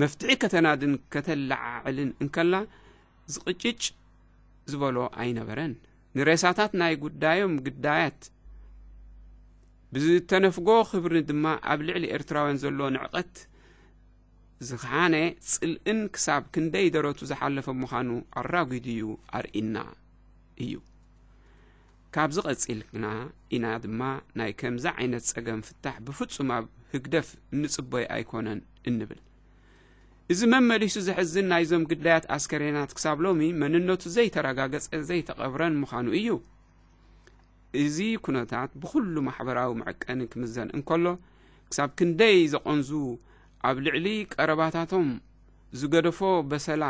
መፍትሒ ከተናድን ከተለዓዕልን እንከላ ዝቕጭጭ ዝበሎ ኣይነበረን። ንሬሳታት ናይ ጉዳዮም ግዳያት ብዝተነፍጎ ክብሪ ድማ ኣብ ልዕሊ ኤርትራውያን ዘሎ ንዕቐት ዝኸሓነ ጽልእን ክሳብ ክንደይ ደረቱ ዝሓለፈ ምዃኑ ኣራጒዱ እዩ ኣርኢና እዩ። ካብዚ ቀጺልና ኢና ድማ ናይ ከምዚ ዓይነት ጸገም ፍታሕ ብፍጹም ኣብ ህግደፍ እንጽበዮ ኣይኮነን እንብል። እዚ መመሊሱ ዘሕዝን ናይዞም ግዳያት ኣስከሬናት ክሳብ ሎሚ መንነቱ ዘይተረጋገጸ ዘይተቐብረን ምዃኑ እዩ። እዚ ኩነታት ብኹሉ ማሕበራዊ መዐቀኒ ክምዘን እንከሎ፣ ክሳብ ክንደይ ዘቐንዙ ኣብ ልዕሊ ቀረባታቶም ዝገደፎ በሰላ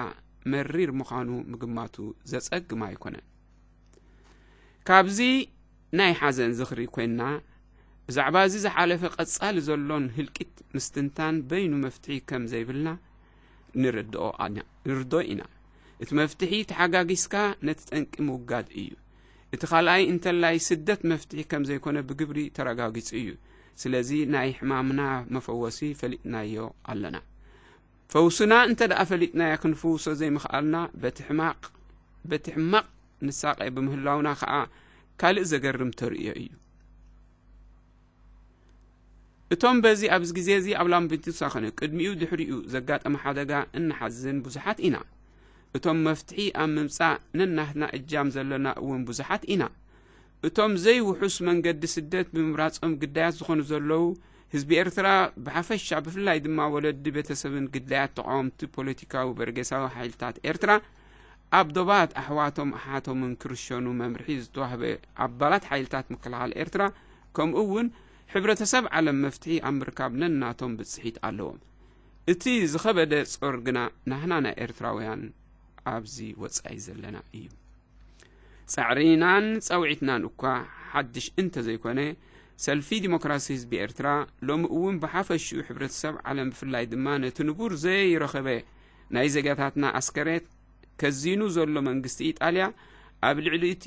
መሪር ምዃኑ ምግማቱ ዘጸግም ኣይኮነን። ካብዚ ናይ ሓዘን ዝኽሪ ኮይንና፣ ብዛዕባ እዚ ዝሓለፈ ቀጻሊ ዘሎን ህልቂት ምስትንታን በይኑ መፍትሒ ከም ዘይብልና ንርድኦ ኣና-፣ ንርድኦ ኢና። እቲ መፍትሒ ተሓጋጊዝካ ነቲ ጠንቂ ምውጋድ እዩ። እቲ ካልኣይ እንተላይ ስደት መፍትሒ ከም ዘይኮነ ብግብሪ ተረጋጊጹ እዩ። ስለዚ ናይ ሕማምና መፈወሲ ፈሊጥናዮ ኣለና። ፈውስና እንተ ደኣ ፈሊጥናዮ ክንፍውሶ ዘይምኽኣልና በቲ ሕማቕ፣ በቲ ሕማቕ ንሳቐ ብምህላውና ከኣ ካልእ ዘገርም ተርእዮ እዩ። እቶም በዚ ኣብዚ ግዜ እዚ ኣብ ላምፔዱሳ ኾነ ቅድሚኡ ድሕሪኡ ዘጋጠመ ሓደጋ እንሓዝን ብዙሓት ኢና። እቶም መፍትሒ ኣብ ምምጻእ ነናህትና እጃም ዘለና እውን ብዙሓት ኢና። እቶም ዘይውሑስ መንገዲ ስደት ብምምራጾም ግዳያት ዝኾኑ ዘለዉ ህዝቢ ኤርትራ ብሓፈሻ፣ ብፍላይ ድማ ወለዲ፣ ቤተሰብን ግዳያት ተቓወምቲ ፖለቲካዊ በርጌሳዊ ሓይልታት ኤርትራ ኣብ ዶባት ኣሕዋቶም ኣሓቶምን ክርሸኑ መምርሒ ዝተዋህበ ኣባላት ሓይልታት ምክልኻል ኤርትራ፣ ከምኡ እውን ሕብረተሰብ ዓለም መፍትሒ ኣብ ምርካብ ነናቶም ብጽሒት ኣለዎም። እቲ ዝኸበደ ጾር ግና ናህና ናይ ኤርትራውያን ኣብዚ ወጻኢ ዘለና እዩ። ጻዕሪናን ጻውዒትናን እኳ ሓድሽ እንተዘይኮነ፣ ሰልፊ ዲሞክራሲ ህዝቢ ኤርትራ ሎሚ እውን ብሓፈሽኡ ሕብረተሰብ ዓለም ብፍላይ ድማ ነቲ ንቡር ዘይረኸበ ናይ ዜጋታትና ኣስከሬት ከዚኑ ዘሎ መንግስቲ ኢጣልያ ኣብ ልዕሊ እቲ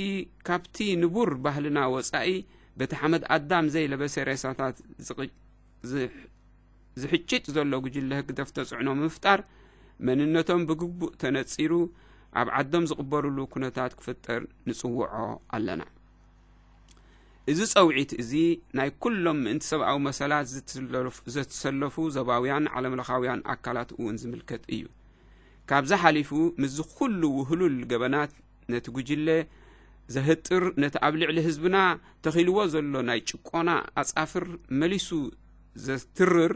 ካብቲ ንቡር ባህልና ወጻኢ በቲ ሓመድ ኣዳም ዘይለበሰ ሬሳታት ዝቕ-፣ ዝሕ-፣ ዝሕጭጭ ዘሎ ጉጅለ ህግደፍ ተጽዕኖ ምፍጣር፣ መንነቶም ብግቡእ ተነጺሩ ኣብ ዓዶም ዝቕበሩሉ ኩነታት ክፍጠር ንጽውዖ ኣለና። እዚ ጸውዒት እዚ ናይ ኩሎም ምእንቲ ሰብኣዊ መሰላት ዝትለፍ-፣ ዘተሰለፉ ዘባውያን ዓለምለኻውያን ኣካላት እውን ዝምልከት እዩ። ካብዚ ሓሊፉ ምስዚ ኩሉ ውህሉል ገበናት ነቲ ጉጅለ ዘህጥር፣ ነቲ ኣብ ልዕሊ ህዝብና ተኺልዎ ዘሎ ናይ ጭቆና ኣጻፍር መሊሱ ዘትርር፣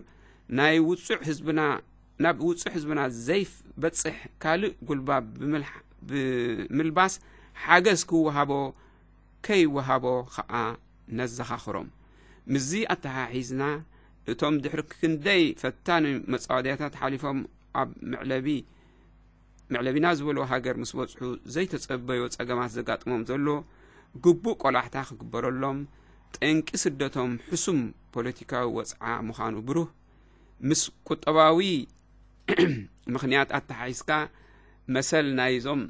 ናይ ውጹዕ ህዝብና፣ ናብ ውጹዕ ህዝብና ዘይበጽሕ ካልእ ጉልባብ ብምልሕ-፣ ብምልባስ ሓገዝ ክወሃቦ ከይወሃቦ ኸኣ ነዘኻኽሮም። ምስዚ ኣተሓሒዝና፣ እቶም ድሕሪ ክንደይ ፈታኒ መጻወድያታት ሓሊፎም ኣብ መዕለቢ መዕለቢና ዝበሎ ሃገር ምስ በጽሑ ዘይተጸበዮ ጸገማት ዘጋጥሞም ዘሎ ግቡእ ቆላሕታ ክግበረሎም፣ ጠንቂ ስደቶም ሕሱም ፖለቲካዊ ወጽዓ ምዃኑ ብሩህ፣ ምስ ቁጠባዊ ምኽንያት ኣተሓሒዝካ መሰል ናይዞም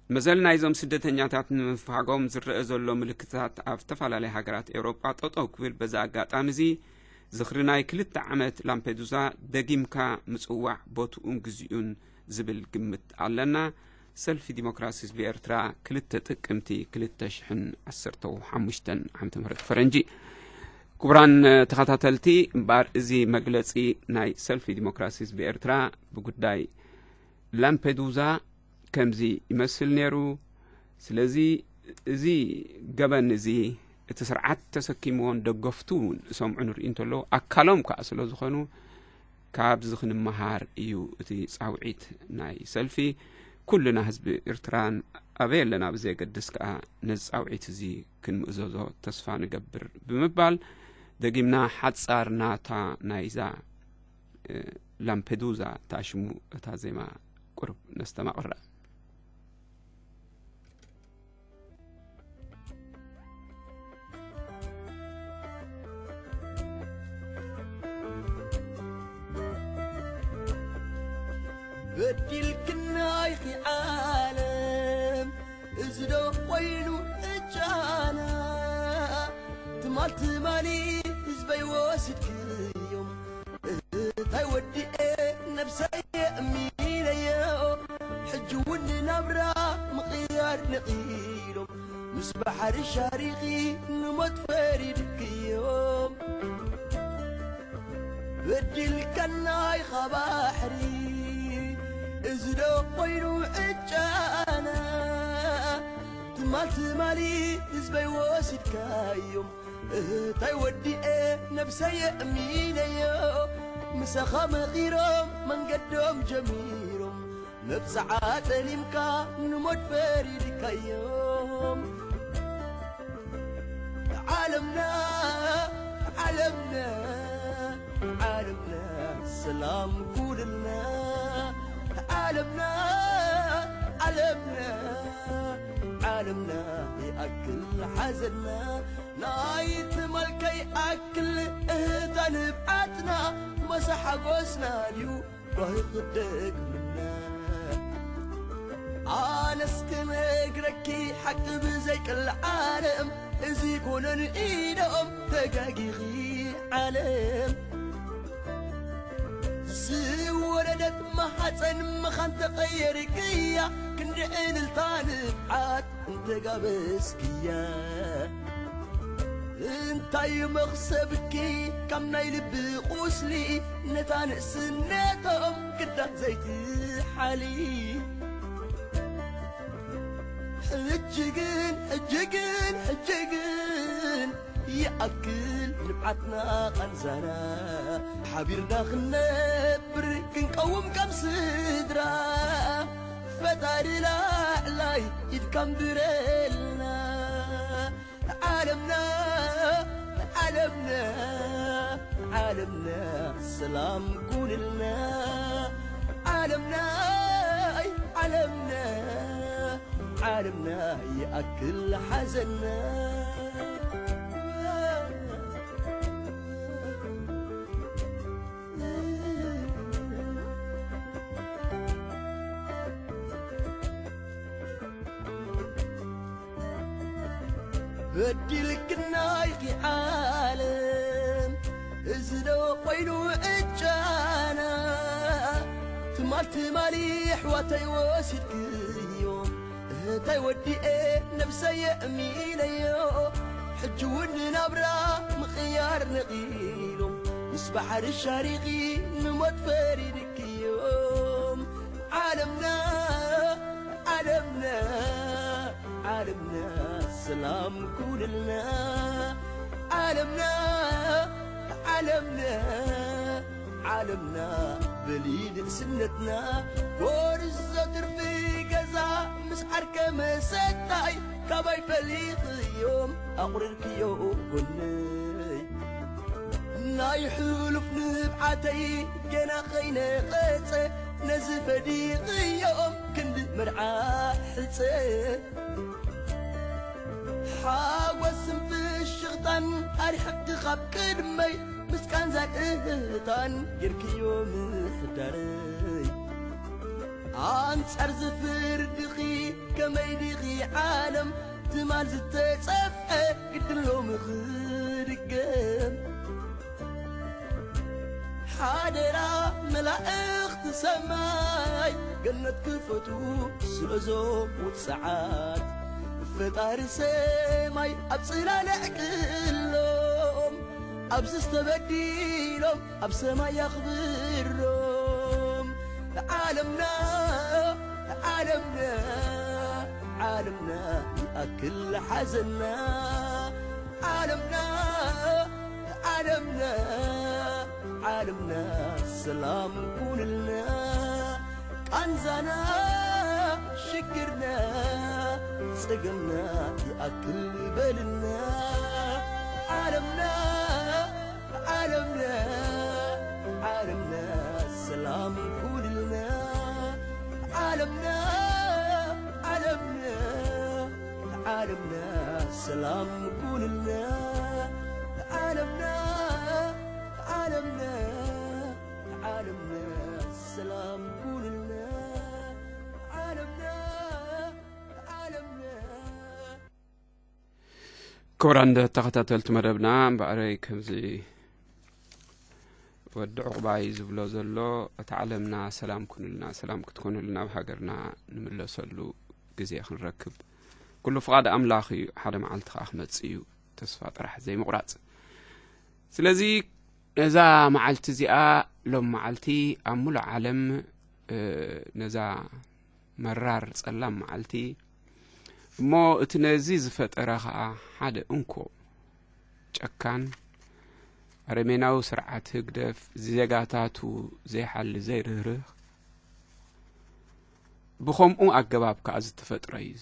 መዘል ናይዞም ስደተኛታት ንምፍሃጎም ዝረአ ዘሎ ምልክታት ኣብ ዝተፈላለያ ሃገራት ኤውሮጳ ጠጠው ክብል፣ በዚ ኣጋጣሚ እዚ ዝኽሪ ናይ ክልተ ዓመት ላምፔዱዛ ደጊምካ ምጽዋዕ ቦትኡን ግዚኡን ዝብል ግምት ኣለና። ሰልፊ ዲሞክራሲ ህዝቢ ኤርትራ፣ ክልተ ጥቅምቲ ክልተ ሽሕን ዓሰርተ ሓሙሽተን ዓመተ ምህረት ፈረንጂ። ክቡራን ተኸታተልቲ፣ እምበኣር እዚ መግለጺ ናይ ሰልፊ ዲሞክራሲ ህዝቢ ኤርትራ ብጉዳይ ላምፔዱዛ ከምዚ ይመስል ነይሩ። ስለዚ እዚ ገበን እዚ እቲ ስርዓት ተሰኪምዎን ደገፍቱ እውን ዝሰምዑ ንርኢ እንተለዉ፣ ኣካሎም ከኣ ስለ ዝኾኑ፣ ካብዚ ክንመሃር እዩ እቲ ጻውዒት ናይ ሰልፊ። ኩልና ህዝቢ ኤርትራን ኣበይ ኣለና ብዘየገድስ ከኣ ነዚ ጻውዒት እዚ ክንምእዘዞ ተስፋ ንገብር ብምባል፣ ደጊምና ሓጻር ናታ ናይዛ እ፣ ላምፔዱዛ እታ ሽሙ እታ ዜማ ቁሩብ ነስተማቕራ። በዲልክና ኢኺ ዓለም፣ እዚ ዶ ኮይኑ ዕጫና? ትማል ትማሊ ህዝበይ ወሲድክዮም፣ እንታይ ወዲኤ ነብሰይ የእሚነዮ። ሕጂ እውን ናብራ ምቕያር ነቒሎም፣ ምስ ባሕሪ ሻሪኺ ንሞት ፈሪድክዮም። በዲልካና ኢኻ ባሕሪ፣ እዚ ዶ ኮይኑ ዕጫና? ትማል ትማሊ ህዝበይ ወሲድካዮም፣ እህታይ ወዲኤ ነብሰይ የእሚነዮ። ምሳኻ መኺሮም መንገዶም ጀሚሮም፣ መብጽዓ ጠሊምካ ንሞት ፈሪድካዮም። ዓለምና፣ ዓለምና፣ ዓለምና፣ ሰላም ኩልልና። ዓለምና፣ ዓለምና፣ ዓለምና ይኣክል ሓዘንና። ናይ ትማል ከይኣክል እህታ ንብዓትና፣ መሳ ሓጎስና ድዩ ባህር ክደግምና። ኣነስ ክነግረኪ ሓቂ ብዘይቅል ዓለም፣ እዚ ኮነን ኢዶም ተጋጊኺ ዓለም። ዝወለደት ማሓፀን መኻን ተቐየርክያ፣ ክንዲ ዕልልታ ንብዓት እንተጋበስክያ። እንታይ መኽሰብኪ ካብ ናይ ልቢ ቁስሊ፣ ነታ ንእስነቶም ክዳን ዘይትሓሊ። ሕጂ ግን፣ ሕጂ ግን፣ ሕጂ ግን ይኣክል ንብዓትና ቃንዛና። ሓቢርና ክንነብር ክንቀውም ከም ስድራ። ፈጣሪ ላዕላይ ኢድካ ንብረልና። ዓለምና፣ ዓለምና፣ ዓለምና ሰላም ኩንልና። ዓለምና፣ ዓለምና፣ ዓለምና ይኣክል ሓዘንና። በዲልክና ኢኺ ዓለም፣ እዚ ዶ ኮይኑ ዕጫና? ትማል ትማሊ ኣሕዋተይ ወሲድክዮም፣ እህታይ ወዲኤ ነብሰይ የእሚነዮ። ሕጂ እውን ንናብራ ምቕያር ነቒሎም፣ ምስ ባሕሪ ሻሪኺ ንሞት ፈሪድክዮም። ዓለምና፣ ዓለምና፣ ዓለምና ሰላም ኩንልና። ዓለምና፣ ዓለምና፣ ዓለምና በሊ ንእስነትና። ጎርዞ ትርፊ ገዛ ምስ ዓርከ መሰታይ፣ ካባይ ፈሊኽዮም ኣቑሪርክዮ ጎነይ። ናይ ሕሉፍ ንብዓተይ ገና ኸይነቐጸ፣ ነዚ ፈዲቕዮም ክንዲ መርዓ ሕጸ። ሓጎስን ፍሽኽታን ኣርሕቕኪ ካብ ቅድመይ፣ ምስ ቃንዛን እህታን ጌርክዮ ምሕዳረይ። ኣንጻር ዝፍርድኺ ከመይ ዲኺ ዓለም፣ ትማል ዝተጸፍዐ ግድን ሎሚ ክድገም። ሓደራ መላእኽቲ ሰማይ፣ ገነት ክፈቱ ስለዞም ውጽዓት። ፈጣሪ ሰማይ ኣብ ጽላል ኣዕቅሎም፣ ኣብዚ ዝተበዲሎም ኣብ ሰማይ ኣኽብሮም። ዓለምና፣ ዓለምና፣ ዓለምና ይኣክል ሓዘንና። ዓለምና፣ ዓለምና፣ ዓለምና ሰላም ኩንልና። ቃንዛና፣ ሽግርና፣ ጸገምና ይኣክል በልና። ዓለምና፣ ዓለምና፣ ዓለምና ሰላም ኩንልና። ዓለምና፣ ዓለምና፣ ዓለምና ሰላም ኩንልና። ዓለምና፣ ዓለምና፣ ዓለምና ሰላም ኩንልና። ዓለምና፣ ዓለምና። ክቡራን ተኸታተልቲ መደብና፣ እምበኣረይ ከምዚ ወዲ ዕቑባይ ዝብሎ ዘሎ፣ እታ ዓለምና ሰላም ኩንልና፣ ሰላም ክትኮንልና፣ ኣብ ሃገርና ንምለሰሉ ግዜ ክንረክብ ኩሉ ፍቓድ ኣምላኽ እዩ። ሓደ መዓልቲ ከኣ ክመጽእ እዩ፣ ተስፋ ጥራሕ ዘይምቑራጽ። ስለዚ ነዛ መዓልቲ እዚኣ፣ ሎም መዓልቲ ኣብ ሙሉእ ዓለም፣ እ፣ ነዛ መራር ጸላም መዓልቲ፣ እሞ እቲ ነዚ ዝፈጠረ ኸኣ ሓደ እንኮ ጨካን ኣረሜናዊ ስርዓት ህግደፍ፣ ዜጋታቱ ዘይሓሊ ዘይርህርህ፣ ብኸምኡ ኣገባብ ከኣ ዝተፈጥረ እዩ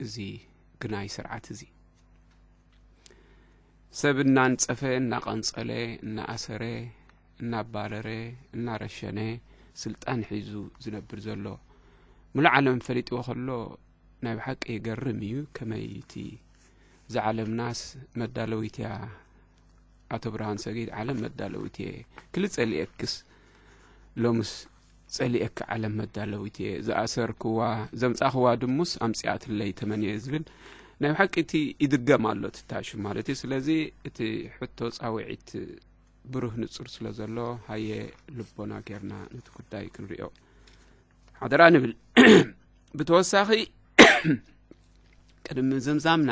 እዚ ግናይ ስርዓት እዚ። ሰብ እናንጸፈ፣ እናቐንጸለ፣ እናኣሰረ፣ እናባረረ፣ እናረሸነ ስልጣን ሒዙ ዝነብር ዘሎ፣ ሙሉእ ዓለም ፈሊጥዎ ከሎ፣ ናይ ብሓቂ ይገርም እዩ። ከመይ እቲ፣ እዛ ዓለምናስ መዳለዊት እያ። ኣቶ ብርሃን ሰጊድ፣ ዓለም መዳለዊት እየ ክሊ ጸሊኤክስ፣ ሎምስ ጸሊኤኪ ዓለም መዳለዊት እየ። ዝኣሰርክዋ፣ ዘምጻኽዋ ድሙስ ኣምጺኣትለይ ተመንየ ዝብል ናይ ብሓቂ እቲ ይድገም ኣሎ፣ እቲ ታሹ ማለት እዩ። ስለዚ እቲ ሕቶ ጻውዒት ብሩህ ንጹር ስለ ዘሎ፣ ሃየ ልቦና ጌርና ነቲ ጉዳይ ክንሪኦ ሓደራ ንብል። ብተወሳኺ፣ ቅድሚ ምዝምዛምና፣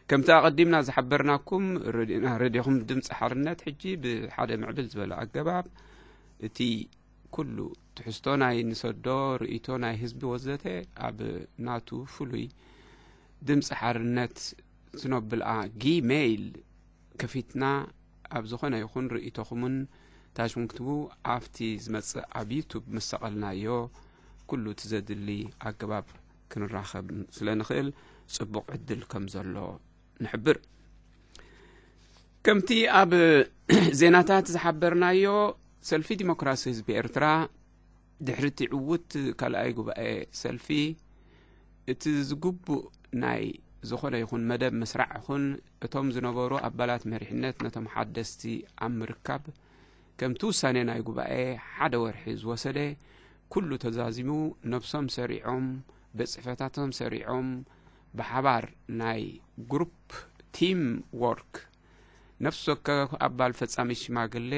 ከምቲ ኣቐዲምና ዝሓበርናኩም፣ ረድዮና፣ ረድዮኹም ድምፂ ሓርነት ሕጂ ብሓደ ምዕብል ዝበለ ኣገባብ እቲ ኩሉ ትሕዝቶ ናይ ንሰዶ፣ ርእይቶ ናይ ህዝቢ ወዘተ ኣብ ናቱ ፍሉይ ድምፂ ሓርነት ዝኖብልኣ ጊሜይል ከፊትና ኣብ ዝኾነ ይኹን ርእይቶኹምን ታሽሙን ክትቡ ኣብቲ ዝመጽእ ኣብ ዩቱብ ምስ ሰቐልናዮ ኩሉ እቲ ዘድሊ ኣገባብ ክንራኸብ ስለ ንኽእል ጽቡቕ ዕድል ከም ዘሎ ንሕብር። ከምቲ ኣብ ዜናታት ዝሓበርናዮ፣ ሰልፊ ዲሞክራሲ ህዝቢ ኤርትራ ድሕሪ እቲ ዕዉት ካልኣይ ጉባኤ ሰልፊ፣ እቲ ዝግቡእ ናይ ዝኾነ ይኹን መደብ ምስራዕ ይኹን፣ እቶም ዝነበሩ ኣባላት መሪሕነት ነቶም ሓደስቲ ኣብ ምርካብ፣ ከምቲ ውሳኔ ናይ ጉባኤ ሓደ ወርሒ ዝወሰደ፣ ኩሉ ተዛዚሙ፣ ነብሶም ሰሪዖም፣ ቤት ጽሕፈታቶም ሰሪዖም፣ ብሓባር ናይ ግሩፕ ቲም ዎርክ፣ ነፍሲ ወከፍ ኣባል ፈጻሚ ሽማግሌ፣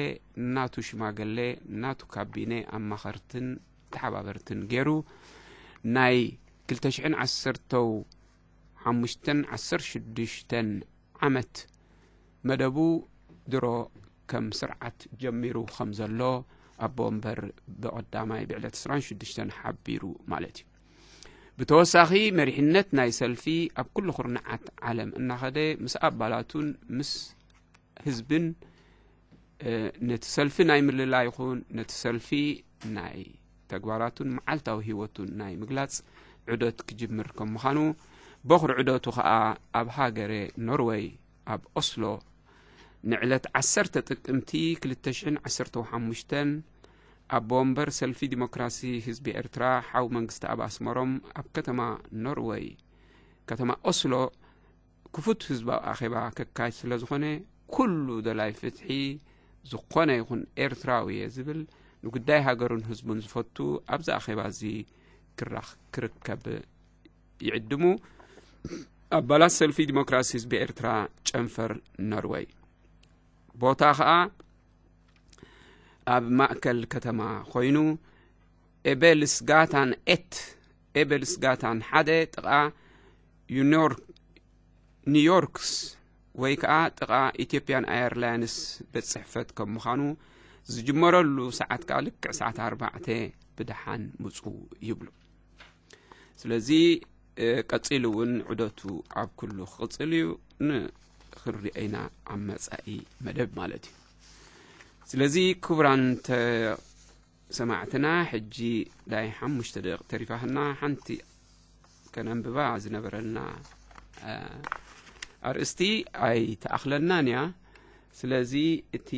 ናቱ ሽማግሌ፣ ናቱ ካቢኔ ኣማኸርትን ተሓባበርትን ገይሩ፣ ናይ ክልተ ሽሕን ዓሰርተው ሓሙሽተን ዓሰርተ ሽዱሽተን ዓመት መደቡ ድሮ ከም ስርዓት ጀሚሩ ከም ዘሎ ኣቦ ወንበር ብቐዳማይ ብዕለት ዕስራን ሽዱሽተን ሓቢሩ ማለት እዩ። ብተወሳኺ መሪሕነት ናይ ሰልፊ ኣብ ኩሉ ኩርናዓት ዓለም እናኸደ ምስ ኣባላቱን ምስ ህዝብን፣ እ፣ ነቲ ሰልፊ ናይ ምልላይ ይኹን ነቲ ሰልፊ ናይ ተግባራቱን መዓልታዊ ህይወቱን ናይ ምግላጽ ዑደት ክጅምር ከም ምዃኑ፣ በኹሪ ዑደቱ ኸኣ ኣብ ሃገረ ኖርወይ ኣብ ኦስሎ ንዕለት ዓሰርተ ጥቅምቲ ክልተ ሽሕን ዓሰርተ ሓሙሽተን ኣቦ ወንበር ሰልፊ ዲሞክራሲ ህዝቢ ኤርትራ ሓው መንግስቲ ኣብ ኣስመሮም ኣብ ከተማ ኖርወይ ከተማ ኦስሎ ክፉት ህዝባዊ ኣኼባ ከካይድ ስለ ዝኾነ፣ ኩሉ ደላይ ፍትሒ ዝኾነ ይኹን ኤርትራዊ እየ ዝብል፣ ንጉዳይ ሃገሩን ህዝቡን ዝፈቱ ኣብዚ ኣኼባ እዚ ክራኽ-፣ ክርከብ ይዕድሙ። ኣባላት ሰልፊ ዲሞክራሲ ህዝቢ ኤርትራ ጨንፈር ኖርወይ። ቦታ ኸኣ ኣብ ማእከል ከተማ ኮይኑ፣ ኤቤልስጋታን ኤት፣ ኤቤልስጋታን ሓደ ጥቓ ዩኒዮርክ-፣ ኒውዮርክስ ወይ ከኣ ጥቓ ኢትዮጵያን ኣየርላይንስ ቤት ጽሕፈት ከም ምዃኑ፣ ዝጅመረሉ ሰዓት ከኣ ልክዕ ሰዓት ኣርባዕተ ብደሓን ምጹ ይብሉ። ስለዚ፣ እ፣ ቀጺሉ እውን ዑደቱ ኣብ ኩሉ ክቕጽል እዩ። ንኽንሪኦ ኢና ኣብ መጻኢ መደብ ማለት እዩ። ስለዚ ክቡራን ተ-፣ ሰማዕትና፣ ሕጂ ናይ ሓሙሽተ ደቂቕ ተሪፋትና፣ ሓንቲ ከነንብባ ዝነበረና፣ እ፣ ኣርእስቲ ኣይተኣኽለናን እያ። ስለዚ እቲ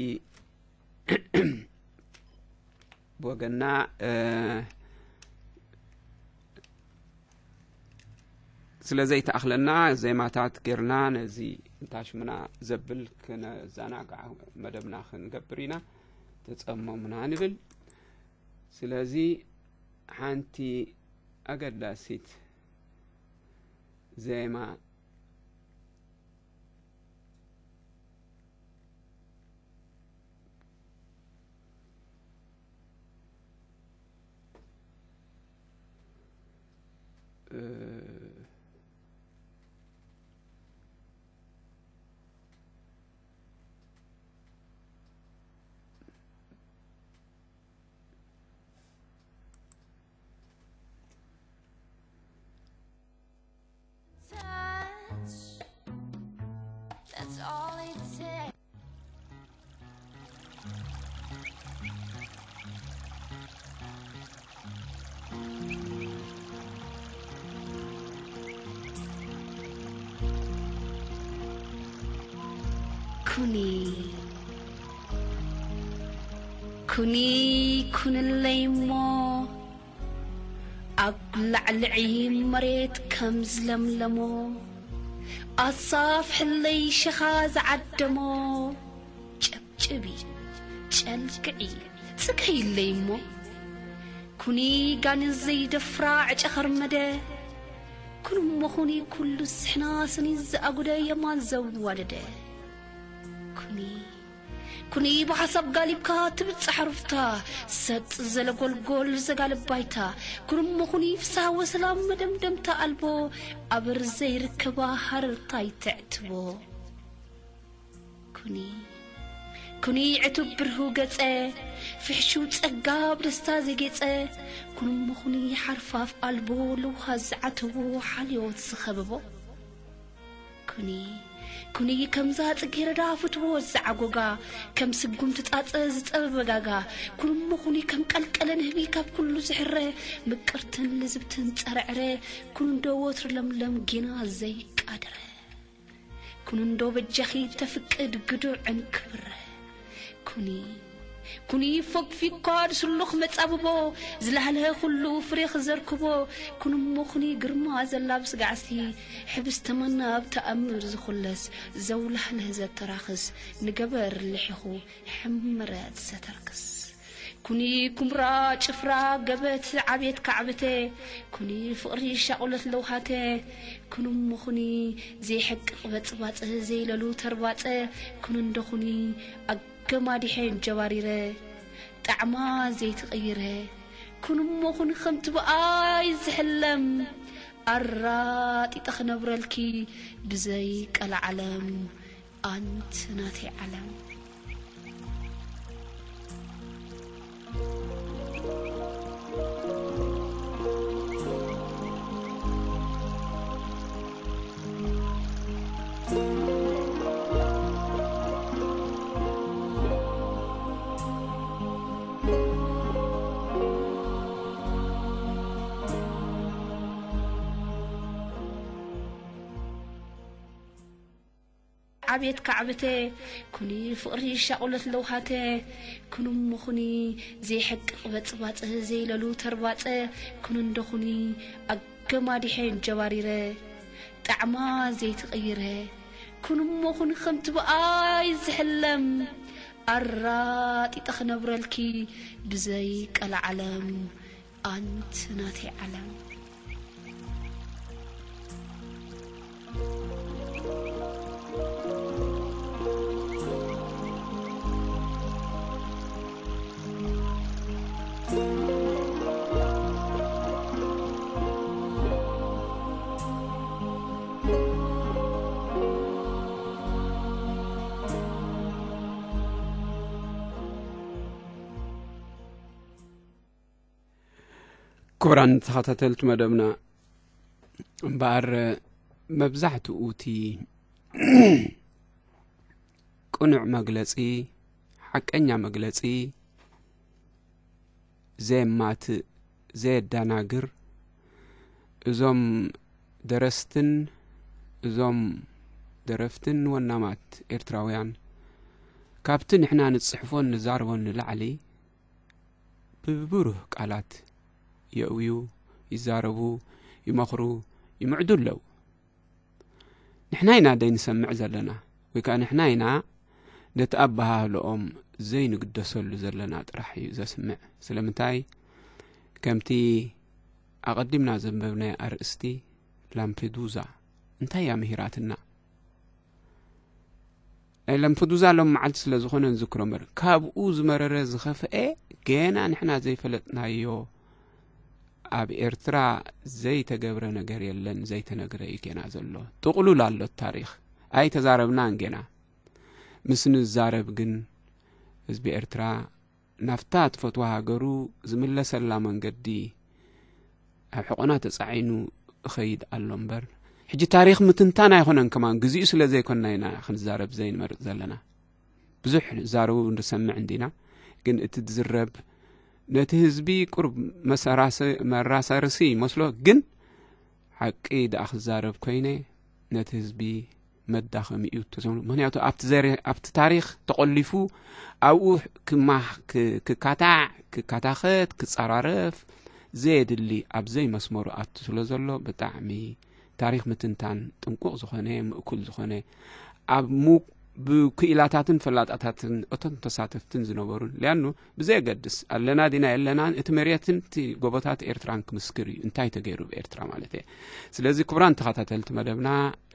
ብወገና፣ እ፣ ስለ ዘይተኣኽለና ዜማታት ጌርና ነዚ እንታሽምና ዘብል ክነዘናግዓ መደብና ክንገብር ኢና። ተጸመሙና ንብል። ስለዚ ሓንቲ ኣገዳሲት ዜማ እ፣ That's all it takes. ኩኒ፣ ኩኒ፣ ኩንለይ እሞ ኣብ ላዕልዒ መሬት ከም ዝለምለሞ፣ ኣሳፍሕለይ ሸኻ ዝዓደሞ፣ ጨብጭቢ፣ ጨልግዒ፣ ጽገይለይ እሞ። ኩኒ ጋኔን ዘይደፍራ ዕጨ ኸርመደ፣ ኩኒ እሞ ኩኒ ኩሉ ዝስሕና ስኒት ዝኣጉደ የማን ዘዋደደ። ኩኒ፣ ኩኒ ብሓሳብ ጋሊብካ ትብጻሕ ሩፍታ፣ ሰጥ ዘለ ጎልጎል ዘጋልብ ባይታ። ኩኒ እሞ ኩኒ ፍስሃ ወሰላም መደምደምታ ኣልቦ፣ ኣበር ዘይርከባ ሃረርታ ይትዕትቦ። ኩኒ፣ ኩኒ ዕቱብ ብርሁ ገጸ፣ ፍሕሹው ጸጋ ብደስታ ዘጌጸ። ኩኒ እሞ ኩኒ ሓርፋፍ ኣልቦ ለውሃት ዝዓተቦ ሓልዮት ዝኸበቦ። ኩኒ፣ ኩኒ ከምዛ ጽጌረዳ ፍትዎ ዝዓጎጋ፣ ከም ስጉምቲ ጻጸ ዝጸበበ ጋጋ። ኩኒ እሞ ኩኒ ከም ቀልቀለ ንህቢ ካብ ኩሉ ዝሕረ፣ ምቅርትን ልዝብትን ጸረ ዕረ። ኩኒ እንዶ ወትሩ ለምለም ጌና ዘይቃደረ። ኩኒ እንዶ በጃኺ ተፍቅድ ግዱዕ ዕንክብረ። ኩኒ፣ ኩኒ ፎግፊኳ ድስሉኽ መጻብቦ፣ ዝላህለሀ ኩሉ ፍሬ ክዘርክቦ። ኩኒ እሞ ኩኒ ግርማ ዘላብስ ጋዕሲ፣ ሕብስተ መና ኣብ ተኣምር ዝኹለስ፣ ዘውላህልህ ዘተራኽስ፣ ንገበር ልሒኹ ሕምረት ዘተርክስ። ኩኒ ኩምራ ጭፍራ ገበት ዓቤት ካዕብተ፣ ኩኒ ፍቕሪ ሻቑለት ለውሃተ። ኩኒ እሞ ኩኒ ዘይሕቅቕ በጽባጸ፣ ዘይለሉ ተርባጸ። ኩኒ እንዶ ኩኒ ኣገማዲሐ እንጀባሪረ፣ ጣዕማ ዘይትቕይረ። ኩኒ እሞ ኩኒ ከምቲ ብኣይ ዝሕለም፣ ኣራጢጠ ክነብረልኪ ብዘይ ቀልዓለም። ኣንቲ ናተይ ዓለም። ቤት ካዕብተ ኩኒ ፍቕሪ ሻቑለት ለውሃተ ኩኑሞ ኩኒ ዘይሕቅቕ በጽባጸ ዘይለሉ ተርባጸ ኩኑ እንዶ ኩኒ ኣገማዲሐ እንጀባሪረ ጣዕማ ዘይትቕይረ ኩኑሞ ኩኒ ከምቲ ብኣይ ዝሕለም ኣራጢጠ ክነብረልኪ ብዘይ ቀልዓለም ኣንቲ ናተይ ዓለም። ክቡራን ተኸታተልቲ መደብና፣ እምበኣር መብዛሕትኡ እቲ ቅኑዕ መግለጺ፣ ሓቀኛ መግለጺ፣ ዘየማትእ፣ ዘየደናግር፣ እዞም ደረስትን እዞም ደረፍትን ወናማት ኤርትራውያን ካብቲ ንሕና ንጽሕፎን ንዛረቦን ንላዕሊ ብብሩህ ቃላት የእውዩ፣ ይዛረቡ፣ ይመኽሩ፣ ይምዕዱ ኣለዉ። ንሕና ኢና ደይ ንሰምዕ ዘለና፣ ወይ ከኣ ንሕና ኢና ነቲ ኣበሃህልኦም ዘይንግደሰሉ ዘለና ጥራሕ እዩ ዘስምዕ። ስለምንታይ? ከምቲ ኣቐዲምና ዘንበብናዮ ኣርእስቲ፣ ላምፔዱዛ እንታይ እያ ምሂራትና? ናይ ላምፔዱዛ ሎም መዓልቲ ስለ ዝኾነ ንዝክሮ እምበር፣ ካብኡ ዝመረረ ዝኸፍኤ ገና ንሕና ዘይፈለጥናዮ ኣብ ኤርትራ ዘይተገብረ ነገር የለን፣ ዘይተነግረ እዩ ገና ዘሎ። ጥቕሉል ኣሎ ታሪኽ። ኣይተዛረብናን ገና። ምስ ንዛረብ ግን ህዝቢ ኤርትራ ናብታ ትፈትዋ ሃገሩ ዝምለሰላ መንገዲ ኣብ ሕቖና ተጻዒኑ እኸይድ ኣሎ እምበር፣ ሕጂ ታሪኽ ምትንታን ኣይኮነን። ከማን ግዚኡ ስለ ዘይኮንና ኢና ክንዛረብ ዘይንመርጽ ዘለና። ብዙሕ ዝዛረቡ ንሰምዕ እንዲና፣ ግን እቲ ዝዝረብ ነቲ ህዝቢ ቁሩብ መሰራሰ-፣ መራሳርሲ ይመስሎ፣ ግን ሓቂ ደኣ ክዛረብ ኮይነ ነቲ ህዝቢ መዳኸሚ እዩ እተዘምሩ። ምኽንያቱ ኣብቲ ዘሪ-፣ ኣብቲ ታሪኽ ተቖሊፉ ኣብኡ ክማ-፣ ክ-፣ ክካታዕ፣ ክካታኸት፣ ክጸራረፍ ዘየድሊ ኣብ ዘይመስመሩ ኣቱ ስለ ዘሎ ብጣዕሚ ታሪኽ ምትንታን ጥንቁቕ ዝኾነ፣ ምእኩል ዝኾነ፣ ኣብ ሙ-፣ ብክኢላታትን ፈላጣታትን እቶም ተሳተፍትን ዝነበሩን፣ ሊኣኑ ብዘየገድስ ኣለና ዲና የለናን፣ እቲ መሬትን እቲ ጎቦታት ኤርትራን ክምስክር እዩ፣ እንታይ ተገይሩ ብኤርትራ ማለት እየ። ስለዚ ክቡራን ተኸታተልቲ መደብና፣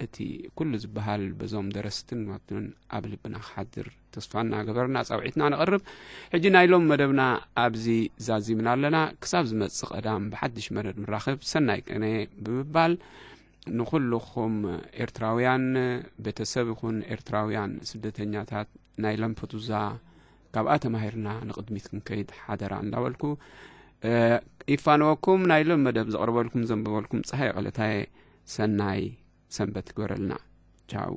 እቲ ኩሉ ዝበሃል በዞም ደረስትን ማቱን ኣብ ልብና ክሓድር ተስፋ እናገበርና ጻውዒትና ነቕርብ። ሕጂ ናይ ሎም መደብና ኣብዚ ዛዚምና ኣለና። ክሳብ ዝመጽእ ቀዳም ብሓድሽ መደብ ንራኸብ። ሰናይ ቅነ ብምባል ንኹልኹም ኤርትራውያን ቤተሰብ ይኹን ኤርትራውያን ስደተኛታት ናይ ላምፐዱዛ ካብኣ ተማሂርና ንቕድሚት ክንከይድ ሓደራ እንዳበልኩ፣ እ፣ ይፋነወኩም። ናይ ሎም መደብ ዘቕርበልኩም ዘንበበልኩም ጸሃይ ቀለታየ ሰናይ ሰንበት ግበረልና። ቻው።